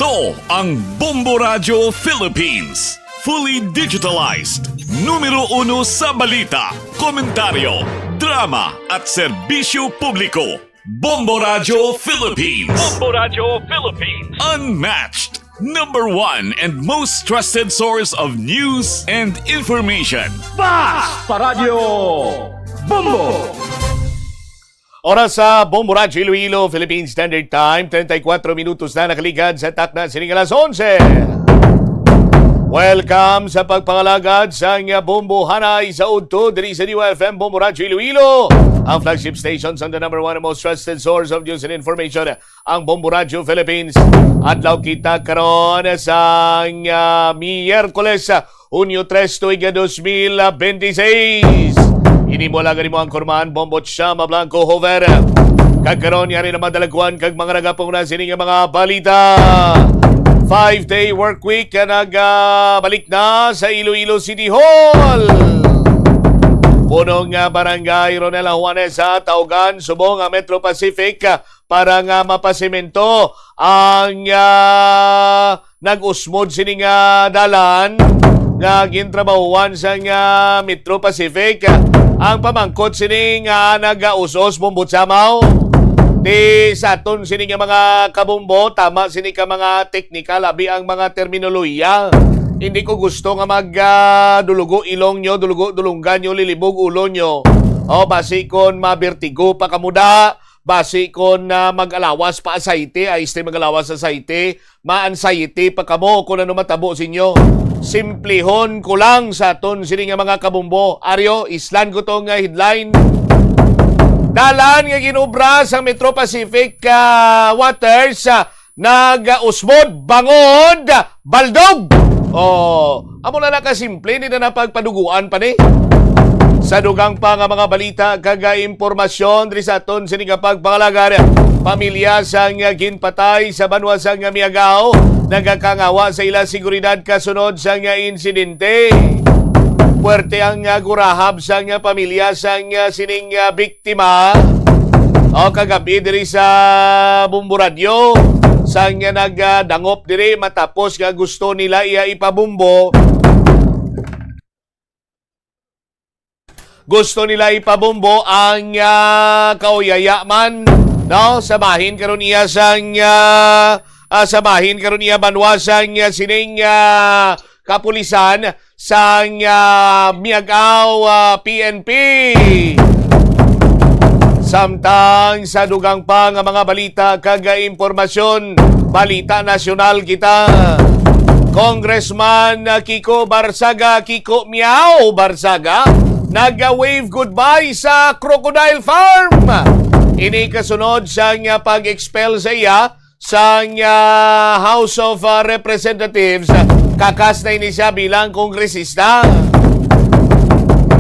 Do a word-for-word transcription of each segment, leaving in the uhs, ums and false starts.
Ito ang Bombo Radyo Philippines. Fully digitalized. Numero uno sa balita, komentaryo, drama, at serbisyo publiko. Bombo Radyo Philippines. Bombo Radyo Philippines. Unmatched. Number one and most trusted source of news and information. Basta Radyo Bombo! Oras sa Bombo Radyo Iloilo, Philippine Standard Time, treinta y cuatro minutos na nakaligad sa takna sining alas onse. Welcome sa pagpangalagad sa nga Bombo Hanay sa udto diri sa D Y F M Bombo Radyo Iloilo, ang flagship station sa the number one and most trusted source of news and information, ang Bombo Radyo Philippines. Adlaw kita karon sa nga Miyerkules, Hunyo tres, tuig nga dos mil bente seis. Ini mo lang mo ang kurman, Bombo Chama Blanco Hover. Kag karon, yari na madalagwan kag mga nagapong na sini nga mga balita. Five-day work week nga nagbalik na sa Iloilo City Hall. Punong nga barangay Ronel Juanes sa Taugan, subong ang Metro Pacific, para nga mapasemento ang, ah, nag-usmod sini nga dalan nga gintrabahuan sang, ah, Metro Pacific. Ang pamangkot sini nga nag-us-os, Bombo Chamaw, di sa aton sini nga mga kabombo, tama sini ka mga teknikal, abi ang mga terminolohiya. Hindi ko gusto nga mag, ah, dulugo ilong nyo, dulugo dulunggan nyo, lilibog ulo nyo. O, basi kon mabertigo pa kamo da, basi kon, ah, mag-alawas pa asayti, ay, este, mag-alawas asayti, ma-anxiety pa kamo kung ano matabo sa inyo. Simplihon ko lang sa aton sini nga mga kabombo. Aryo, islan ko tong, ah, headline. Dalan nga ginobra sa Metro Pacific, ah, Waters, ah, nag-usmod bangod baldog. Oh, amo na nakasimple, hindi na napagpaduguan pa ni. Sa dugang pa nga mga balita kag impormasyon diri sa aton sini nga pagpangalagar, pamilya sang ginpatay sa banwa sang Miagao nagakangawa sa ila seguridad kasunod sang insidente. Puwerte ang gurahab sang pamilya sang sining biktima. O, kagabi diri sa Bombo Radyo, sang nagdangop diri matapos nga gusto nila iya ipabombo. Gusto nila ipabombo ang, ah, kauyaya man, no? Sa bahin karon iya sang, ah, ah, sa bahin karon iya banwa sang, ah, sining, ah, kapulisan sang, ah, Miagao, ah, P N P. Samtang sa dugang pa nga mga balita kag impormasyon, balita nasyonal kita. Congressman Kiko Barsaga, Kiko Miao Barsaga, nag-wave goodbye sa Crocodile Farm. Ini kasunod sang pag-expel sa iya sang, ah, House of, ah, Representatives, kakas na ini siya bilang kongresista.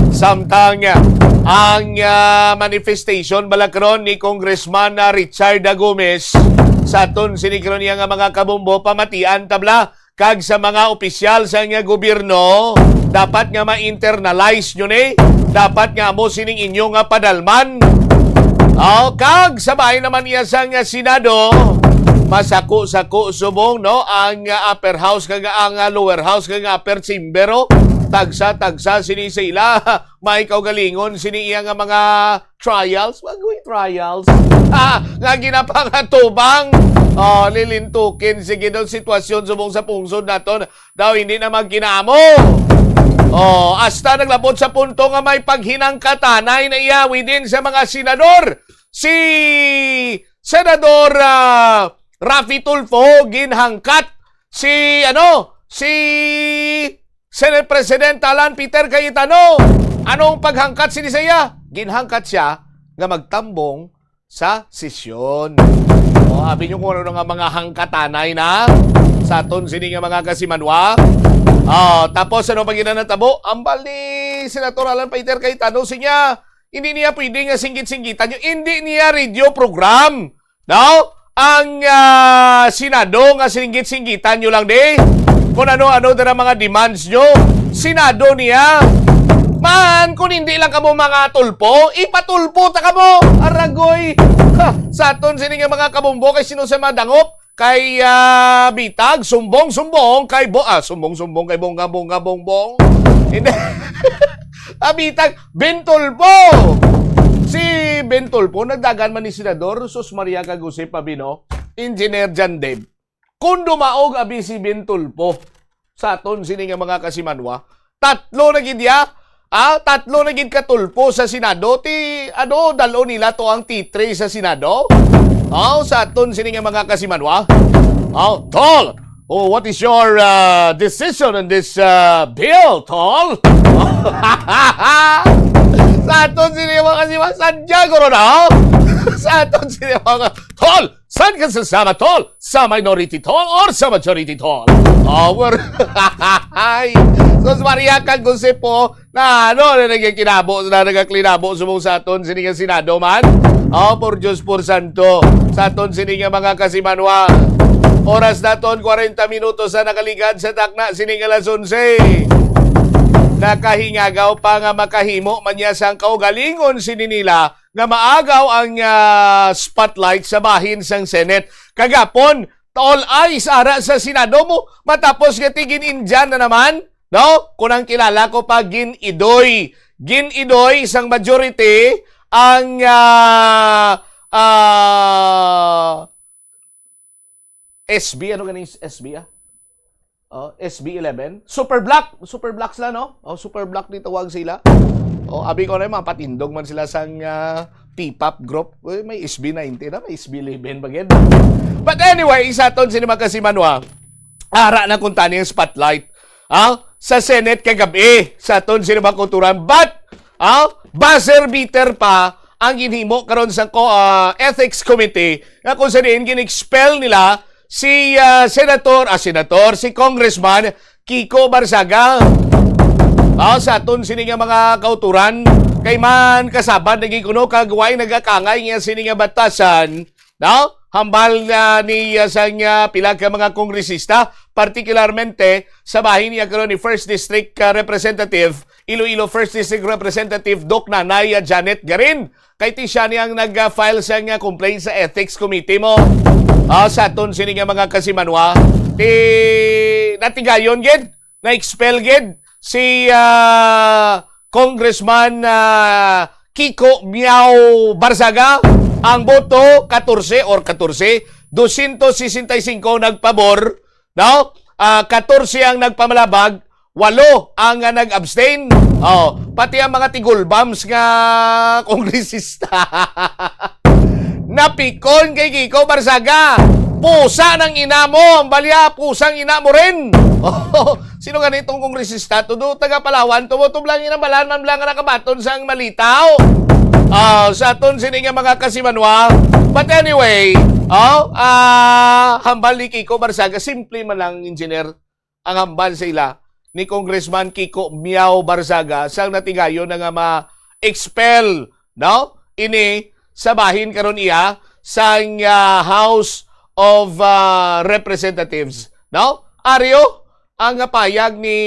Samtang, ah, ang, ah, manifestation bala karon ni Congressman, ah, Richard, ah, Gomez sa aton sini karon niya nga mga kabombo, pamatian tabla kag sa mga opisyal sa nga gobyerno, dapat nga ma-internalize nyo ni, dapat nga amo sining inyo nga padalman. Oh, kag sa bahin naman iya sa nga Senado, masako-sako subong, no, ang, ah, upper house kag ang, ah, lower house kag upper chamber, oh. Tagsa-tagsa sini sa ila. May kaugalingon sini iya nga mga trials, magoy trials, ah, nga ginapangatubang. Oh, lilintukin, sige daw sitwasyon subong sa pungsod naton. Daw hindi na magkinamo. Oh, hasta naglabot sa punto nga may paghinangkatanay na iya within sa mga senador. Si Senador, ah, Raffy Tulfo ginhangkat si, ano, si Senate President Alan Peter Cayetano. Anong paghangkat sini sa iya? Ginhangkat siya nga magtambong sa sesyon. O, abi nyo kung ano nga mga hangkatanay na sa aton sini nga mga kasimanwa. Ah, tapos ano pa gina natabo? Ambal ni Senator Alan Peter Cayetano, sinya, hindi niya pwede nga singgit-singgitan nyo. Hindi niya radio program. No? Ang, ah, Senado nga singgit-singgitan nyo lang di. Kung ano-ano dira mga demands nyo. Senado niya. Man, kung hindi lang kamo mga tulpo, ipatulpo ta kamo. Aragoy. Ha, sa aton sini nga mga kabombo kay sino sa madangop? kay, ah, bitag, sumbong-sumbong kay Bo-, ah, sumbong-sumbong kay Bongga-Bongga Bongbong. Hindi. Ah, bitag, Ben Tulfo. Si Ben Tulfo, nagdagan man ni Senador Sus Maria kag Jose Pabino, Engineer John Deb. Kung dumaog abi si Ben Tulfo sa aton sini nga mga kasimanwa, tatlo na gid ya, ah, tatlo na gid ka Tulfo sa Senado, ti, ano, dal-on nila to ang T three sa Senado? Oh, sa aton sini nga mga kasimanwa. Oh, Tol, oh, what is your, uh, decision on this, uh, bill, Tol? Sa aton sini nga mga kasimanwa, Santiago ron, oh. Sa aton sini nga mga, Tol, san ka sasama, Tol? Sa minority, Tol, or sa majority, Tol? Our, Sus Maria kag Jose po, na ano, na nagkinabo, na nagaklinabo subong sa aton sini nga Senado man. Oh, por Diyos, por Santo, sa aton sini nga mga kasimanwa. Oras naton, kwarenta minutos sa nakaligad sa takna sini nga alas onse. Nakahingagaw pa nga makahimo man niya sang kaugalingon sini nila nga maagaw ang, ah, spotlight sa bahin sang Senate. Kagapon, all eyes ara sa Senado mo, matapos nga tigin-Indian na naman, no? Kung ang kilala ko pa, gin-idoy. Gin-idoy sang majority ang, ah, ah, S B, ano ganing S B, ah? Oh, S B eleven. Super Black. Super Black sila, no? Oh, Super Black ni tawag sila. Oh, abi ko na, mga patindog man sila sang, ah, P pop group. Uy, may S B ninety na, may S B eleven ba gid? But anyway, sa aton sini mga kasimanwa, ara na kuntani ang spotlight, ah, sa Senate kagabi, sa aton sini mga kauturan. But, ah, buzzer beater pa ang ginhimo karon sa ko-, ah, Ethics Committee, nga kung sa diin gin-expel nila si, ah, Senator, ah, Senator, si Congressman Kiko Barzaga. Ah, sa aton sini nga mga kauturan, kay man kasabad lagi kuno kag way nagakangay nga sini nga batasan, no? Hambal na ni, ah, sang, ah, pila ka mga kongresista, partikularmente sa bahin niya karon ni First District, ah, Representative, Iloilo First District Representative Doc Nanay, ah, Janet Garin. Kay ti siya ni ang nag-file sang, ah, complaint sa Ethics Committee mo. Ah, sa aton sini nga mga kasimanwa, ti natigayon gid, na-expel gid si, ah, Congressman, ah, Kiko Miao Barzaga. Ang boto, katorse or katorse, dosyentos sesenta y cinco nagpabor, no? Ah, katorse ang nagpamalabag, walo ang, ah, nag-abstain. Oh, pati ang mga tigulbams nga kongresista. Napikon kay Kiko Barzaga. Pusa ng ina mo, ang balya, pusang ina mo rin. Sino nga nitong kongresista? Todo taga Palawan, tumo-, tublang inambalan man lang nga nakabaton sang malitaw. Ah, sa aton sini nga mga kasimanwa. But anyway, oh, ah, hambal ni Kiko Barzaga, simple man lang, engineer, ang hambal sa ila ni Congressman Kiko Miao Barzaga sang natigayon na nga ma-expel, no? Ini sa bahin karon iya sang, ah, House of, ah, Representatives, no? Aryo, ang payag ni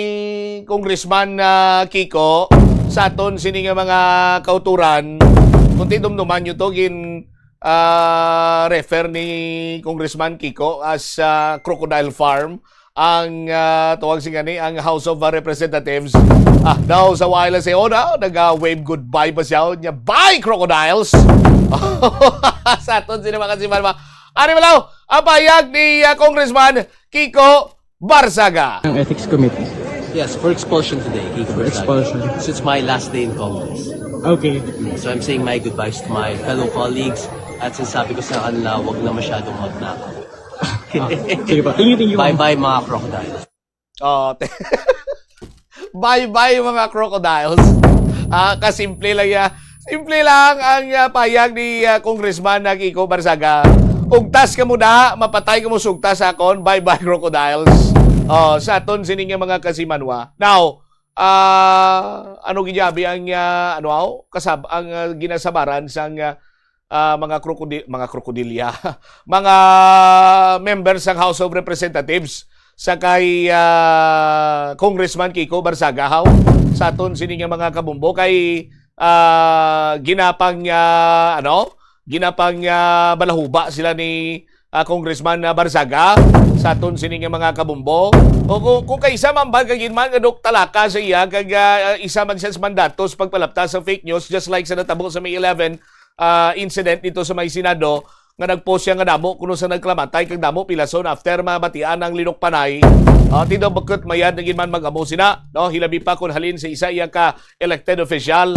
Congressman, ah, Kiko sa aton sini nga mga kauturan, kung tidumduman nyo to, gin, ah, refer ni Congressman Kiko as, ah, crocodile farm ang, ah, tawag sini nga ni, ang House of, ah, Representatives. Ah, daw sa while say, oh, na, nag-wave goodbye pa siya. Niya, "Bye, crocodiles!" Sa aton sini mga kasimanwa. Ari malaw, ang payag ni, ah, Congressman Kiko Barzaga. Ang Ethics Committee. Yes, for expulsion today, Kiko For Barzaga. Expulsion. So it's my last day in Congress. Okay. So I'm saying my goodbyes to my fellow colleagues at sinasabi ko sa kanila, wag na masyadong magnakaw. Ah, sige pa. Thank you, thank you. Bye-bye, mga crocodiles. Oh, te-, bye-bye, mga crocodiles. Ah, kasimple lang ya. Simple lang ang, ah, payag ni, ah, Congressman na Kiko Barzaga. Ugtas ka mo da, mapatay ka mo sugtas sa akon. Bye-bye, crocodiles. Oh, sa aton sini nga mga kasimanwa. Now, ah, ano gid abi ang, ah, ano, aw? Kasab-, ang, ah, ginasabaran sang, ah, ah, mga krokodi-, mga krokodilya, mga members sang House of Representatives, sa kay, ah, Congressman Kiko Barzaga, haw, sa aton sini nga mga kabumbo, kay, ah, ginapang, ah, ano, ginapang, ah, balahuba sila ni, ah, Congressman, ah, Barzaga, sa aton sini nga mga kabumbo. O kung, kung kaisa man ba, kag man nga dok talaka sa iya, kag, ah, isa man siya sa mandato sa pagpalapta sa fake news, just like sa natabo sa May eleven, ah, incident dito sa may Senado, nga nag-post siya nga damo kuno sa nagkalamatay kag damo pilason after mabatian ang linukpanay. Ah, tindog bakit mayad na gid man mag-amo sina, no? Hilabi pa kung halin sa isa iya ka elected official,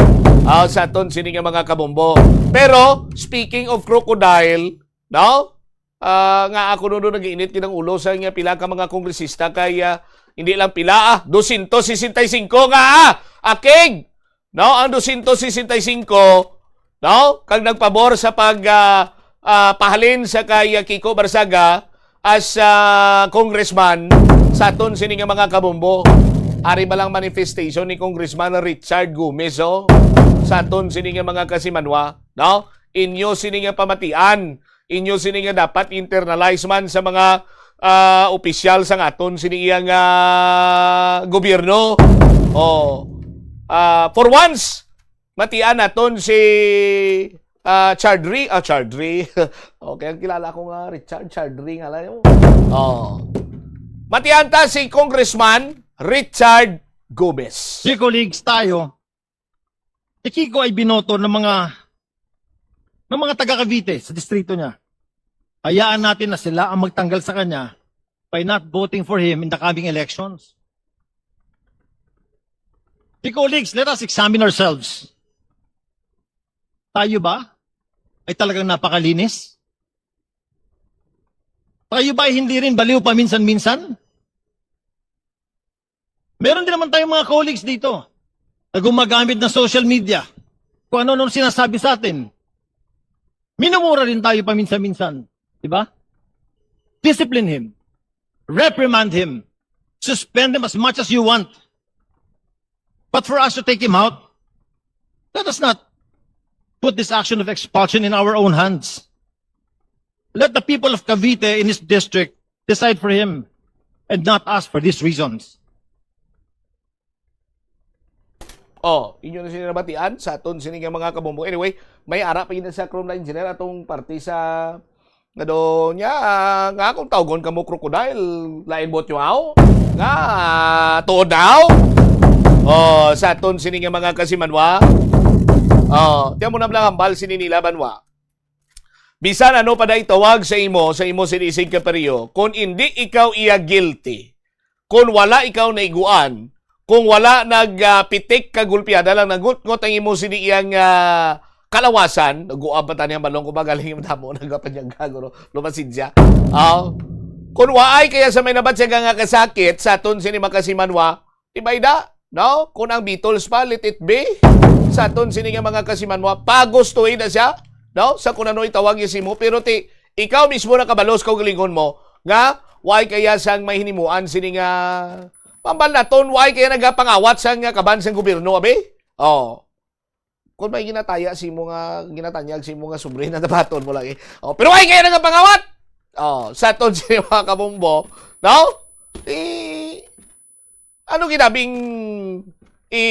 ah, sa aton sini nga mga kabumbo. Pero, speaking of crocodile, no? Ah, nga ako nuno nag-iinit gid ang ulo sa nga pila ka mga kongresista kay, ah, hindi lang pila, ah, dosyentos sesenta y cinco nga, ah, akig! No, ang dosyentos sesenta y cinco, no, kag nagpabor sa pag, ah, ah, pahalin sa kay, ah, Kiko Barzaga as, ah, congressman sa aton sini nga mga kabumbo. Ari ba lang manifestation ni Congressman Richard Gomez, oh, sa aton sini nga mga kasimanwa, no? Inyo sini nga pamatian, inyo sini nga dapat internalize man sa mga, ah, opisyal sang aton sini iyang, ah, gobyerno. Oh. Ah, for once, matian naton si, ah, Chardri, ah, Chardri. Okay, ang kilala ko nga Richard Chardri nga lang. Oh. Matian ta si Congressman Richard Gomez. Si colleagues tayo, si Kiko ay binoto ng mga, ng mga taga Cavite sa distrito niya. Hayaan natin na sila ang magtanggal sa kanya by not voting for him in the coming elections. Si colleagues, let us examine ourselves. Tayo ba ay talagang napakalinis? Tayo ba ay hindi rin baliw paminsan-minsan? Meron din naman tayong mga colleagues dito na gumagamit ng social media. Kung ano-ano sinasabi sa atin. Minumura rin tayo paminsan-minsan. Di ba? Discipline him. Reprimand him. Suspend him as much as you want. But for us to take him out, let us not put this action of expulsion in our own hands. Let the people of Cavite in his district decide for him and not us for these reasons. Oh, inyo na sini nabatian sa aton sini nga mga kabombo. Anyway, may ara pa gid sa Chrome Line Engineer atong parte sa nga do niya, ah, nga kung tawgon kamo crocodile, lain buot nyo aw? Nga, ah, tuod na aw? Oh, sa aton sini nga mga kasimanwa. Oh, tiyan mo na lang hambal sini nila banwa. Bisan ano pa day tawag sa imo, sa imo sini isig kaperyo, kung indi ikaw iya guilty, kung wala ikaw naiguan, kung wala nag, ah, pitik ka gulpiada lang nagutngot ang imo sini iyang, ah, kalawasan, naguab pa tani ang balong ko ba galing yung damo nagapanyag ka, guro, lumasidya. Ah, kung waay kaya sa may nabatsyaga nga kasakit sa aton sini makasimanwa, di ba ida? No? Kung ang Beatles pa, let it be. Sa aton sini nga mga kasimanwa, pagustuhin na siya. No? Sa kung ano itawag niya simo. Pero ti, ikaw mismo nakabalos kaugalingon mo nga why kaya sang may hinimuan sini nga pambal naton, why kaya nagapangawat sang nga kaban sang gobyerno, abi? Oh. Kung may ginataya si mo nga, ginatanyag si mo nga sobre na dabaton mo lagi. Oh, pero why kaya nagapangawat? Oh, sa aton si mga kabombo, no? Eh, ano ginabing i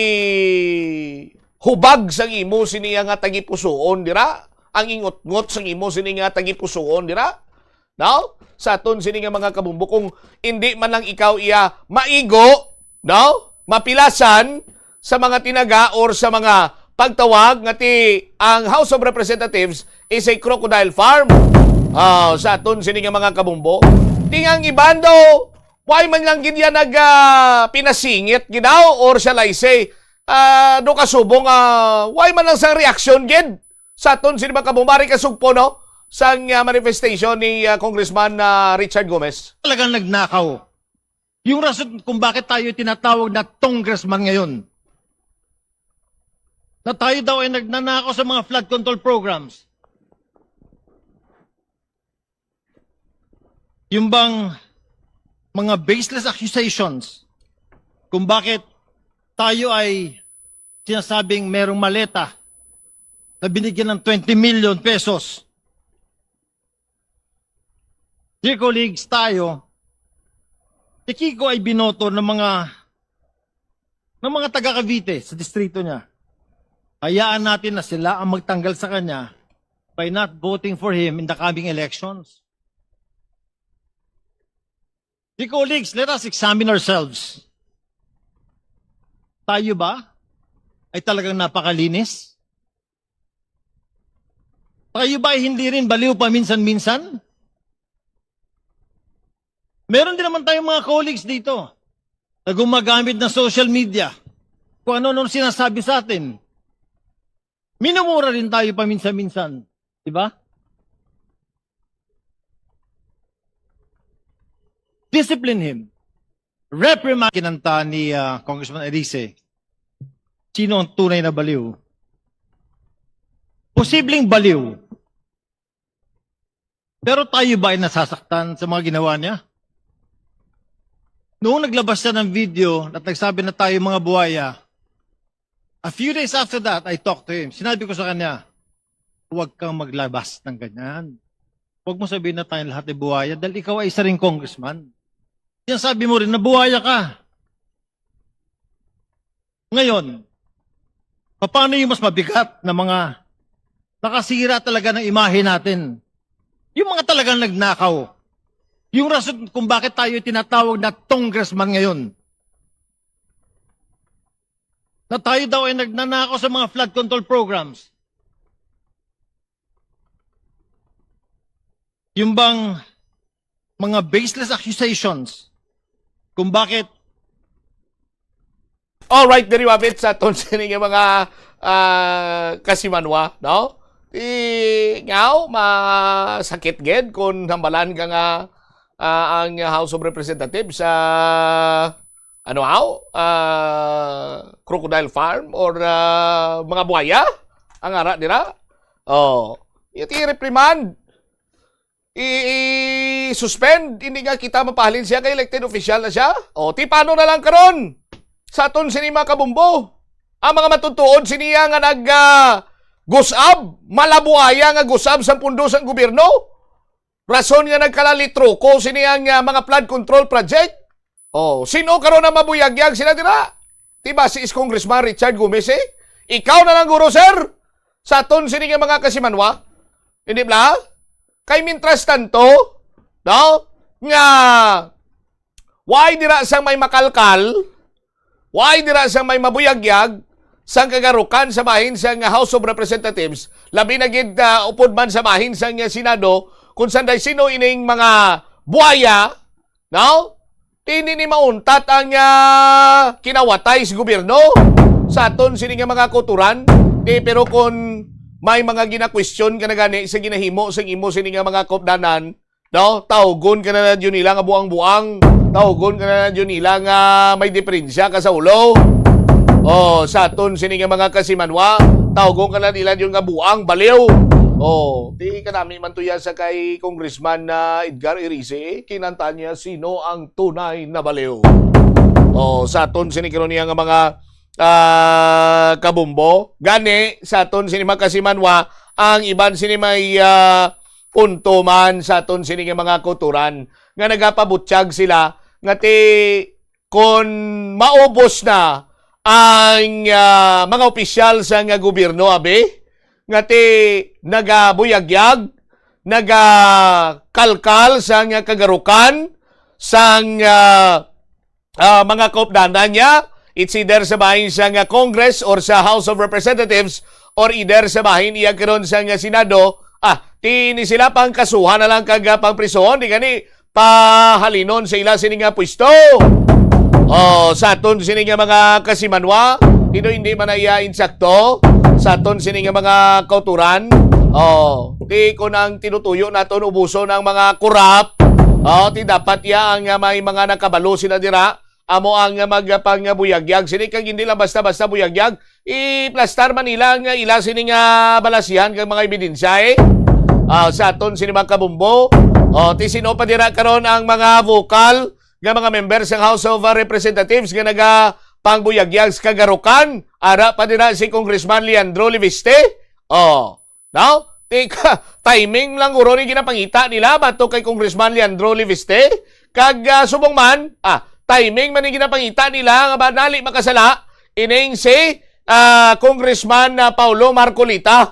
hubag sang imo sini nga tagipusuon dira? Ang ingutngot sang imo sini nga tagipusuon dira? No? Sa aton sini nga mga kabumbo, kung hindi man lang ikaw iya maigo, no? Mapilasan sa mga tinaga or sa mga pagtawag nga ti ang House of Representatives is a crocodile farm. Ah, sa aton sini nga mga kabumbo. Ti ang iban daw, why man lang gid yan nag, ah, pinasingit gid daw or shall I say, ah, do kasubong, ah, why man lang sang reaksyon gid? Sa aton sini mga kabumbo, ari kasugpo, no? Sang, ah, manifestation ni, ah, Congressman, ah, Richard Gomez. Talagang nagnakaw. Yung rason kung bakit tayo tinatawag na congressman ngayon, na tayo daw ay nagnanakaw sa mga flood control programs. Yung bang mga baseless accusations kung bakit tayo ay sinasabing merong maleta na binigyan ng twenty million pesos. Dear colleagues, tayo, si Kiko ay binoto ng mga, ng mga taga Cavite sa distrito niya. Hayaan natin na sila ang magtanggal sa kanya by not voting for him in the coming elections. Dear colleagues, let us examine ourselves. Tayo ba ay talagang napakalinis? Tayo ba ay hindi rin baliw paminsan-minsan? Meron din naman tayong mga colleagues dito na gumagamit ng social media. Kung ano-ano sinasabi sa atin. Minumura rin tayo paminsan-minsan. Di ba? Discipline him. Reprimand. Kinanta ni, ah, Congressman Erice, sino ang tunay na baliw? Posibleng baliw. Pero tayo ba ay nasasaktan sa mga ginawa niya? Noong naglabas siya ng video at nagsabi na tayo mga buhaya, a few days after that, I talked to him. Sinabi ko sa kanya, "Huwag kang maglabas ng ganyan. Huwag mo sabihin na tayong lahat ay buhaya dahil ikaw ay isa ring congressman. Yan sabi mo rin na buhaya ka." Ngayon, paano yung mas mabigat na mga nakasira talaga ng imahe natin? Yung mga talagang nagnakaw. Yung rason kung bakit tayo tinatawag na congressman ngayon. Na tayo daw ay nagnanakaw sa mga flood control programs. Yung bang mga baseless accusations kung bakit. All right, diri wapit sa aton sini nga mga, ah, kasimanwa, no? Ti ngaw, masakit gid kung hambalan ka nga, ah, ang House of Representatives sa, ano, aw, ah, crocodile farm or, ah, mga buhaya ang ara dira. Oh, iti reprimand, i-, i-suspend, hindi nga kita mapahalin siya kay elected official na siya. O, ti paano na lang karon sa aton sini mga kabumbo? Ang mga matutuod siniya nga nag, ah, gusab, malabuaya nga gusab sa pundo sang gobyerno. Rason nga nagkalalitruko sini ang, ah, mga flood control project. Oh, sino karon ang mabuyagyag sila dira? Ti ba si is Congressman Richard Gomez, eh? Ikaw na lang guro, sir, sa aton sini nga mga kasimanwa. Hindi bla? Kay mintras tanto, no? Nga, why dira sang may makalkal, why dira sang may mabuyagyag, sang kagarukan sa bahin sang House of Representatives, labi na gid, ah, upod man sa bahin sang Senado, kung sanday sino ining mga buaya, no? Ti hindi ni mauntat ang, ah, kinawatay sa gobyerno sa aton sini nga mga kauturan. Ti, pero kung may mga ginakwestiyon ka na gani sa ginahimo sang imo sini nga mga kaupdanan, no? Tawgon ka na lang jud nila nga buang-buang. Tawgon ka na lang jud nila nga may diferensya ka sa ulo. Oh, sa aton sini nga mga kasimanwa, tawgon ka na nila jud nga buang, baliw. Oh, ti kanami man to ya sa kay Congressman na Edgar Erice, kinanta niya sino ang tunay na baliw. Oh, sa aton sini karon niya nga mga, ah, kabumbo, gani sa aton sini mga kasimanwa, ang iban sini may, ah, punto man sa aton sini nga mga kauturan nga nagapabutyag sila nga ti kon maubos na ang, ah, mga opisyal sa nga gobyerno, abi, nga ti nagabuyagyag, nagakalkal sa nga kagarukan sang, ah, ah, mga kaupdanan niya, it's either sa bahin sa nga Congress or sa House of Representatives or either sa bahin iya karon sa nga Senado, ah, ti ni sila pangkasuhan na lang kag, ah, pangprisuhon, di gani pahalinon sa ila sini nga pwesto. Oh, sa aton sini nga mga kasimanwa, ino hindi man na iya insakto sa aton sini nga mga kauturan. Oh, ti kun ang tinutuyo naton ubuson ang mga korap, oh, ti dapat iya ang, ah, may mga nakabalo sila dira, amo ang, ah, magpangbuyagyag sini, kag hindi lang basta-basta buyagyag, iplastar man nila nga ila sini nga balasihan kag mga ebidensya, eh. Ah, sa aton sini mga kabumbo, oh, ti sino pa dira karon ang mga vocal nga mga member sa House of, ah, Representatives nga nagapangbuyagyag sa kagarukan? Ara pa dira si Congressman Leandro Leviste. Oh, no? Ti ka, timing lang guro ni ginapangita nila batok kay Congressman Leandro Leviste. Kag, ah, subong man, ah, timing man ni ginapangita nila nga ba nali makasala ining si, ah, Congressman, ah, Paulo Marcoleta.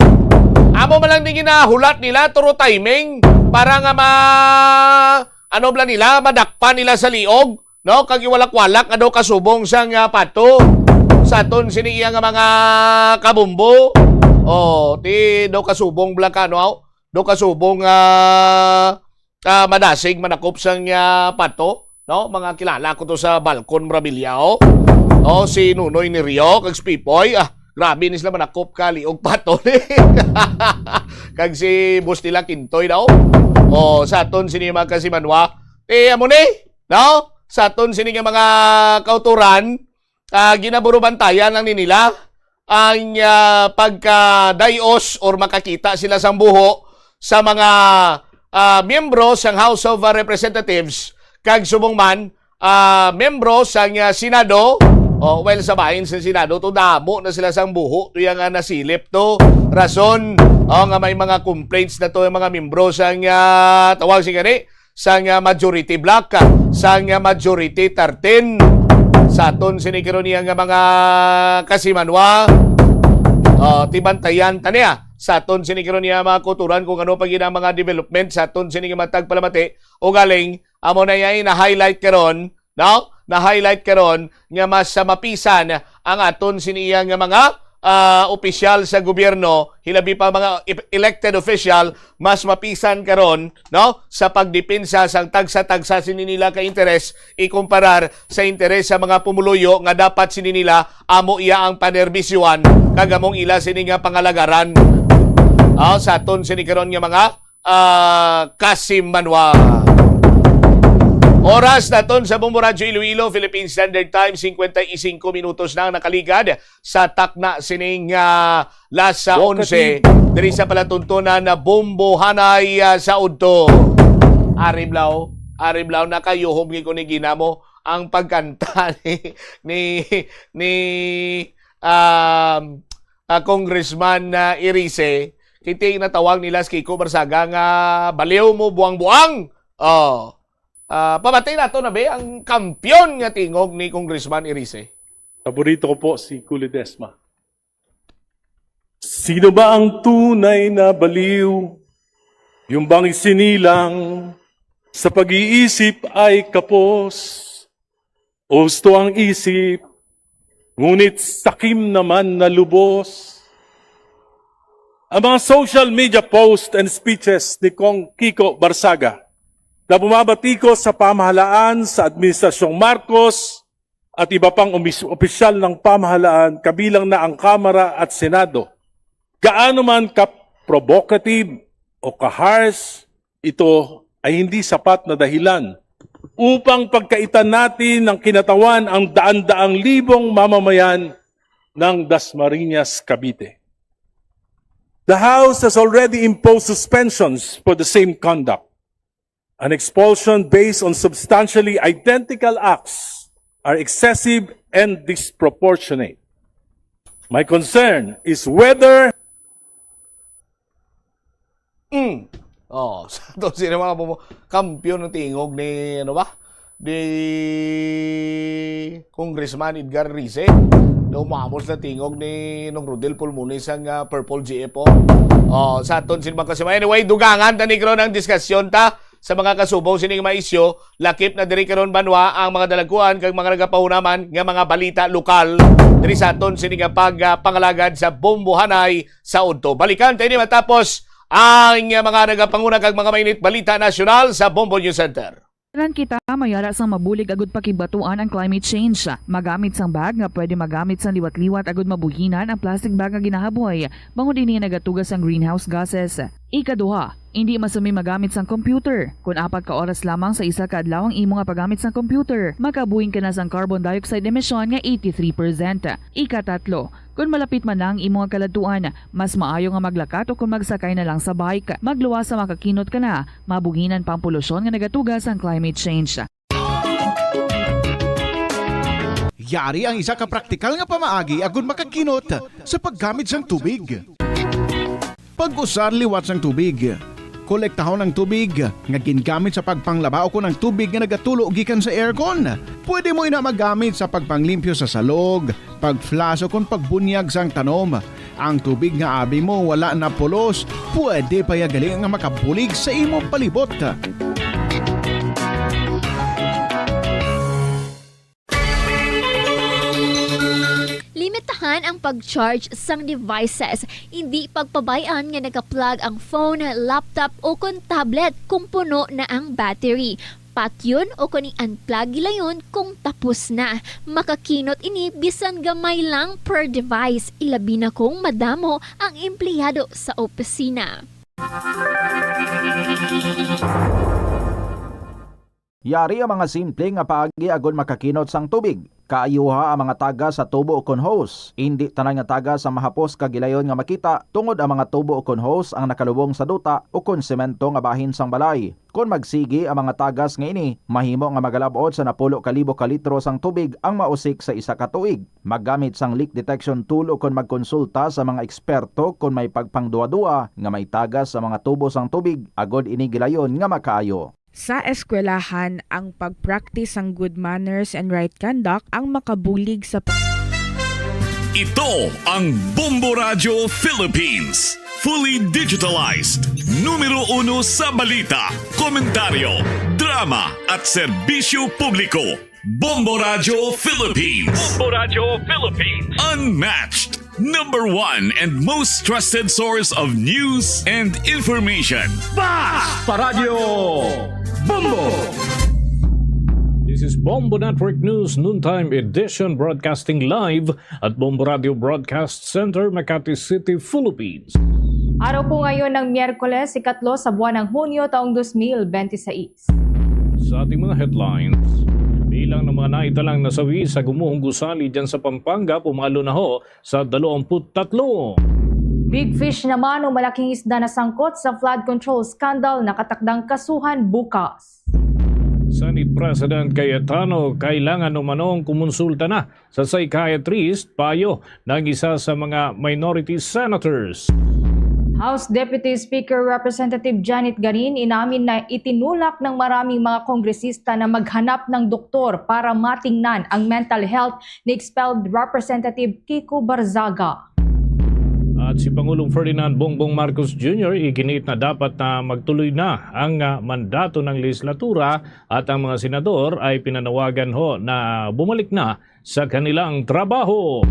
Amo man lang ni ginahulat nila, turo timing para nga ma-, ano bala nila, madakpan nila sa liog, no? Kag iwalak-walak nga daw kasubong sang, ah, pato. Sa aton sini iya nga mga kabumbo. Oh, ti daw kasubong bala ka, no? Daw kasubong, ah, ah, madasig, manakop sang, ah, pato, no? Mga kilala ko to sa balkon, Mrabilia, oh. Oh, si Nunoy ni Rio, kag si Pipoy, ah, grabe ni sila manakop ka liog pato ni. Kag si Boss nila Kintoy daw. Oh, sa aton sini mga kasimanwa. Eh, amo ni, no? Sa aton sini nga mga kauturan, ah, ginaburubantayan lang ni nila ang, ah, pagkadayos or makakita sila sang buho sa mga, ah, miyembro sang House of, ah, Representatives kag subong man, ah, miyembro sang, ah, Senado. Oh, well, sa bahin sa Senado to, damo na sila sang buho to yang, ah, nasilip to. Rason, oh, nga may mga complaints na to ang mga miyembro sang, ah, tawag si gani, sang, ah, majority bloc, ah, sang, ah, majority thirteen. Sa aton sini karon niya nga mga kasimanwa, oh, tibantayan ta niya. Sa aton sini karon niya mga kuturan kung ano pa gid ang mga development sa aton sini nga matag palamati. O galing, amo na yay na-highlight karon, no? Na-highlight karon nga mas, ah, mapisan ang aton sini iya nga mga, ah, opisyal sa gobyerno, hilabi pa mga ep-, elected official, mas mapisan karon, no, sa pagdepensa sang tagsa-tagsa sini nila ka interes ikumparar sa interes sa mga pumuluyo nga dapat sini nila amo iya ang panerbisyuhan kag among ila sini nga pangalagaran. Ah, sa aton sini karon nga mga, ah, kasimanwa. Oras naton sa Bombo Radyo Iloilo, Philippine Standard Time, cincuenta y cinco minutos na ang nakaligad sa takna sining, ah, las, ah, onse, diri sa palatuntunan na Bombohanay, ah, sa udto. Ari Blau, Ari Blau, nakayuhom gid ko ni ginamo ang pagkanta ni, ni, ni, um, ah, Congressman, ah, Erice. Kiti natawag nila si Kiko Barsaga nga baliw mo buang-buang. Oh. Ah, pamati nato na be ang kampiyon nga tingog ni Congressman Erice. Paborito ko po si Kuya Desma. Sino ba ang tunay na baliw? Yung bang isinilang sa pag-iisip ay kapos? O husto ang isip, ngunit sakim naman na lubos? Ang mga social media post and speeches ni Kong Kiko Barsaga na bumabatikos sa pamahalaan sa Administrasyong Marcos at iba pang umis-, opisyal ng pamahalaan, kabilang na ang Kamara at Senado, gaano man ka-provocative o ka-harsh, ito ay hindi sapat na dahilan upang pagkaitan natin ng kinatawan ang daan-daang libong mamamayan ng Dasmariñas, Cavite. The House has already imposed suspensions for the same conduct. An expulsion based on substantially identical acts are excessive and disproportionate. My concern is whether Mm. Oh, sa to sila mga bobo. Kampiyon ng tingog ni, ano ba? Ni Congressman Edgar Rize. Na umamos na tingog ni Nong Rodel Pulmones ang, ah, Purple G F O. Oh, sa aton sin mga kasima. Anyway, dugangan ta ni karon ang diskasyon ta sa mga kasubong sining mga isyu. Lakip na diri karon banwa ang mga dalagkuan kag mga nagapahunaman nga mga balita lokal diri sa aton sini nga pag, ah, pangalagad sa Bombohanay sa udto. Balikan tayo ni matapos ang mga nagapanguna kag mga mainit balita nasyonal sa Bombo News Center. Tanan kita mayara sang mabulig agud pakigbatuan ang climate change. Magamit sang bag nga pwede magamit sang liwat-liwat agud mabuhinan ang plastic bag nga ginahaboy, bangod ini nagatuga sang greenhouse gases. Ikaduha, indi masumi magamit sang computer. Kon apat ka oras lamang sa isa ka adlaw ang imo nga paggamit sang computer, makabuhin ka na sang carbon dioxide emission nga eighty-three percent. Ikatatlo, kon malapit man na ang imo nga kaladtuan, mas maayo nga maglakat o kon magsakay na lang sa bike. Magluwas sa makakinot ka na, mabuhinan pa ang polusyon nga nagatuga sang climate change. Yari ang isa ka praktikal nga pamaagi agud makakinot sa paggamit sang tubig. Pag-usar liwat sang tubig. Kolektahon ang tubig nga gingamit sa pagpanglaba ukon ang tubig nga nagatulo gikan sa aircon. Pwede mo ina magamit sa pagpanglimpyo sa salog, pag-flush ukon pagbunyag sang tanom. Ang tubig nga abi mo wala na pulos, pwede pa ya gali nga makabulig sa imo palibot. Han ang pag-charge sang devices. Indi pagpabay-an nga naka-plug ang phone, laptop, o kon tablet kung puno na ang battery. Patyon o kon i-unplug gilayon kung tapos na. Makakinot ini bisan gamay lang per device, ilabi na kung madamo ang empleyado sa opisina. Yari ang mga simple nga paagi agod makakinot sang tubig. Kaayuha ang mga tagas sa tubo ukon hose. Indi tanan nga tagas ang mahapos kag gilayon nga makita, tungod ang mga tubo ukon hose ang nakalubong sa duta ukon semento nga bahin sang balay. Kon magsigi ang mga tagas nga ini, mahimo nga magalab-ot sa napulo ka libo ka litro sang tubig ang mausik sa isa ka tuig. Maggamit sang leak detection tool ukon magkonsulta sa mga eksperto kon may pagpangduwa-duwa nga may tagas sa mga tubo sang tubig agod ini gilayon nga makaayo. Sa eskwelahan, ang pag-practice sang good manners and right conduct ang makabulig sa Ito ang Bombo Radyo Philippines. Fully digitalized. Numero uno sa balita, komentaryo, drama, at serbisyo publiko. Bombo Radyo Philippines. Bombo Radyo Philippines. Unmatched. Number one and most trusted source of news and information. Bas Paradyo Bombo! This is Bombo Network News Noontime Edition, broadcasting live at Bombo Radio Broadcast Center, Makati City, Philippines. Araw po ngayon ng Miyerkules, ikatlo sa buwan ng Hunyo, taong dos mil bente seis. Sa ating mga headlines, bilang ng mga naitalang nasawi sa gumuhong gusali dyan sa Pampanga, pumalo na ho sa dalawampu't tatlo. Big fish naman o malaking isda na sangkot sa flood control scandal nakatakdang kasuhan bukas. Senate President Cayetano kailangan umanong kumonsulta na sa psychiatrist, payo ng isa sa mga minority senators. House Deputy Speaker Representative Janet Garin inamin na itinulak ng maraming mga kongresista na maghanap ng doktor para matingnan ang mental health ni expelled Representative Kiko Barzaga. At si Pangulong Ferdinand Bongbong Marcos Junior iginiit na dapat na magtuloy na ang, ah, mandato ng lehislatura at ang mga senador ay pinanawagan ho na bumalik na sa kanilang trabaho.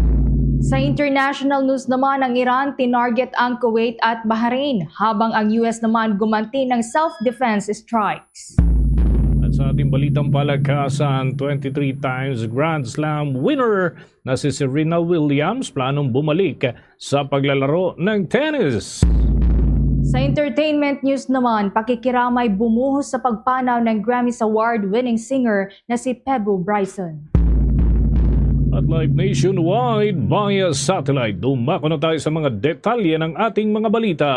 Sa international news naman, ang Iran tinarget ang Kuwait at Bahrain, habang ang U S naman gumanti ng self-defense strikes. At sa ating balitang palakasan, twenty-three times Grand Slam winner na si Serena Williams planong bumalik sa paglalaro ng tennis. Sa entertainment news naman, pakikiramay bumuhos sa pagpanaw ng Grammys Award-winning singer na si Peabo Bryson. At live nationwide via satellite, dumako na tayo sa mga detalye ng ating mga balita.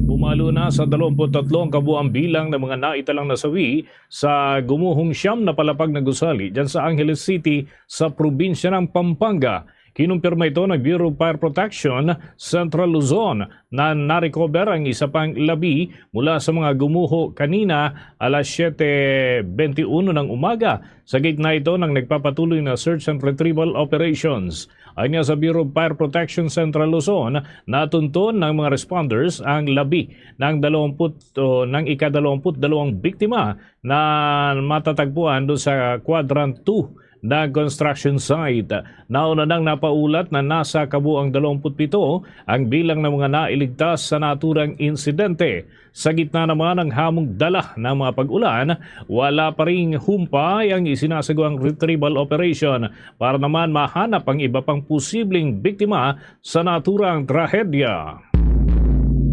Pumalo na sa dalawampu't tatlo ang kabuang bilang ng mga naitalang nasawi sa gumuhong siyam na palapag na gusali dyan sa Angeles City sa probinsya ng Pampanga. Kinumpirma ito ng Bureau of Fire Protection, Central Luzon, na na-recover ang isa pang labi mula sa mga gumuho kanina alas siyete bente uno ng umaga, sa gitna ito ng nagpapatuloy na search and retrieval operations. Ayon sa Bureau of Fire Protection Central Luzon, natunton ng mga responders ang labi ng dalawampu't, o ng ikadalawamput dalawang biktima na matatagpuan doon sa Quadrant two na construction site. Nauna nang napaulat na nasa kabuang dalawampu't pito ang bilang ng mga nailigtas sa naturang insidente. Sa gitna naman ng hamong dala ng mga pag-ulan, wala pa ring humpay ang isinasagawang retrieval operation para naman mahanap ang iba pang posibleng biktima sa naturang trahedya.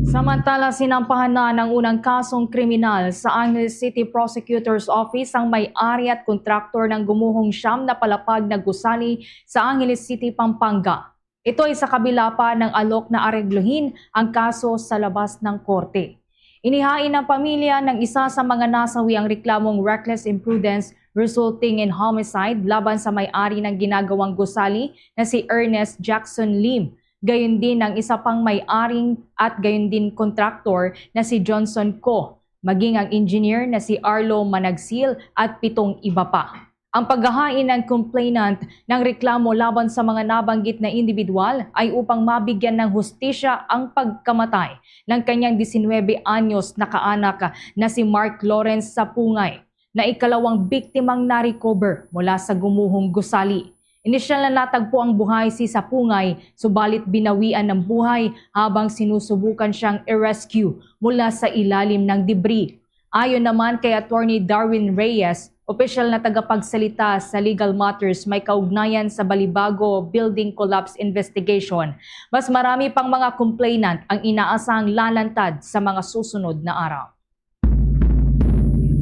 Samantala, sinampahan na ng unang kasong kriminal sa Angeles City Prosecutor's Office ang may-ari at kontraktor ng gumuhong siyam na palapag na gusali sa Angeles City, Pampanga. Ito ay sa kabila pa ng alok na aregluhin ang kaso sa labas ng korte. Inihain ng pamilya ng isa sa mga nasawi ang reklamong reckless imprudence resulting in homicide laban sa may-ari ng ginagawang gusali na si Ernest Jackson Lim, gayon din ang isa pang may-aring at gayon din kontraktor na si Johnson Co, maging ang engineer na si Arlo Managsil at pitong iba pa. Ang paghahain ng complainant ng reklamo laban sa mga nabanggit na individual ay upang mabigyan ng hustisya ang pagkamatay ng kanyang disinwebe anyos na kaanak na si Mark Lawrence Sapungay, na ikalawang biktimang na-recover mula sa gumuhong gusali. Inisyal na natagpo ang buhay si Sapungay, subalit binawian ng buhay habang sinusubukan siyang i-rescue mula sa ilalim ng debris. Ayon naman kay Attorney Darwin Reyes, opisyal na tagapagsalita sa Legal Matters may kaugnayan sa Balibago Building Collapse Investigation, mas marami pang mga complainant ang inaasahang lalantad sa mga susunod na araw.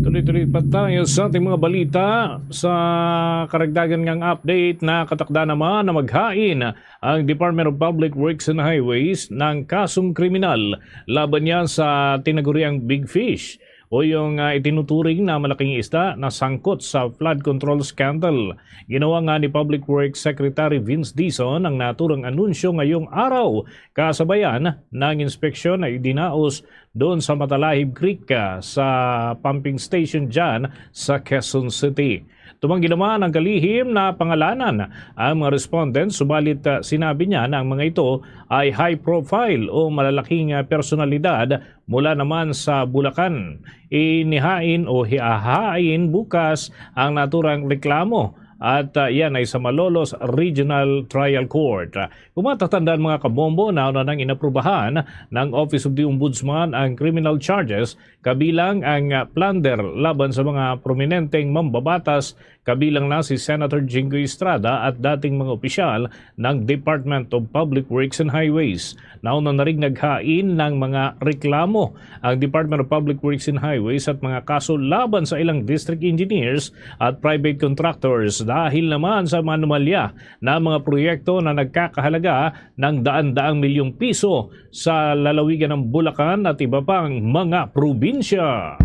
Tuloy-tuloy pa tayo sa ating mga balita. Sa karagdagan ngang update, nakatakda naman na maghain ang Department of Public Works and Highways ng kasong kriminal laban niya sa tinaguriang Big Fish o yung, ah, itinuturing na malaking isda na sangkot sa flood control scandal. Ginawa nga ni Public Works Secretary Vince Dizon ang naturang anunsyo ngayong araw, kasabayan ng inspeksyon na idinaos doon sa Matalahib Creek, ah, sa pumping station dyan sa Quezon City. Tumanggi naman ang kalihim na pangalanan ang mga respondent, subalit, ah, sinabi niya na ang mga ito ay high profile o malalaking, ah, personalidad mula naman sa Bulacan. Inihain o hiahain bukas ang naturang reklamo at, ah, yan ay sa Malolos Regional Trial Court. Kung matatandaan, mga kabombo, nauna nang inaprubahan ng Office of the Ombudsman ang criminal charges kabilang ang, ah, plunder laban sa mga prominenteng mambabatas, kabilang na si Senator Jinggoy Estrada at dating mga opisyal ng Department of Public Works and Highways. Nauna na rin naghain ng mga reklamo ang Department of Public Works and Highways at mga kaso laban sa ilang district engineers at private contractors dahil naman sa mga anomalya na mga proyekto na nagkakahalaga ng daan-daang milyong piso sa lalawigan ng Bulacan at iba pang mga probinsya.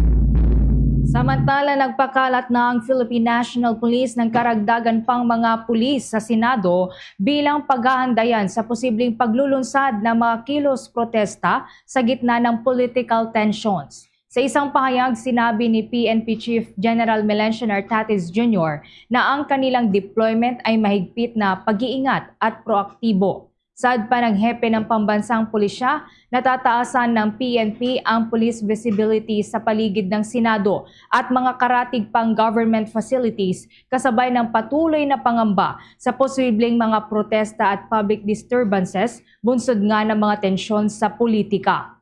Samantala, nagpakalat na ang Philippine National Police ng karagdagan pang mga pulis sa Senado bilang paghahandayan sa posibleng paglulunsad ng mga kilos protesta sa gitna ng political tensions. Sa isang pahayag, sinabi ni P N P Chief General Melencio Nartates Junior na ang kanilang deployment ay mahigpit na pag-iingat at proaktibo. Saad pa ng hepe ng pambansang pulisya, natataasan ng P N P ang police visibility sa paligid ng Senado at mga karatig pang government facilities, kasabay ng patuloy na pangamba sa posibleng mga protesta at public disturbances bunsod nga ng mga tensyon sa politika.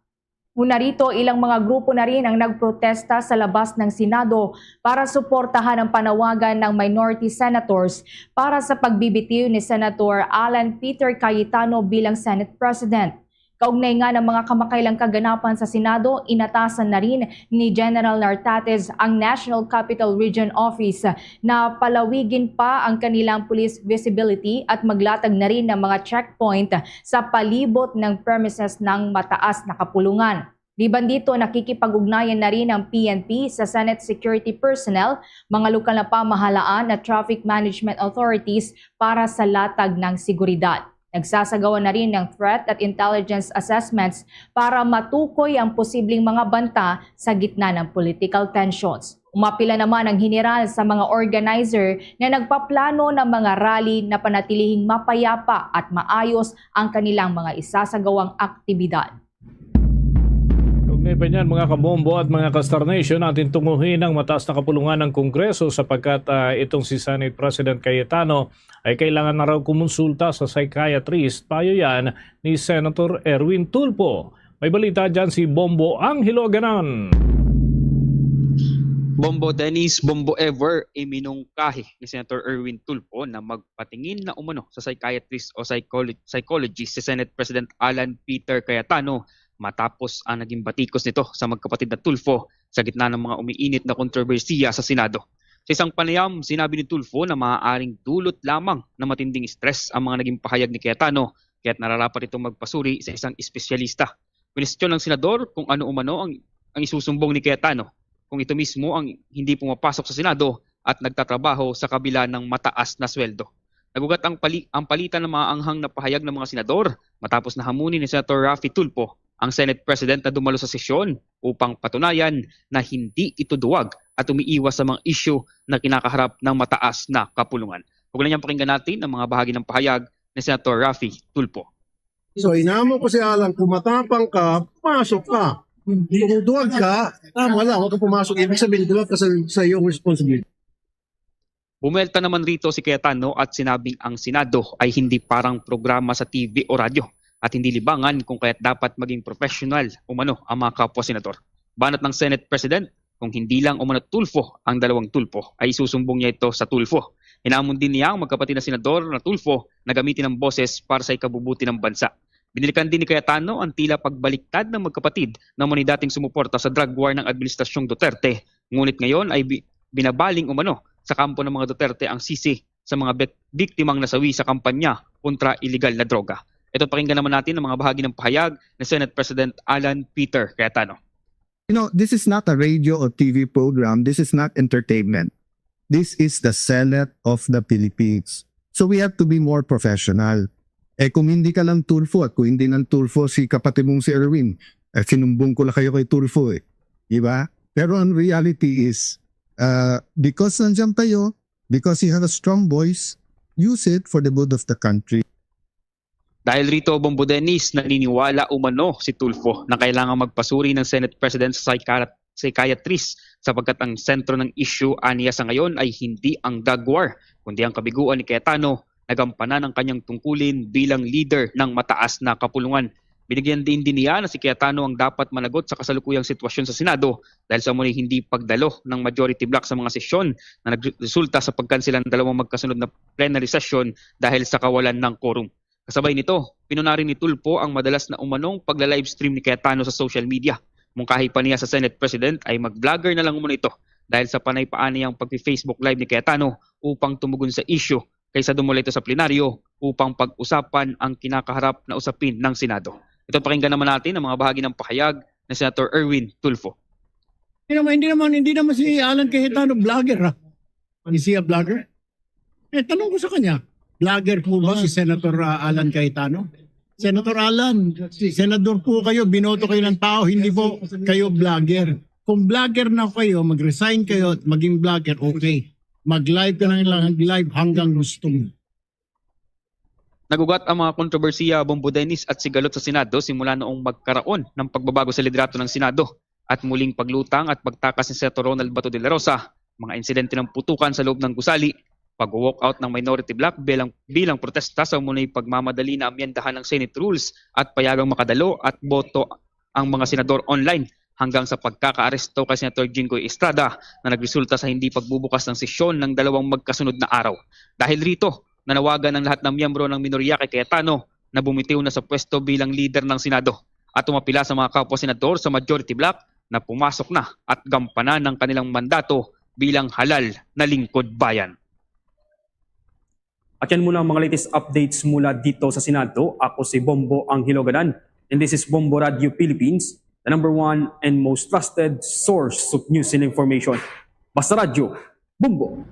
Una rito, ilang mga grupo na rin ang nagprotesta sa labas ng Senado para suportahan ang panawagan ng minority senators para sa pagbibitiw ni Senator Alan Peter Cayetano bilang Senate President. Kaugnay nga ng mga kamakailang kaganapan sa Senado, inatasan na rin ni General Nartates ang National Capital Region Office na palawigin pa ang kanilang police visibility at maglatag na rin ng mga checkpoint sa palibot ng premises ng mataas na kapulungan. Liban dito, nakikipag-ugnayan na rin ang P N P sa Senate security personnel, mga lokal na pamahalaan at traffic management authorities para sa latag ng seguridad. Nagsasagawa na rin ng threat at intelligence assessments para matukoy ang posibleng mga banta sa gitna ng political tensions. Umapila naman ang general sa mga organizer na nagpaplano ng mga rally na panatilihing mapayapa at maayos ang kanilang mga isasagawang aktibidad. Kaugnay pa niyan, mga kabombo at mga ka-Star Nation, atin tunguhin ang mataas na kapulungan ng Kongreso sapagkat, ah, itong si Senate President Cayetano ay kailangan na raw kumonsulta sa psychiatrist, payo yan ni Senator Erwin Tulfo. May balita dyan si Bombo Angelo Aganan. Bombo Dennis, Bombo Ever, iminungkahi ni Senator Erwin Tulfo na magpatingin na umano sa psychiatrist o psycholo- psychologist si Senate President Alan Peter Cayetano matapos ang naging batikos nito sa magkapatid na Tulfo sa gitna ng mga umiinit na kontrobersiya sa Senado. Sa isang panayam, sinabi ni Tulfo na maaaring dulot lamang ng matinding stress ang mga naging pahayag ni Cayetano, kaya't nararapat itong magpasuri sa isang espesyalista. Kwestiyon ng senador kung ano umano ang, ang isusumbong ni Cayetano, kung ito mismo ang hindi pumapasok sa Senado at nagtatrabaho sa kabila ng mataas na sweldo. Nagugat ang, pali, ang palitan ng mga anghang na pahayag ng mga senador matapos na hamunin ni Senator Raffy Tulfo ang Senate President na dumalo sa sesyon upang patunayan na hindi ito duwag at umiiwas sa mga isyu na kinakaharap ng mataas na kapulungan. Huwag na niyang pakinggan natin ang mga bahagi ng pahayag ni Senator Raffy Tulfo. So, inamo ko si Alan, kung matapang ka, pumasok ka. Kung duwag ka, tama lang, huwag ka pumasok. Ibig sabihin, duwag ka sa, sa iyong responsibility. Bumelta naman rito si Cayetano at sinabing ang Senado ay hindi parang programa sa T V o radyo at hindi libangan kung kaya't dapat maging professional umano ang mga kapwa senador. Banat ng Senate President, kung hindi lang umano Tulfo ang dalawang Tulfo, ay isusumbong niya ito sa Tulfo. Hinamon din niya ang magkapatid na senador na Tulfo na gamitin ang boses para sa ikabubuti ng bansa. Binalikan din ni Cayetano ang tila pagbaliktad ng magkapatid na umano'y dating sumuporta sa drug war ng Administrasyong Duterte, ngunit ngayon ay bi- binabaling umano sa kampo ng mga Duterte ang sisi sa mga bek- biktimang nasawi sa kampanya kontra iligal na droga. Ito, pakinggan naman natin ang mga bahagi ng pahayag ni Senate President Alan Peter Cayetano. You know, this is not a radio or T V program. This is not entertainment. This is the Senate of the Philippines. So we have to be more professional. Eh kung hindi ka lang Tulfo at kung hindi lang Tulfo si kapatid mong si Erwin, eh, sinumbong ko lang kayo kay Tulfo eh. Di ba? Pero ang reality is, uh, because nandiyan kayo, because you have a strong voice, use it for the good of the country. Dahil rito, Bombo Dennis, naniniwala umano si Tulfo na kailangan magpasuri ng Senate President sa psychiat- psychiatrist sapagkat ang sentro ng issue aniya sa ngayon ay hindi ang drug war, kundi ang kabiguan ni Cayetano na gampanan ang kanyang tungkulin bilang leader ng mataas na kapulungan. Binigyan din din niya na si Cayetano ang dapat managot sa kasalukuyang sitwasyon sa Senado dahil sa umano'y hindi pagdalo ng majority bloc sa mga sesyon na nagresulta sa pagkansela ng dalawang magkasunod na plenary session dahil sa kawalan ng quorum. Kasabay nito, pinuna rin ni Tulfo ang madalas na umanong pagla-livestream ni Cayetano sa social media. Mungkahi pa niya sa Senate President ay mag-vlogger na lang umano ito dahil sa panay pa aniyang pag-Facebook Live ni Cayetano upang tumugon sa issue kaysa dumulay ito sa plenaryo upang pag-usapan ang kinakaharap na usapin ng Senado. Ito, pakinggan naman natin ang mga bahagi ng pahayag ni Senator Erwin Tulfo. Hindi naman, hindi naman, hindi naman si Alan Cayetano vlogger, ha? Is he a vlogger? Eh, tanong ko sa kanya, vlogger po ba si Senator uh, Alan Cayetano? Senator Alan, senador po kayo, binoto kayo ng tao, hindi po kayo vlogger. Kung vlogger na kayo, mag-resign kayo at maging vlogger, okay. Mag-live ka lang lang, live hanggang gusto mo. Nagugat ang mga kontrobersiya, Bombo Dennis, at sigalot sa Senado simula noong magkaraon ng pagbabago sa liderato ng Senado at muling paglutang at pagtakas ni Senator Ronald Bato de la Rosa, mga insidente ng putukan sa loob ng gusali, pag-walkout ng minority bloc bilang, bilang protesta sa umano'y pagmamadali na amyendahan ng Senate rules at payagang makadalo at boto ang mga senador online hanggang sa pagkakaaresto kay Senator Jinggoy Estrada na nagresulta sa hindi pagbubukas ng sesyon ng dalawang magkasunod na araw. Dahil rito, nanawagan ang lahat ng miyembro ng minorya kay Cayetano na bumitiw na sa pwesto bilang leader ng Senado at umapila sa mga kapwa senador sa majority bloc na pumasok na at gampanan ang kanilang mandato bilang halal na lingkod bayan. At yan muna ang mga latest updates mula dito sa Senado. Ako si Bombo Angelo Gadan, and this is Bombo Radio Philippines, the number one and most trusted source of news and information. Basta Radyo, Bombo!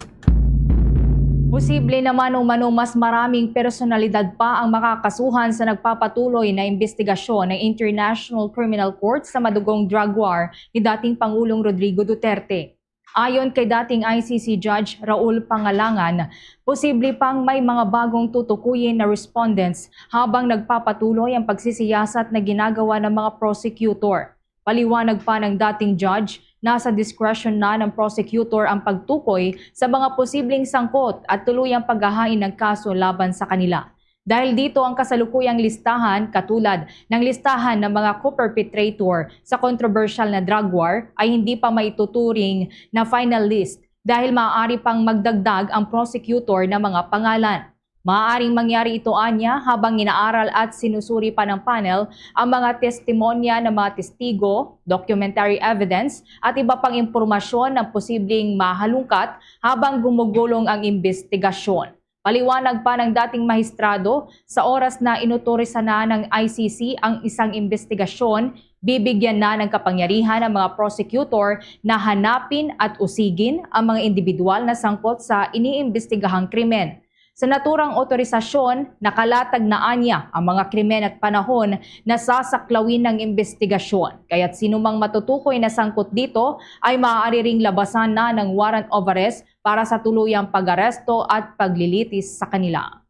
Posible naman umano mas maraming personalidad pa ang makakasuhan sa nagpapatuloy na imbestigasyon ng International Criminal Court sa madugong drug war ni dating Pangulong Rodrigo Duterte. Ayon kay dating I C C Judge Raul Pangalangan, posible pang may mga bagong tutukuyin na respondents habang nagpapatuloy ang pagsisiyasat na ginagawa ng mga prosecutor. Paliwanag pa ng dating judge, nasa discretion na ng prosecutor ang pagtukoy sa mga posibleng sangkot at tuluyang paghahain ng kaso laban sa kanila. Dahil dito ang kasalukuyang listahan, katulad ng listahan ng mga co-perpetrator sa controversial na drug war, ay hindi pa maituturing na final list dahil maaari pang magdagdag ang prosecutor ng mga pangalan. Maaaring mangyari ito anya habang inaaral at sinusuri pa ng panel ang mga testimonya ng mga testigo, documentary evidence, at iba pang impormasyon na posibleng mahalungkat habang gumugulong ang imbestigasyon. Paliwanag pa ng dating mahistrado, sa oras na inutorisahan na ng I C C ang isang imbestigasyon, bibigyan na ng kapangyarihan ang mga prosecutor na hanapin at usigin ang mga individual na sangkot sa iniimbestigahang krimen. Sa naturang otorisasyon, nakalatag na anya ang mga krimen at panahon na sasaklawin ng imbestigasyon, kaya't sinumang matutukoy na sangkot dito ay maaari ring labasan na ng warrant of arrest para sa tuluyang pag-aresto at paglilitis sa kanila.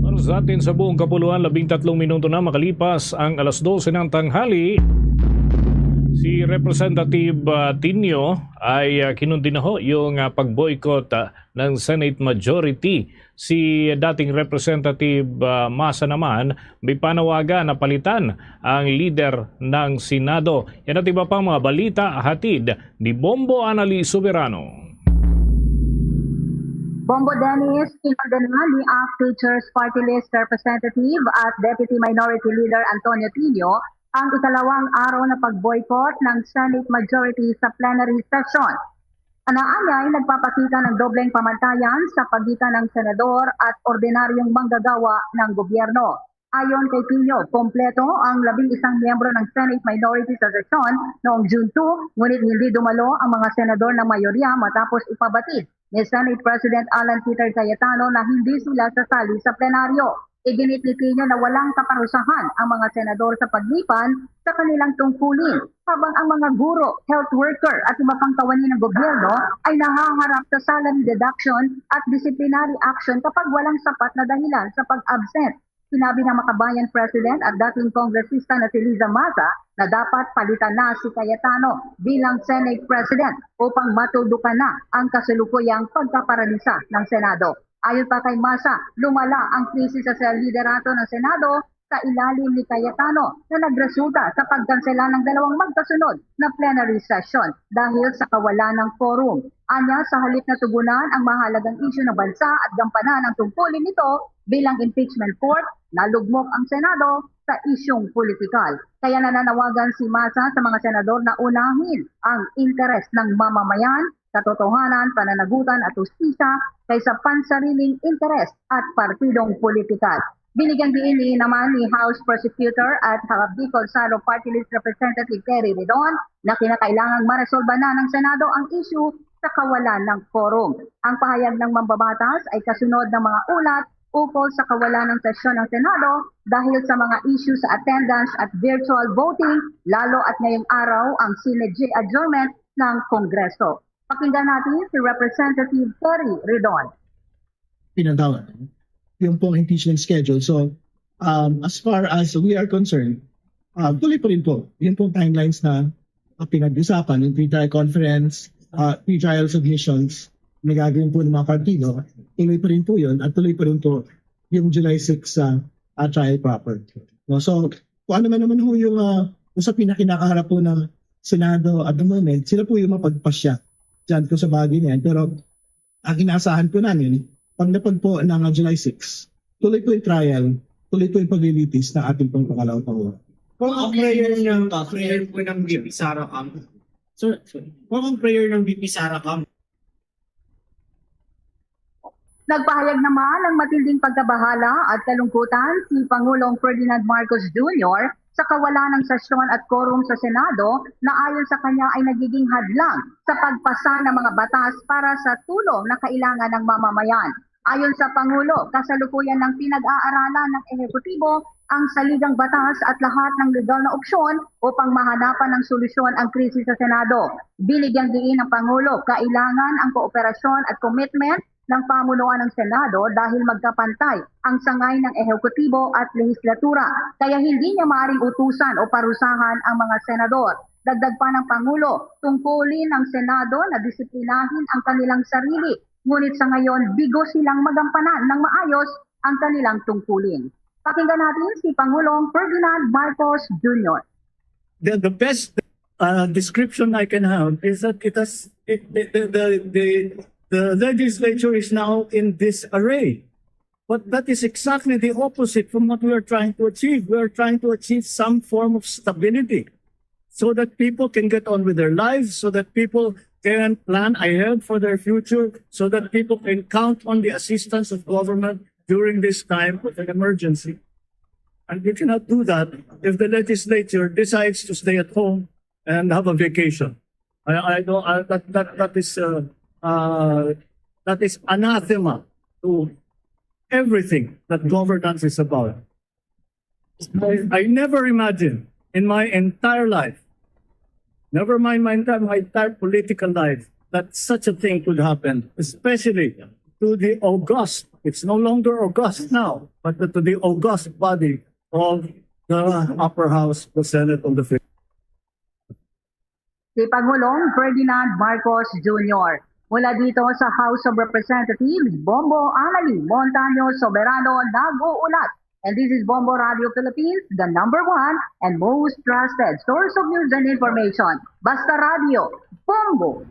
Para sa atin sa buong kapuluan, labing tatlong minuto na makalipas ang alas dose ng tanghali. Si Representative, ah, Tinio ay, ah, kinundinaho yung, ah, pag-boycott, ah, ng Senate majority. Si dating Representative, ah, Masa naman, may panawagan na palitan ang lider ng Senado. Yan at iba pang mga balita hatid ni Bombo Anali Soberano. Bombo Dennis, kinundinahan ni ACT Teachers Party List Representative at Deputy Minority Leader Antonio Tinio ang ikalawang araw na pag-boycott ng Senate majority sa plenary session. Ang anya ay nagpapakita ng dobleng pamantayan sa pagitan ng senador at ordinaryong manggagawa ng gobyerno. Ayon kay Tinio, kompleto ang labing isang miyembro ng Senate minority sa sesyon noong June two, ngunit hindi dumalo ang mga senador ng mayorya matapos ipabatid ni Senate President Alan Peter Cayetano na hindi sila sasali sa plenaryo. Iginit ni Tinio na walang kaparusahan ang mga senador sa paglipan sa kanilang tungkulin, habang ang mga guro, health worker at iba pang kawani ng gobyerno ay nahaharap sa salary deduction at disciplinary action kapag walang sapat na dahilan sa pag-absent. Sinabi ng Makabayan President at dating kongresista na si Liza Maza na dapat palitan na si Cayetano bilang Senate President upang matuldukan na ang kasalukuyang pagkaparalisa ng Senado. Ayon pa kay Maza, lumala ang krisis sa liderato ng Senado sa ilalim ni Cayetano na nagresulta sa pagkansela ng dalawang magkasunod na plenary session dahil sa kawalan ng quorum. Anya, sa halip na tugunan ang mahalagang isyu ng bansa at gampanan ang tungkulin nito bilang impeachment court, nalugmok ang Senado sa isyung politikal. Kaya nananawagan si Maza sa mga senador na unahin ang interes ng mamamayan, katotohanan, pananagutan at hustisya kaysa pansariling interes at partidong politikal. Binigyan diin ni naman ni House Prosecutor at Bicol Saro Party List Representative Terry Ridon na kinakailangang maresolba na ng Senado ang isyu sa kawalan ng quorum. Ang pahayag ng mambabatas ay kasunod ng mga ulat ukol sa kawalan ng sesyon ng Senado dahil sa mga isyu sa attendance at virtual voting, lalo at ngayong araw ang Senate adjournment ng Kongreso. Pakinggan natin si Representative Terry Ridon. Pinatawag yung pong impeachment schedule. So, um, as far as we are concerned, uh, tuloy pa rin po yung pong timelines na uh, pinag-usapan, yung pre-trial conference, uh, pre-trial submissions na gagawin po ng mga partido, tuloy pa rin po yun at tuloy pa rin po yung July six uh, uh, trial proper. No? So, kung ano man naman ho yung uh, usapin na kinakaharap po ng Senado at the moment, sila po yung mapagpasya dyan kung sa bagay na yan. Pero ang inaasahan po namin, pag napag po ng July six, tuloy po yung trial, tuloy po yung paglilitis ng ating pong pangalawang Pangulo. Kung ang prayer ng prayer po ng V P Sara Cam, sir, kung ang prayer ng V P Sara Cam, Nagpahayag naman ng matinding pagkabahala at kalungkutan si Pangulong Ferdinand Marcos Junior sa kawalan ng sesyon at quorum sa Senado na ayon sa kanya ay nagiging hadlang sa pagpasa ng mga batas para sa tulong na kailangan ng mamamayan. Ayon sa Pangulo, kasalukuyan ng pinag-aaralan ng ehekutibo ang saligang batas at lahat ng legal na opsyon upang mahanapan ng solusyon ang krisis sa Senado. Binigyang diin ng Pangulo, kailangan ang kooperasyon at commitment ng pamunuan ng Senado dahil magkapantay ang sangay ng ehekutibo at lehislatura, kaya hindi niya maaring utusan o parusahan ang mga senador. Dagdag pa ng Pangulo, tungkulin ng Senado na disiplinahin ang kanilang sarili, ngunit sa ngayon bigo silang magampanan ng maayos ang kanilang tungkulin. Pakinggan natin si Pangulong Ferdinand Marcos Junior. The, the best uh, description I can have is that it has it, the, the, the, the, the legislature is now in disarray. But that is exactly the opposite from what we are trying to achieve. We are trying to achieve some form of stability so that people can get on with their lives, so that people can plan ahead for their future, so that people can count on the assistance of government during this time of an emergency. And we cannot do that if the legislature decides to stay at home and have a vacation. I, I don't. I, that that that is uh, uh, that is anathema to everything that governance is about. I, I never imagined in my entire life, never mind my entire my entire political life, that such a thing could happen, especially to the august. It's no longer august now, but to the august body of the upper house, the Senate of the Philippines. si Pangulong Ferdinand Marcos Junior. Mula dito sa House of Representatives, Bombo Annalie Montaño Soberano nag-uulat. And this is Bombo Radio Philippines, the number one and most trusted source of news and information. Basta Radio, Bombo!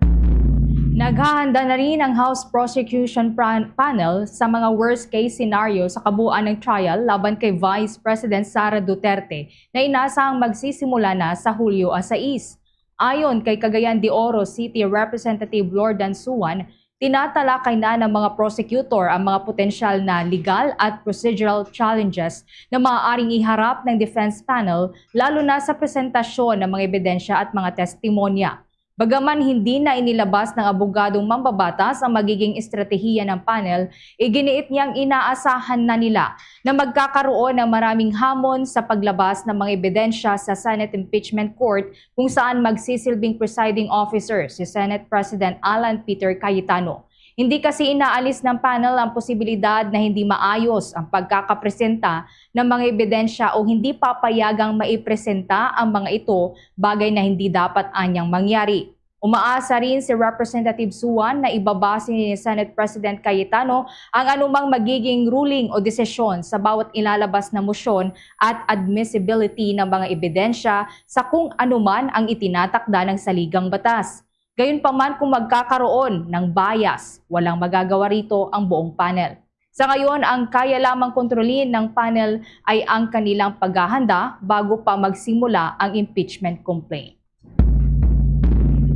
Naghahanda na rin ang House Prosecution Pran- Panel sa mga worst-case scenario sa kabuuan ng trial laban kay Vice President Sara Duterte na inasahang magsisimula na sa Hulyo sais. Ayon kay Cagayan de Oro City Representative Lordan Suan, tinatalakay na ng mga prosecutor ang mga potensyal na legal at procedural challenges na maaaring iharap ng defense panel, lalo na sa presentasyon ng mga ebidensya at mga testimonya. Bagaman hindi na inilabas ng abogadong mambabatas ang magiging estratehiya ng panel, iginiit niyang inaasahan na nila na magkakaroon ng maraming hamon sa paglabas ng mga ebidensya sa Senate Impeachment Court, kung saan magsisilbing presiding officer si Senate President Alan Peter Cayetano. Hindi kasi inaalis ng panel ang posibilidad na hindi maayos ang pagkakapresenta ng mga ebidensya o hindi papayagang maipresenta ang mga ito, bagay na hindi dapat anyang mangyari. Umaasa rin si Representative Suan na ibabase ni Senate President Cayetano ang anumang magiging ruling o desisyon sa bawat ilalabas na motion at admissibility ng mga ebidensya sa kung anuman ang itinatakda ng saligang batas. Gayunpaman, kung magkakaroon ng bias, walang magagawa rito ang buong panel. Sa ngayon, ang kaya lamang kontrolin ng panel ay ang kanilang paghahanda bago pa magsimula ang impeachment complaint.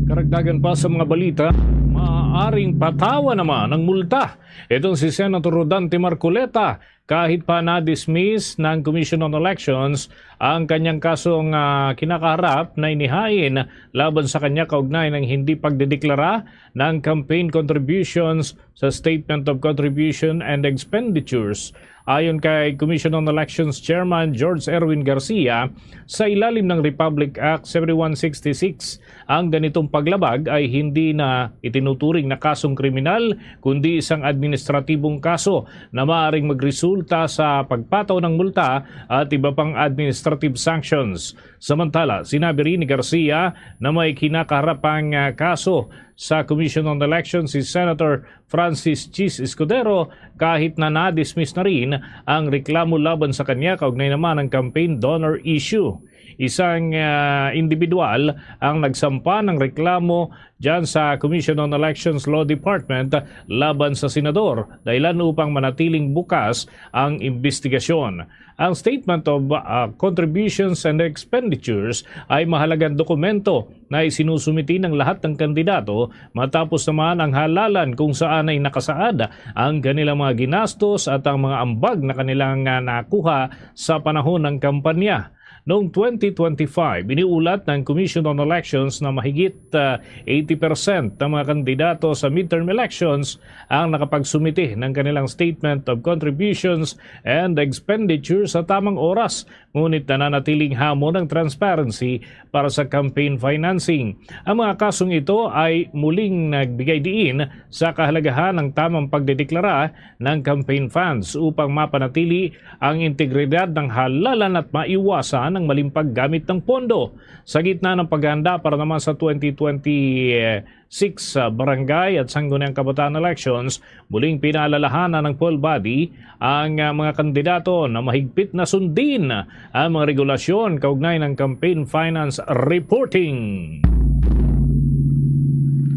Karagdagan pa sa mga balita, maaaring patawan naman ang multa itong si Senator Rodante Marcoleta kahit pa na-dismiss ng Commission on Elections ang kanyang kasong ah, kinakaharap na inihain laban sa kanya kaugnay ng hindi pagdedeklara ng campaign contributions sa Statement of Contribution and Expenditures. Ayon kay Commission on Elections Chairman George Erwin Garcia, sa ilalim ng Republic Act seventy-one sixty-six, ang ganitong paglabag ay hindi na itinuturing na kasong kriminal, kundi isang administratibong kaso na maaaring magresulta sa pagpataw ng multa at iba pang administrative sanctions. Samantala, sinabi rin ni Garcia na may kinakaharap pang ah, kaso sa Commission on Elections si Senator Francis Chiz Escudero kahit na na-dismiss na rin ang reklamo laban sa kanya kaugnay naman ng campaign donor issue. Isang ah, individual ang nagsampa ng reklamo dyan sa Commission on Elections Law Department laban sa senador, dahilan upang manatiling bukas ang imbestigasyon. Ang Statement of ah, Contributions and Expenditures ay mahalagang dokumento na isinusumiti ng lahat ng kandidato matapos naman ang halalan kung saan ay nakasaad ang kanilang mga ginastos at ang mga ambag na kanilang ah, nakuha sa panahon ng kampanya. Noong twenty twenty-five, iniulat ng Commission on Elections na mahigit ah, eighty percent ng mga kandidato sa midterm elections ang nakapagsumiti ng kanilang Statement of Contributions and Expenditures sa tamang oras, ngunit nananatiling hamon ang transparency para sa campaign financing. Ang mga kasong ito ay muling nagbigay diin sa kahalagahan ng tamang pagdedeklara ng campaign funds upang mapanatili ang integridad ng halalan at maiwasan ang maling paggamit ng pondo. Sa gitna ng paghahanda para naman sa twenty twenty-six, ah, barangay at sangguniang kabataan elections, muling pinaalalahanan ng poll body ang ah, mga kandidato na mahigpit na sundin ang mga regulasyon kaugnay ng campaign finance reporting.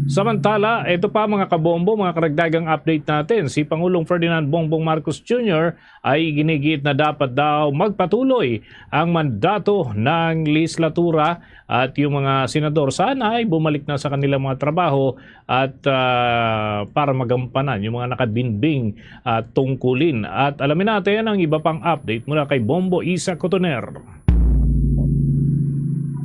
Samantala, ito pa mga kabombo, mga karagdagang update natin. Si Pangulong Ferdinand Bongbong Marcos Junior ay iginigiit na dapat daw magpatuloy ang mandato ng lehislatura at yung mga senador sana ay bumalik na sa kanilang mga trabaho at ah, para magampanan yung mga nakabinbing ah, tungkulin. At alamin natin ang iba pang update mula kay Bombo Isa Cotoner.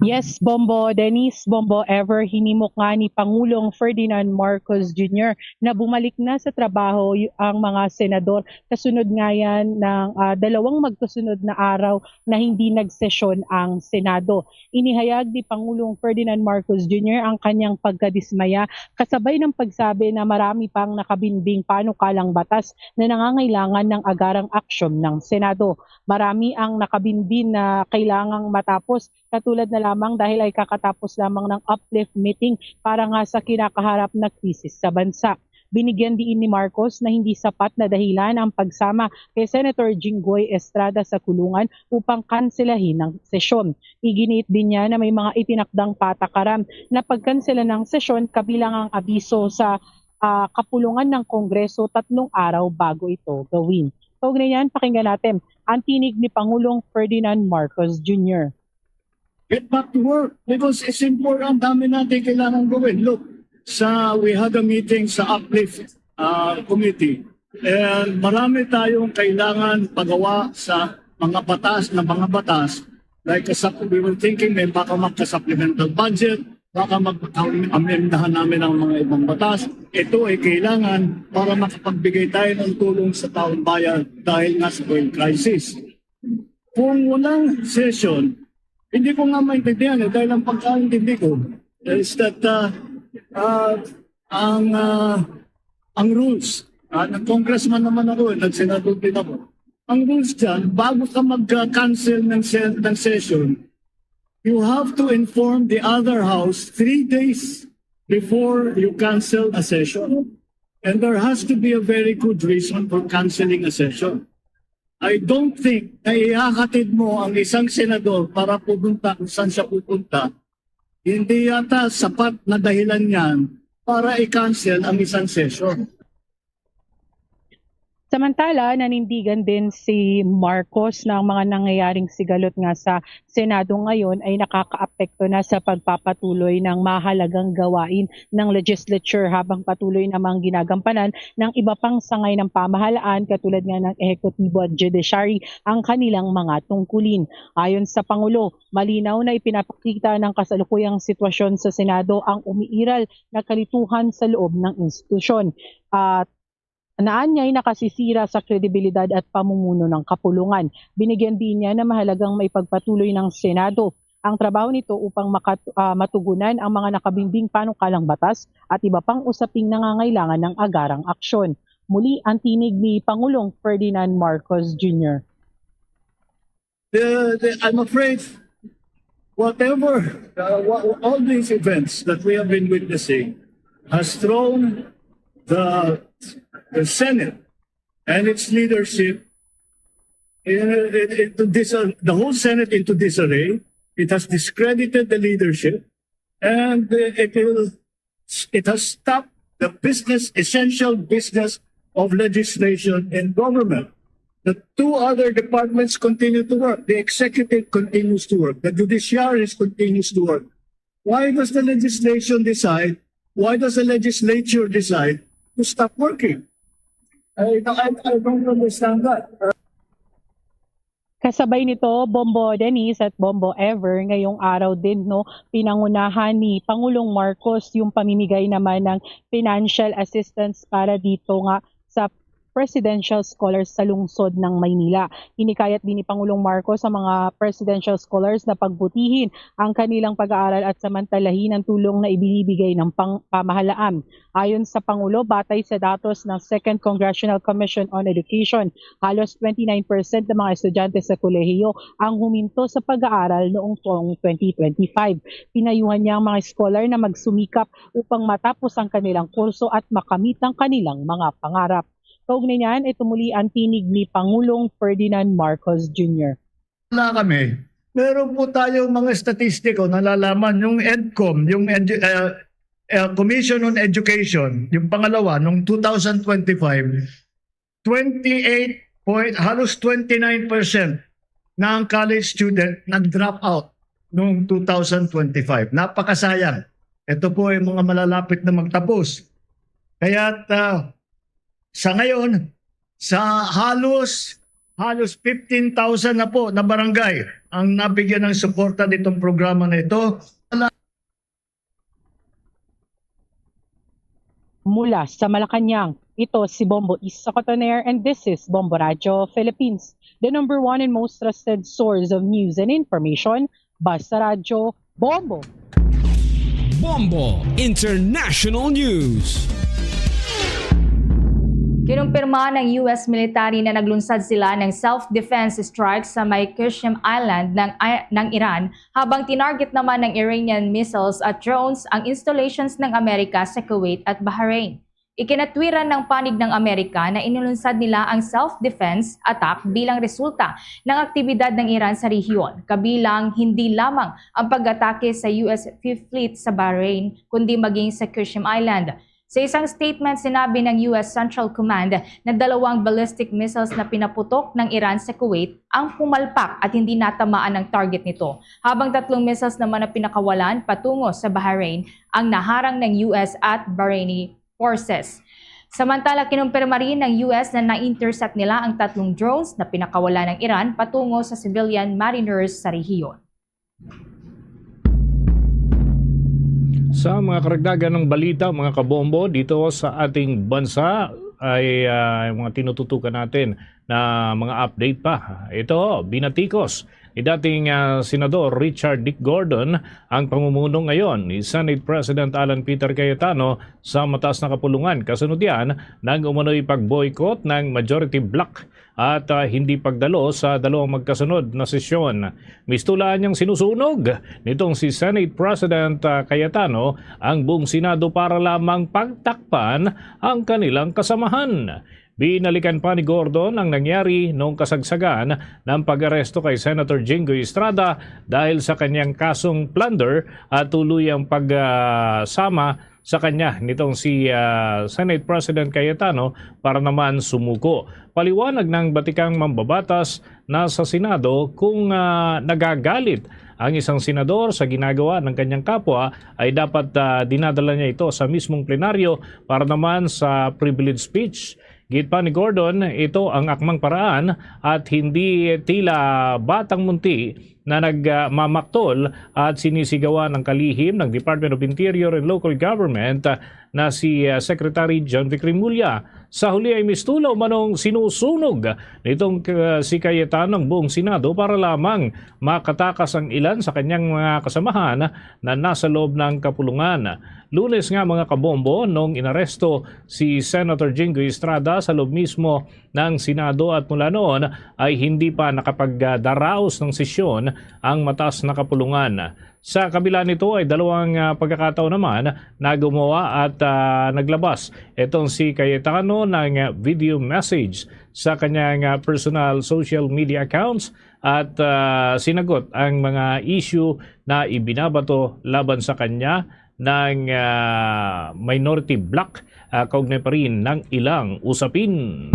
Yes, Bombo Dennis, Bombo Ever, hinimok nga ni Pangulong Ferdinand Marcos Junior na bumalik na sa trabaho y- ang mga senador kasunod ngayan ng ah, dalawang magkasunod na araw na hindi nagsesyon ang Senado. Inihayag ni Pangulong Ferdinand Marcos Junior ang kanyang pagkadismaya kasabay ng pagsabi na marami pang nakabinbing panukalang batas na nangangailangan ng agarang aksyon ng Senado. Marami ang nakabinbing na kailangang matapos katulad na lamang dahil ay kakatapos lamang ng uplift meeting para nga sa kinakaharap na krisis sa bansa. Binigyan diin ni Marcos na hindi sapat na dahilan ang pagsama kay Senator Jinggoy Estrada sa kulungan upang kanselahin ang sesyon. Iginiit din niya na may mga itinakdang patakaran na pagkansela ng sesyon kabilang ang abiso sa, ah, kapulungan ng Kongreso tatlong araw bago ito gawin. Kaugnay niyan, pakinggan natin ang tinig ni Pangulong Ferdinand Marcos Junior. Get back to work because it's important. Dami natin kailangan gawin. Look, sa, we had a meeting sa Uplift, uh, Committee. And marami tayong kailangan pagawa sa mga batas na mga batas. Like, kasap-, we were thinking may baka magka-supplemental budget, baka mag-, amendahan namin ang mga ibang batas. Ito ay kailangan para makapagbigay tayo ng tulong sa taong bayan dahil nga sa oil crisis. Kung walang session, hindi ko nga maintindihan eh, dahil ang pagkaintindi ko is that, uh, uh, ang, uh, ang rules, uh, nag-congressman naman ako, eh, nag-senador din ako. Ang rules dyan, bago ka mag-cancel ng, se- ng session, you have to inform the other house three days before you cancel a session. And there has to be a very good reason for canceling a session. I don't think na ihahatid mo ang isang senador para pumunta kung saan siya pupunta. Hindi yata sapat na dahilan yan para i-cancel ang isang session. Samantala, nanindigan din si Marcos na ang mga nangyayaring sigalot nga sa Senado ngayon ay nakakaapekto na sa pagpapatuloy ng mahalagang gawain ng legislature habang patuloy namang ginagampanan ng iba pang sangay ng pamahalaan katulad nga ng ehekutibo at judiciary ang kanilang mga tungkulin. Ayon sa Pangulo, malinaw na ipinapakita ng kasalukuyang sitwasyon sa Senado ang umiiral na kalituhan sa loob ng institusyon. At naanyay nakasisira sa kredibilidad at pamumuno ng kapulungan. Binigyan din niya na mahalagang maipagpatuloy ng Senado ang trabaho nito upang makat- ah, matugunan ang mga nakabimbing panukalang batas at iba pang usaping nangangailangan ng agarang aksyon. Muli ang tinig ni Pangulong Ferdinand Marcos Junior. The, the, I'm afraid whatever, uh, wha- all these events that we have been witnessing has thrown the, the Senate and its leadership in, in, into dis- the whole Senate into disarray. It has discredited the leadership, and uh, it will it has stopped the business, essential business of legislation in government. The two other departments continue to work. The executive continues to work. The judiciary continues to work. Why does the legislation decide? Why does the legislature decide to stop working? I, I, I don't understand that. Kasabay nito, Bombo Denise at Bombo Ever, ngayong araw din, no, pinangunahan ni Pangulong Marcos yung pamimigay naman ng financial assistance para dito nga sa presidential scholars sa lungsod ng Maynila. Hinikayat din ni Pangulong Marcos ang mga presidential scholars na pagbutihin ang kanilang pag-aaral at samantalahin ang tulong na ibinibigay ng pang- pamahalaan. Ayon sa Pangulo, batay sa datos ng Second Congressional Commission on Education, halos twenty-nine percent ng mga estudyante sa kolehiyo ang huminto sa pag-aaral noong taong twenty twenty-five. Pinayuhan niya ang mga scholar na magsumikap upang matapos ang kanilang kurso at makamit ang kanilang mga pangarap. Kaugnay niyan, ito muli ang tinig ni Pangulong Ferdinand Marcos Junior. Wala kami. Meron po tayo mga statistiko, nalalaman yung EDCOM, yung edu- uh, uh, Commission on Education, yung pangalawa, noong two thousand twenty-five, twenty-eight point, halos twenty-nine percent na ang college student nag-drop out noong two thousand twenty-five. Napakasayang. Ito po ay mga malalapit na magtapos. Kaya uh, sa ngayon, sa halos halos fifteen thousand na po na barangay ang nabigyan ng suporta nitong programa na ito. Mula sa Malacañang, ito si Bombo Isa Cotoner and this is Bombo Radyo Philippines, the number one and most trusted source of news and information. Basta Radyo, Bombo! Bombo International News. Kinumpirma ng U S military na naglunsad sila ng self-defense strike sa may Qeshm Island ng, ng Iran, habang tinarget naman ng Iranian missiles at drones ang installations ng Amerika sa Kuwait at Bahrain. Ikinatwiran ng panig ng Amerika na inilunsad nila ang self-defense attack bilang resulta ng aktibidad ng Iran sa rehiyon, kabilang hindi lamang ang pag-atake sa U S Fifth Fleet sa Bahrain, kundi maging sa Qeshm Island. Sa isang statement, sinabi ng U S Central Command na dalawang ballistic missiles na pinaputok ng Iran sa Kuwait ang pumalpak at hindi natamaan ang target nito, habang tatlong missiles naman na pinakawalan patungo sa Bahrain ang naharang ng U S at Bahraini forces. Samantala, kinumpirma rin ng U S na na-intercept nila ang tatlong drones na pinakawalan ng Iran patungo sa civilian mariners sa rehiyon. Sa mga karagdagan ng balita, mga kabombo, dito sa ating bansa ay uh, mga tinututukan natin na mga update pa. Ito, binatikos ni dating uh, Senador Richard Dick Gordon ang pamumuno ngayon ni Senate President Alan Peter Cayetano sa mataas na kapulungan. Kasunod yan, nang umano'y pag-boycott ng majority bloc at uh, hindi pagdalo sa dalawang magkasunod na sesyon. Mistulaan niyang sinusunog nitong si Senate President uh, Cayetano ang buong Senado para lamang pagtakpan ang kanilang kasamahan. Binalikan pa ni Gordon ang nangyari noong kasagsagan ng pag-aresto kay Senator Jinggoy Estrada dahil sa kanyang kasong plunder at tuluyang pagsama uh, sa kanya nitong si uh, Senate President Cayetano para naman sumuko. Paliwanag ng batikang mambabatas na sa Senado kung uh, nagagalit ang isang senador sa ginagawa ng kanyang kapwa ay dapat uh, dinadala niya ito sa mismong plenaryo para naman sa privilege speech. Git pa ni Gordon, ito ang akmang paraan at hindi tila batang munti na nagmamaktol at sinisigawan ang kalihim ng Department of Interior and Local Government na si uh, Secretary John Vic Remulla. Sa huli ay mistulaw manong sinusunog nitong uh, si Cayetano ang buong Senado para lamang makatakas ang ilan sa kanyang mga kasamahan na nasa loob ng kapulungan. Lunes nga, mga kabombo, nung inaresto si Senator Jinggoy Estrada sa loob mismo ng Senado at mula noon ay hindi pa nakapagdaraos ng sesyon ang mataas na kapulungan. Sa kabila nito ay dalawang uh, pagkakataon naman na gumawa at uh, naglabas itong si Cayetano ng video message sa kanyang uh, personal social media accounts at uh, sinagot ang mga issue na ibinabato laban sa kanya ng uh, minority bloc uh, kaugnay pa rin ng ilang usapin.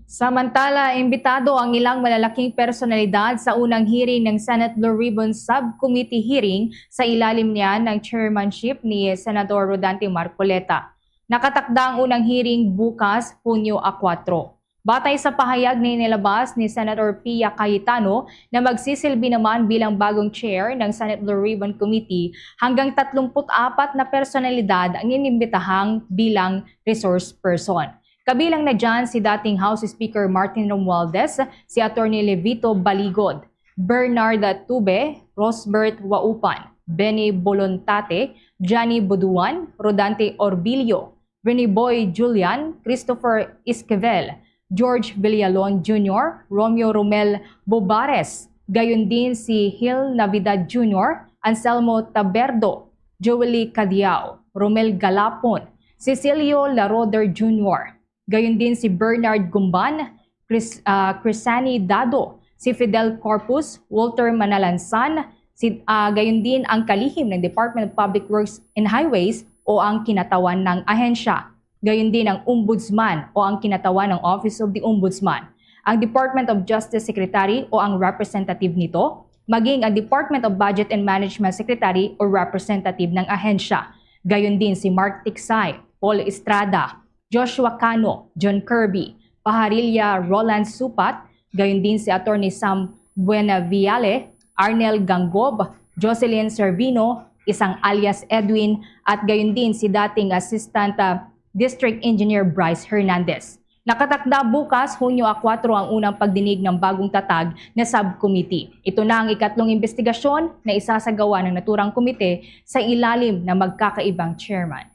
Samantala, imbitado ang ilang malalaking personalidad sa unang hearing ng Senate Blue Ribbon Subcommittee hearing sa ilalim niya ng chairmanship ni Senador Rodante Marcoleta. Nakatakda ang unang hearing bukas, Hunyo a kuwatro. Batay sa pahayag na inilabas ni Senator Pia Cayetano na magsisilbi naman bilang bagong chair ng Senate Blue Ribbon Committee, hanggang tatlumpu't apat na personalidad ang inimbitahang bilang resource person. Kabilang na dyan si dating House Speaker Martin Romualdez, si Attorney Levito Baligod, Bernarda Tube, Rosbert Waupan, Benny Bolontate, Johnny Buduan, Rodante Orbillo, Rene Boy Julian, Christopher Esquivel, George Villalon Junior, Romeo Romel Bobares, gayon din si Hil Navidad Junior, Anselmo Taberdo, Joely Cadiao, Romel Galapon, Cecilio Laroder Junior, gayon din si Bernard Gumban, Chris, uh, Crisani Dado, si Fidel Corpus, Walter Manalansan, si, uh, gayon din ang kalihim ng Department of Public Works and Highways o ang kinatawan ng ahensya. Gayon din ang Ombudsman o ang kinatawan ng Office of the Ombudsman, ang Department of Justice Secretary o ang representative nito, maging ang Department of Budget and Management Secretary o representative ng ahensya. Gayon din si Mark Tiksay, Paul Estrada, Joshua Cano, John Kirby, Paharilla Roland Supat, gayon din si Attorney Sam Buenaviale, Arnel Gangob, Jocelyn Servino, isang alias Edwin, at gayon din si dating Assistant uh, District Engineer Bryce Hernandez. Nakatakda bukas, Hunyo a kuwatro, ang unang pagdinig ng bagong tatag na subcommittee. Ito na ang ikatlong imbestigasyon na isasagawa ng naturang komite sa ilalim ng magkakaibang chairman.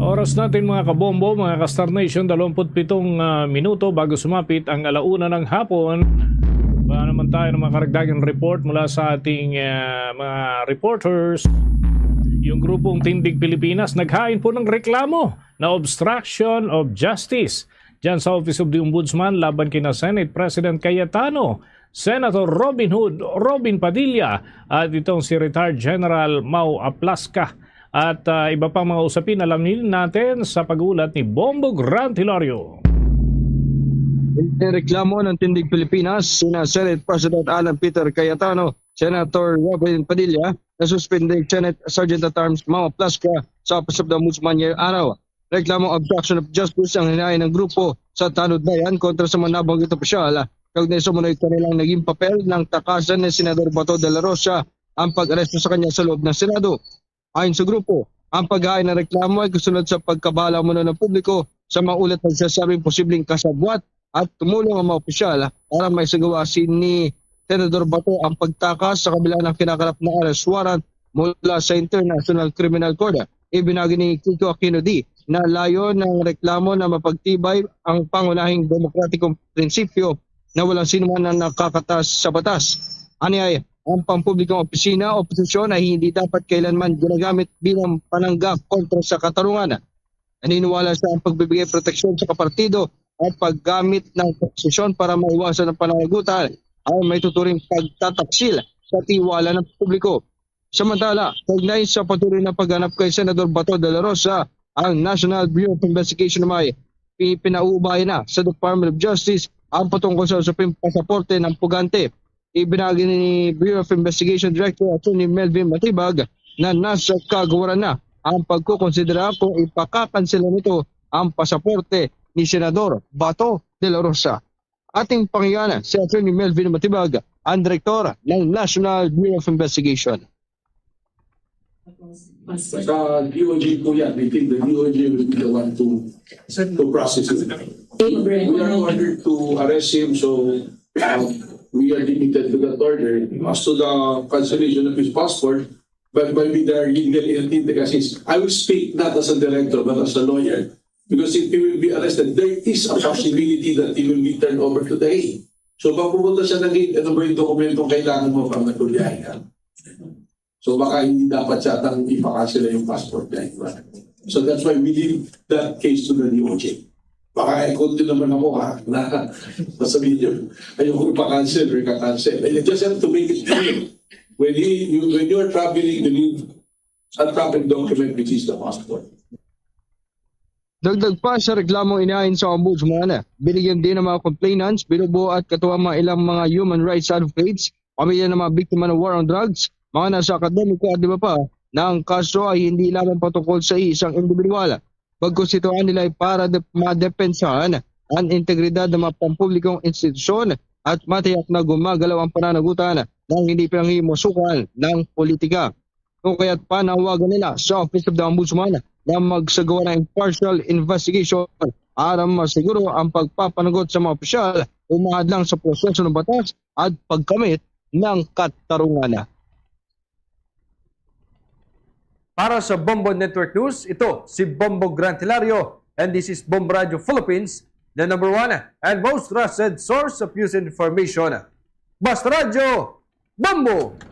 Oras natin, mga kabombo, mga ka-Star Nation, dalawampu't pitong, ah, minuto bago sumapit ang alauna ng hapon. Wala naman tayo ng mga karagdagang report mula sa ating, ah, mga reporters. Yung grupong Tindig Pilipinas naghain po ng reklamo na obstruction of justice dyan sa Office of the Ombudsman laban kina Senate President Cayetano, Senator Robin Hood, Robin Padilla, at itong si Retired General Mau Aplasca. At, ah, iba pang mga usapin, alamin natin sa pag-uulat ni Bombo Grant Hilario. Nireklamo ng Tindig Pilipinas sina Senate President Alan Peter Cayetano, Senator Robin Padilla, na suspended Senate Sergeant at Arms Mau Aplasca sa Office of the Ombudsman ngayong araw. Reklamo, obstruction of justice ang hinain ng grupo sa Tanod Bayan kontra sa mga nabanggit opisyal, kaugnay sa umano'y kanilang naging papel nang takasan ni Senador Bato de la Rosa ang pag-aresto sa kanya sa loob ng Senado. Ayon sa grupo, ang paghain ng reklamo ay kasunod sa pagkabala umano ng publiko sa mga ulat na nagsasabing posibleng kasabwat at tumulong ang mga opisyal para maisagawa si ni Senador Bato ang pagtakas sa kabila ng kinakalap na arrest warrant mula sa International Criminal Court. Ibinagi ni Kiko Aquino D na layo ng reklamo na mapagtibay ang pangunahing demokratikong prinsipyo na walang sinuman na nakakatas sa batas. Aniay, ang pampublikong opisina o posisyon ay hindi dapat kailanman ginagamit bilang panangga kontra sa katarungan. Naniniwala siya ang pagbibigay proteksyon sa kapartido at paggamit ng posisyon para maiwasan ang pananagutan ay may tuturing pagtataksil sa tiwala ng publiko. Samantala, kaugnay sa patuloy na paghanap kay Senador Bato de la Rosa, ang National Bureau of Investigation may pi-, pinauubaya na sa Department of Justice ang patungkol sa usaping pasaporte ng pugante. Ibinagi ni Bureau of Investigation Director Attorney Melvin Matibag na nasa kagawaran na ang pagkukonsidera kung ipakakansela nito ang pasaporte ni Senador Bato de la Rosa. Ating pangiyanan si Attorney Melvin Matibag, ang direktor ng National Bureau of Investigation. Sa D O J po yan. I think the D O J will be the one to, to process it. We are ordered to arrest him, so uh, we are limited to that order. As to the cancellation of his passport, but by me there legally and in the case, I will speak not as a director but as a lawyer. Because if he will be arrested, there is a possibility that he will be turned over to the Hague. So pag pumunta siya ng Hague, ano ba yung dokumentong kailangan mo para magbiyahe ka? So baka hindi dapat siya tang ipakansela yung passport niya. So that's why we leave that case to the D O J. Baka ikot din naman ako ha, na sasabihin niyo, ayoko ipakansel or ika-cancel. And you just have to make it clear. When, he, you, when you're traveling, you need a travel document which is the passport. Dagdag pa sa reklamong inain sa Ombudsman, binigyan din ng mga complainants, binubuo at katuwang mga ilang mga human rights advocates, pamilya ng mga biktima ng war on drugs, mga nasa akademiko at iba pa, na ang kaso ay hindi lamang patungkol sa isang individual. Bagkus ito ang nila ay para de- madepensahan ang integridad ng mga pampublikong institusyon at matiyak na gumagalaw ang pananagutan nang hindi pinanghimasukan ng politika. Kung kaya't panawagan nila sa Office of the Ombudsman na magsagawa ng impartial investigation para masiguro ang pagpapanagot sa mga opisyal umahadlang sa proseso ng batas at pagkamit ng katarungan. Para sa Bombo Network News, ito si Bombo Grant Hilario and this is Bombo Radio Philippines, the number one and most trusted source of news and information. Basta Radyo, Bombo!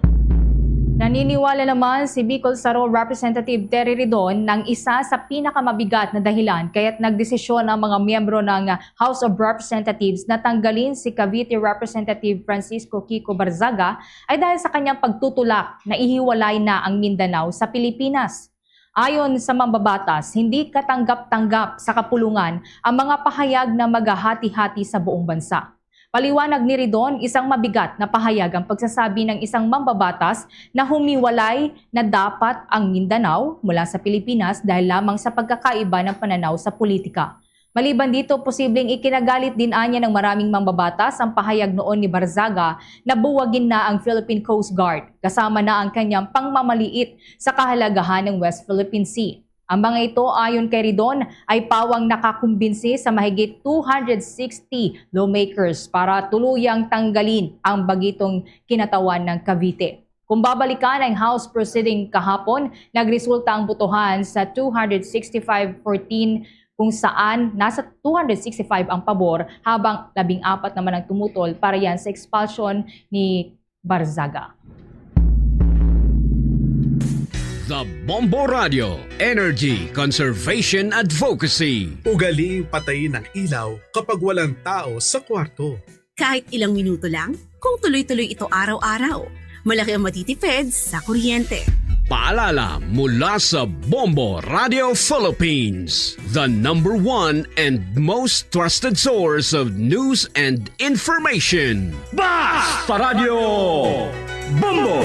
Naniniwala naman si Bicol Saro Representative Terry Ridon na ang isa sa pinakamabigat na dahilan kaya't nagdesisyon ang mga miyembro ng House of Representatives na tanggalin si Cavite Representative Francisco Kiko Barzaga ay dahil sa kanyang pagtutulak na ihiwalay na ang Mindanao sa Pilipinas. Ayon sa mambabatas, hindi katanggap-tanggap sa kapulungan ang mga pahayag na maghahati-hati sa buong bansa. Paliwanag ni Ridon, isang mabigat na pahayag ang pagsasabi ng isang mambabatas na humiwalay na dapat ang Mindanao mula sa Pilipinas dahil lamang sa pagkakaiba ng pananaw sa politika. Maliban dito, posibleng ikinagalit din anya ng maraming mambabatas ang pahayag noon ni Barzaga na buwagin na ang Philippine Coast Guard, kasama na ang kanyang pangmamaliit sa kahalagahan ng West Philippine Sea. Ang mga ito, ayon kay Ridon, ay pawang nakakumbinsi sa mahigit two hundred sixty lawmakers para tuluyang tanggalin ang bagitong kinatawan ng Cavite. Kung babalikan ang House proceeding kahapon, nagresulta ang botohan sa two hundred sixty-five fourteen, kung saan nasa two hundred sixty-five ang pabor, habang labing apat naman ang tumutol para yan sa expulsion ni Barzaga. The Bombo Radio, Energy Conservation Advocacy. Ugaling patayin ang ilaw kapag walang tao sa kwarto. Kahit ilang minuto lang, kung tuloy-tuloy ito araw-araw, malaki ang matitipid sa kuryente. Paalala mula sa Bombo Radio Philippines, the number one and most trusted source of news and information. Basta Radio Bombo!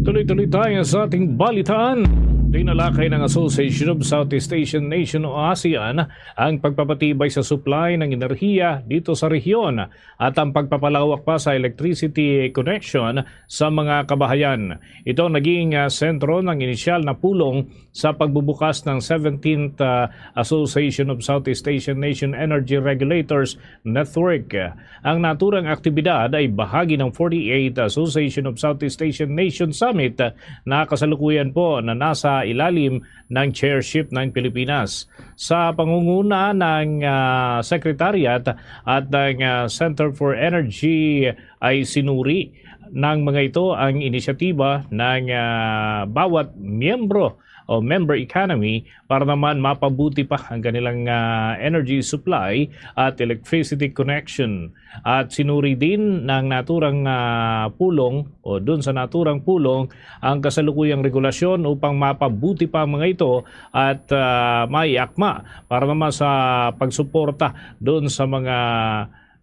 Tuloy-tuloy tayo sa ating balitaan. Tinalakay ng Association of Southeast Asian Nation o ASEAN ang pagpapatibay sa supply ng enerhiya dito sa rehiyon at ang pagpapalawak pa sa electricity connection sa mga kabahayan. Ito ang naging ah, sentro ng inisyal na pulong sa pagbubukas ng seventeenth ah, Association of Southeast Asian Nation Energy Regulators Network. Ang naturang aktibidad ay bahagi ng forty-eighth Association of Southeast Asian Nation Summit na kasalukuyan po na nasa ilalim ng chairship ng Pilipinas. Sa pangunguna ng ah, Secretariat at ng ah, Center for Energy ay sinuri ng mga ito ang inisyatiba ng ah, bawat miyembro o member economy para naman mapabuti pa ang kanilang ah, energy supply at electricity connection. At sinuri din ng naturang ah, pulong o dun sa naturang pulong ang kasalukuyang regulasyon upang mapabuti pa ang mga ito at ah, maiakma para naman sa pagsuporta dun sa mga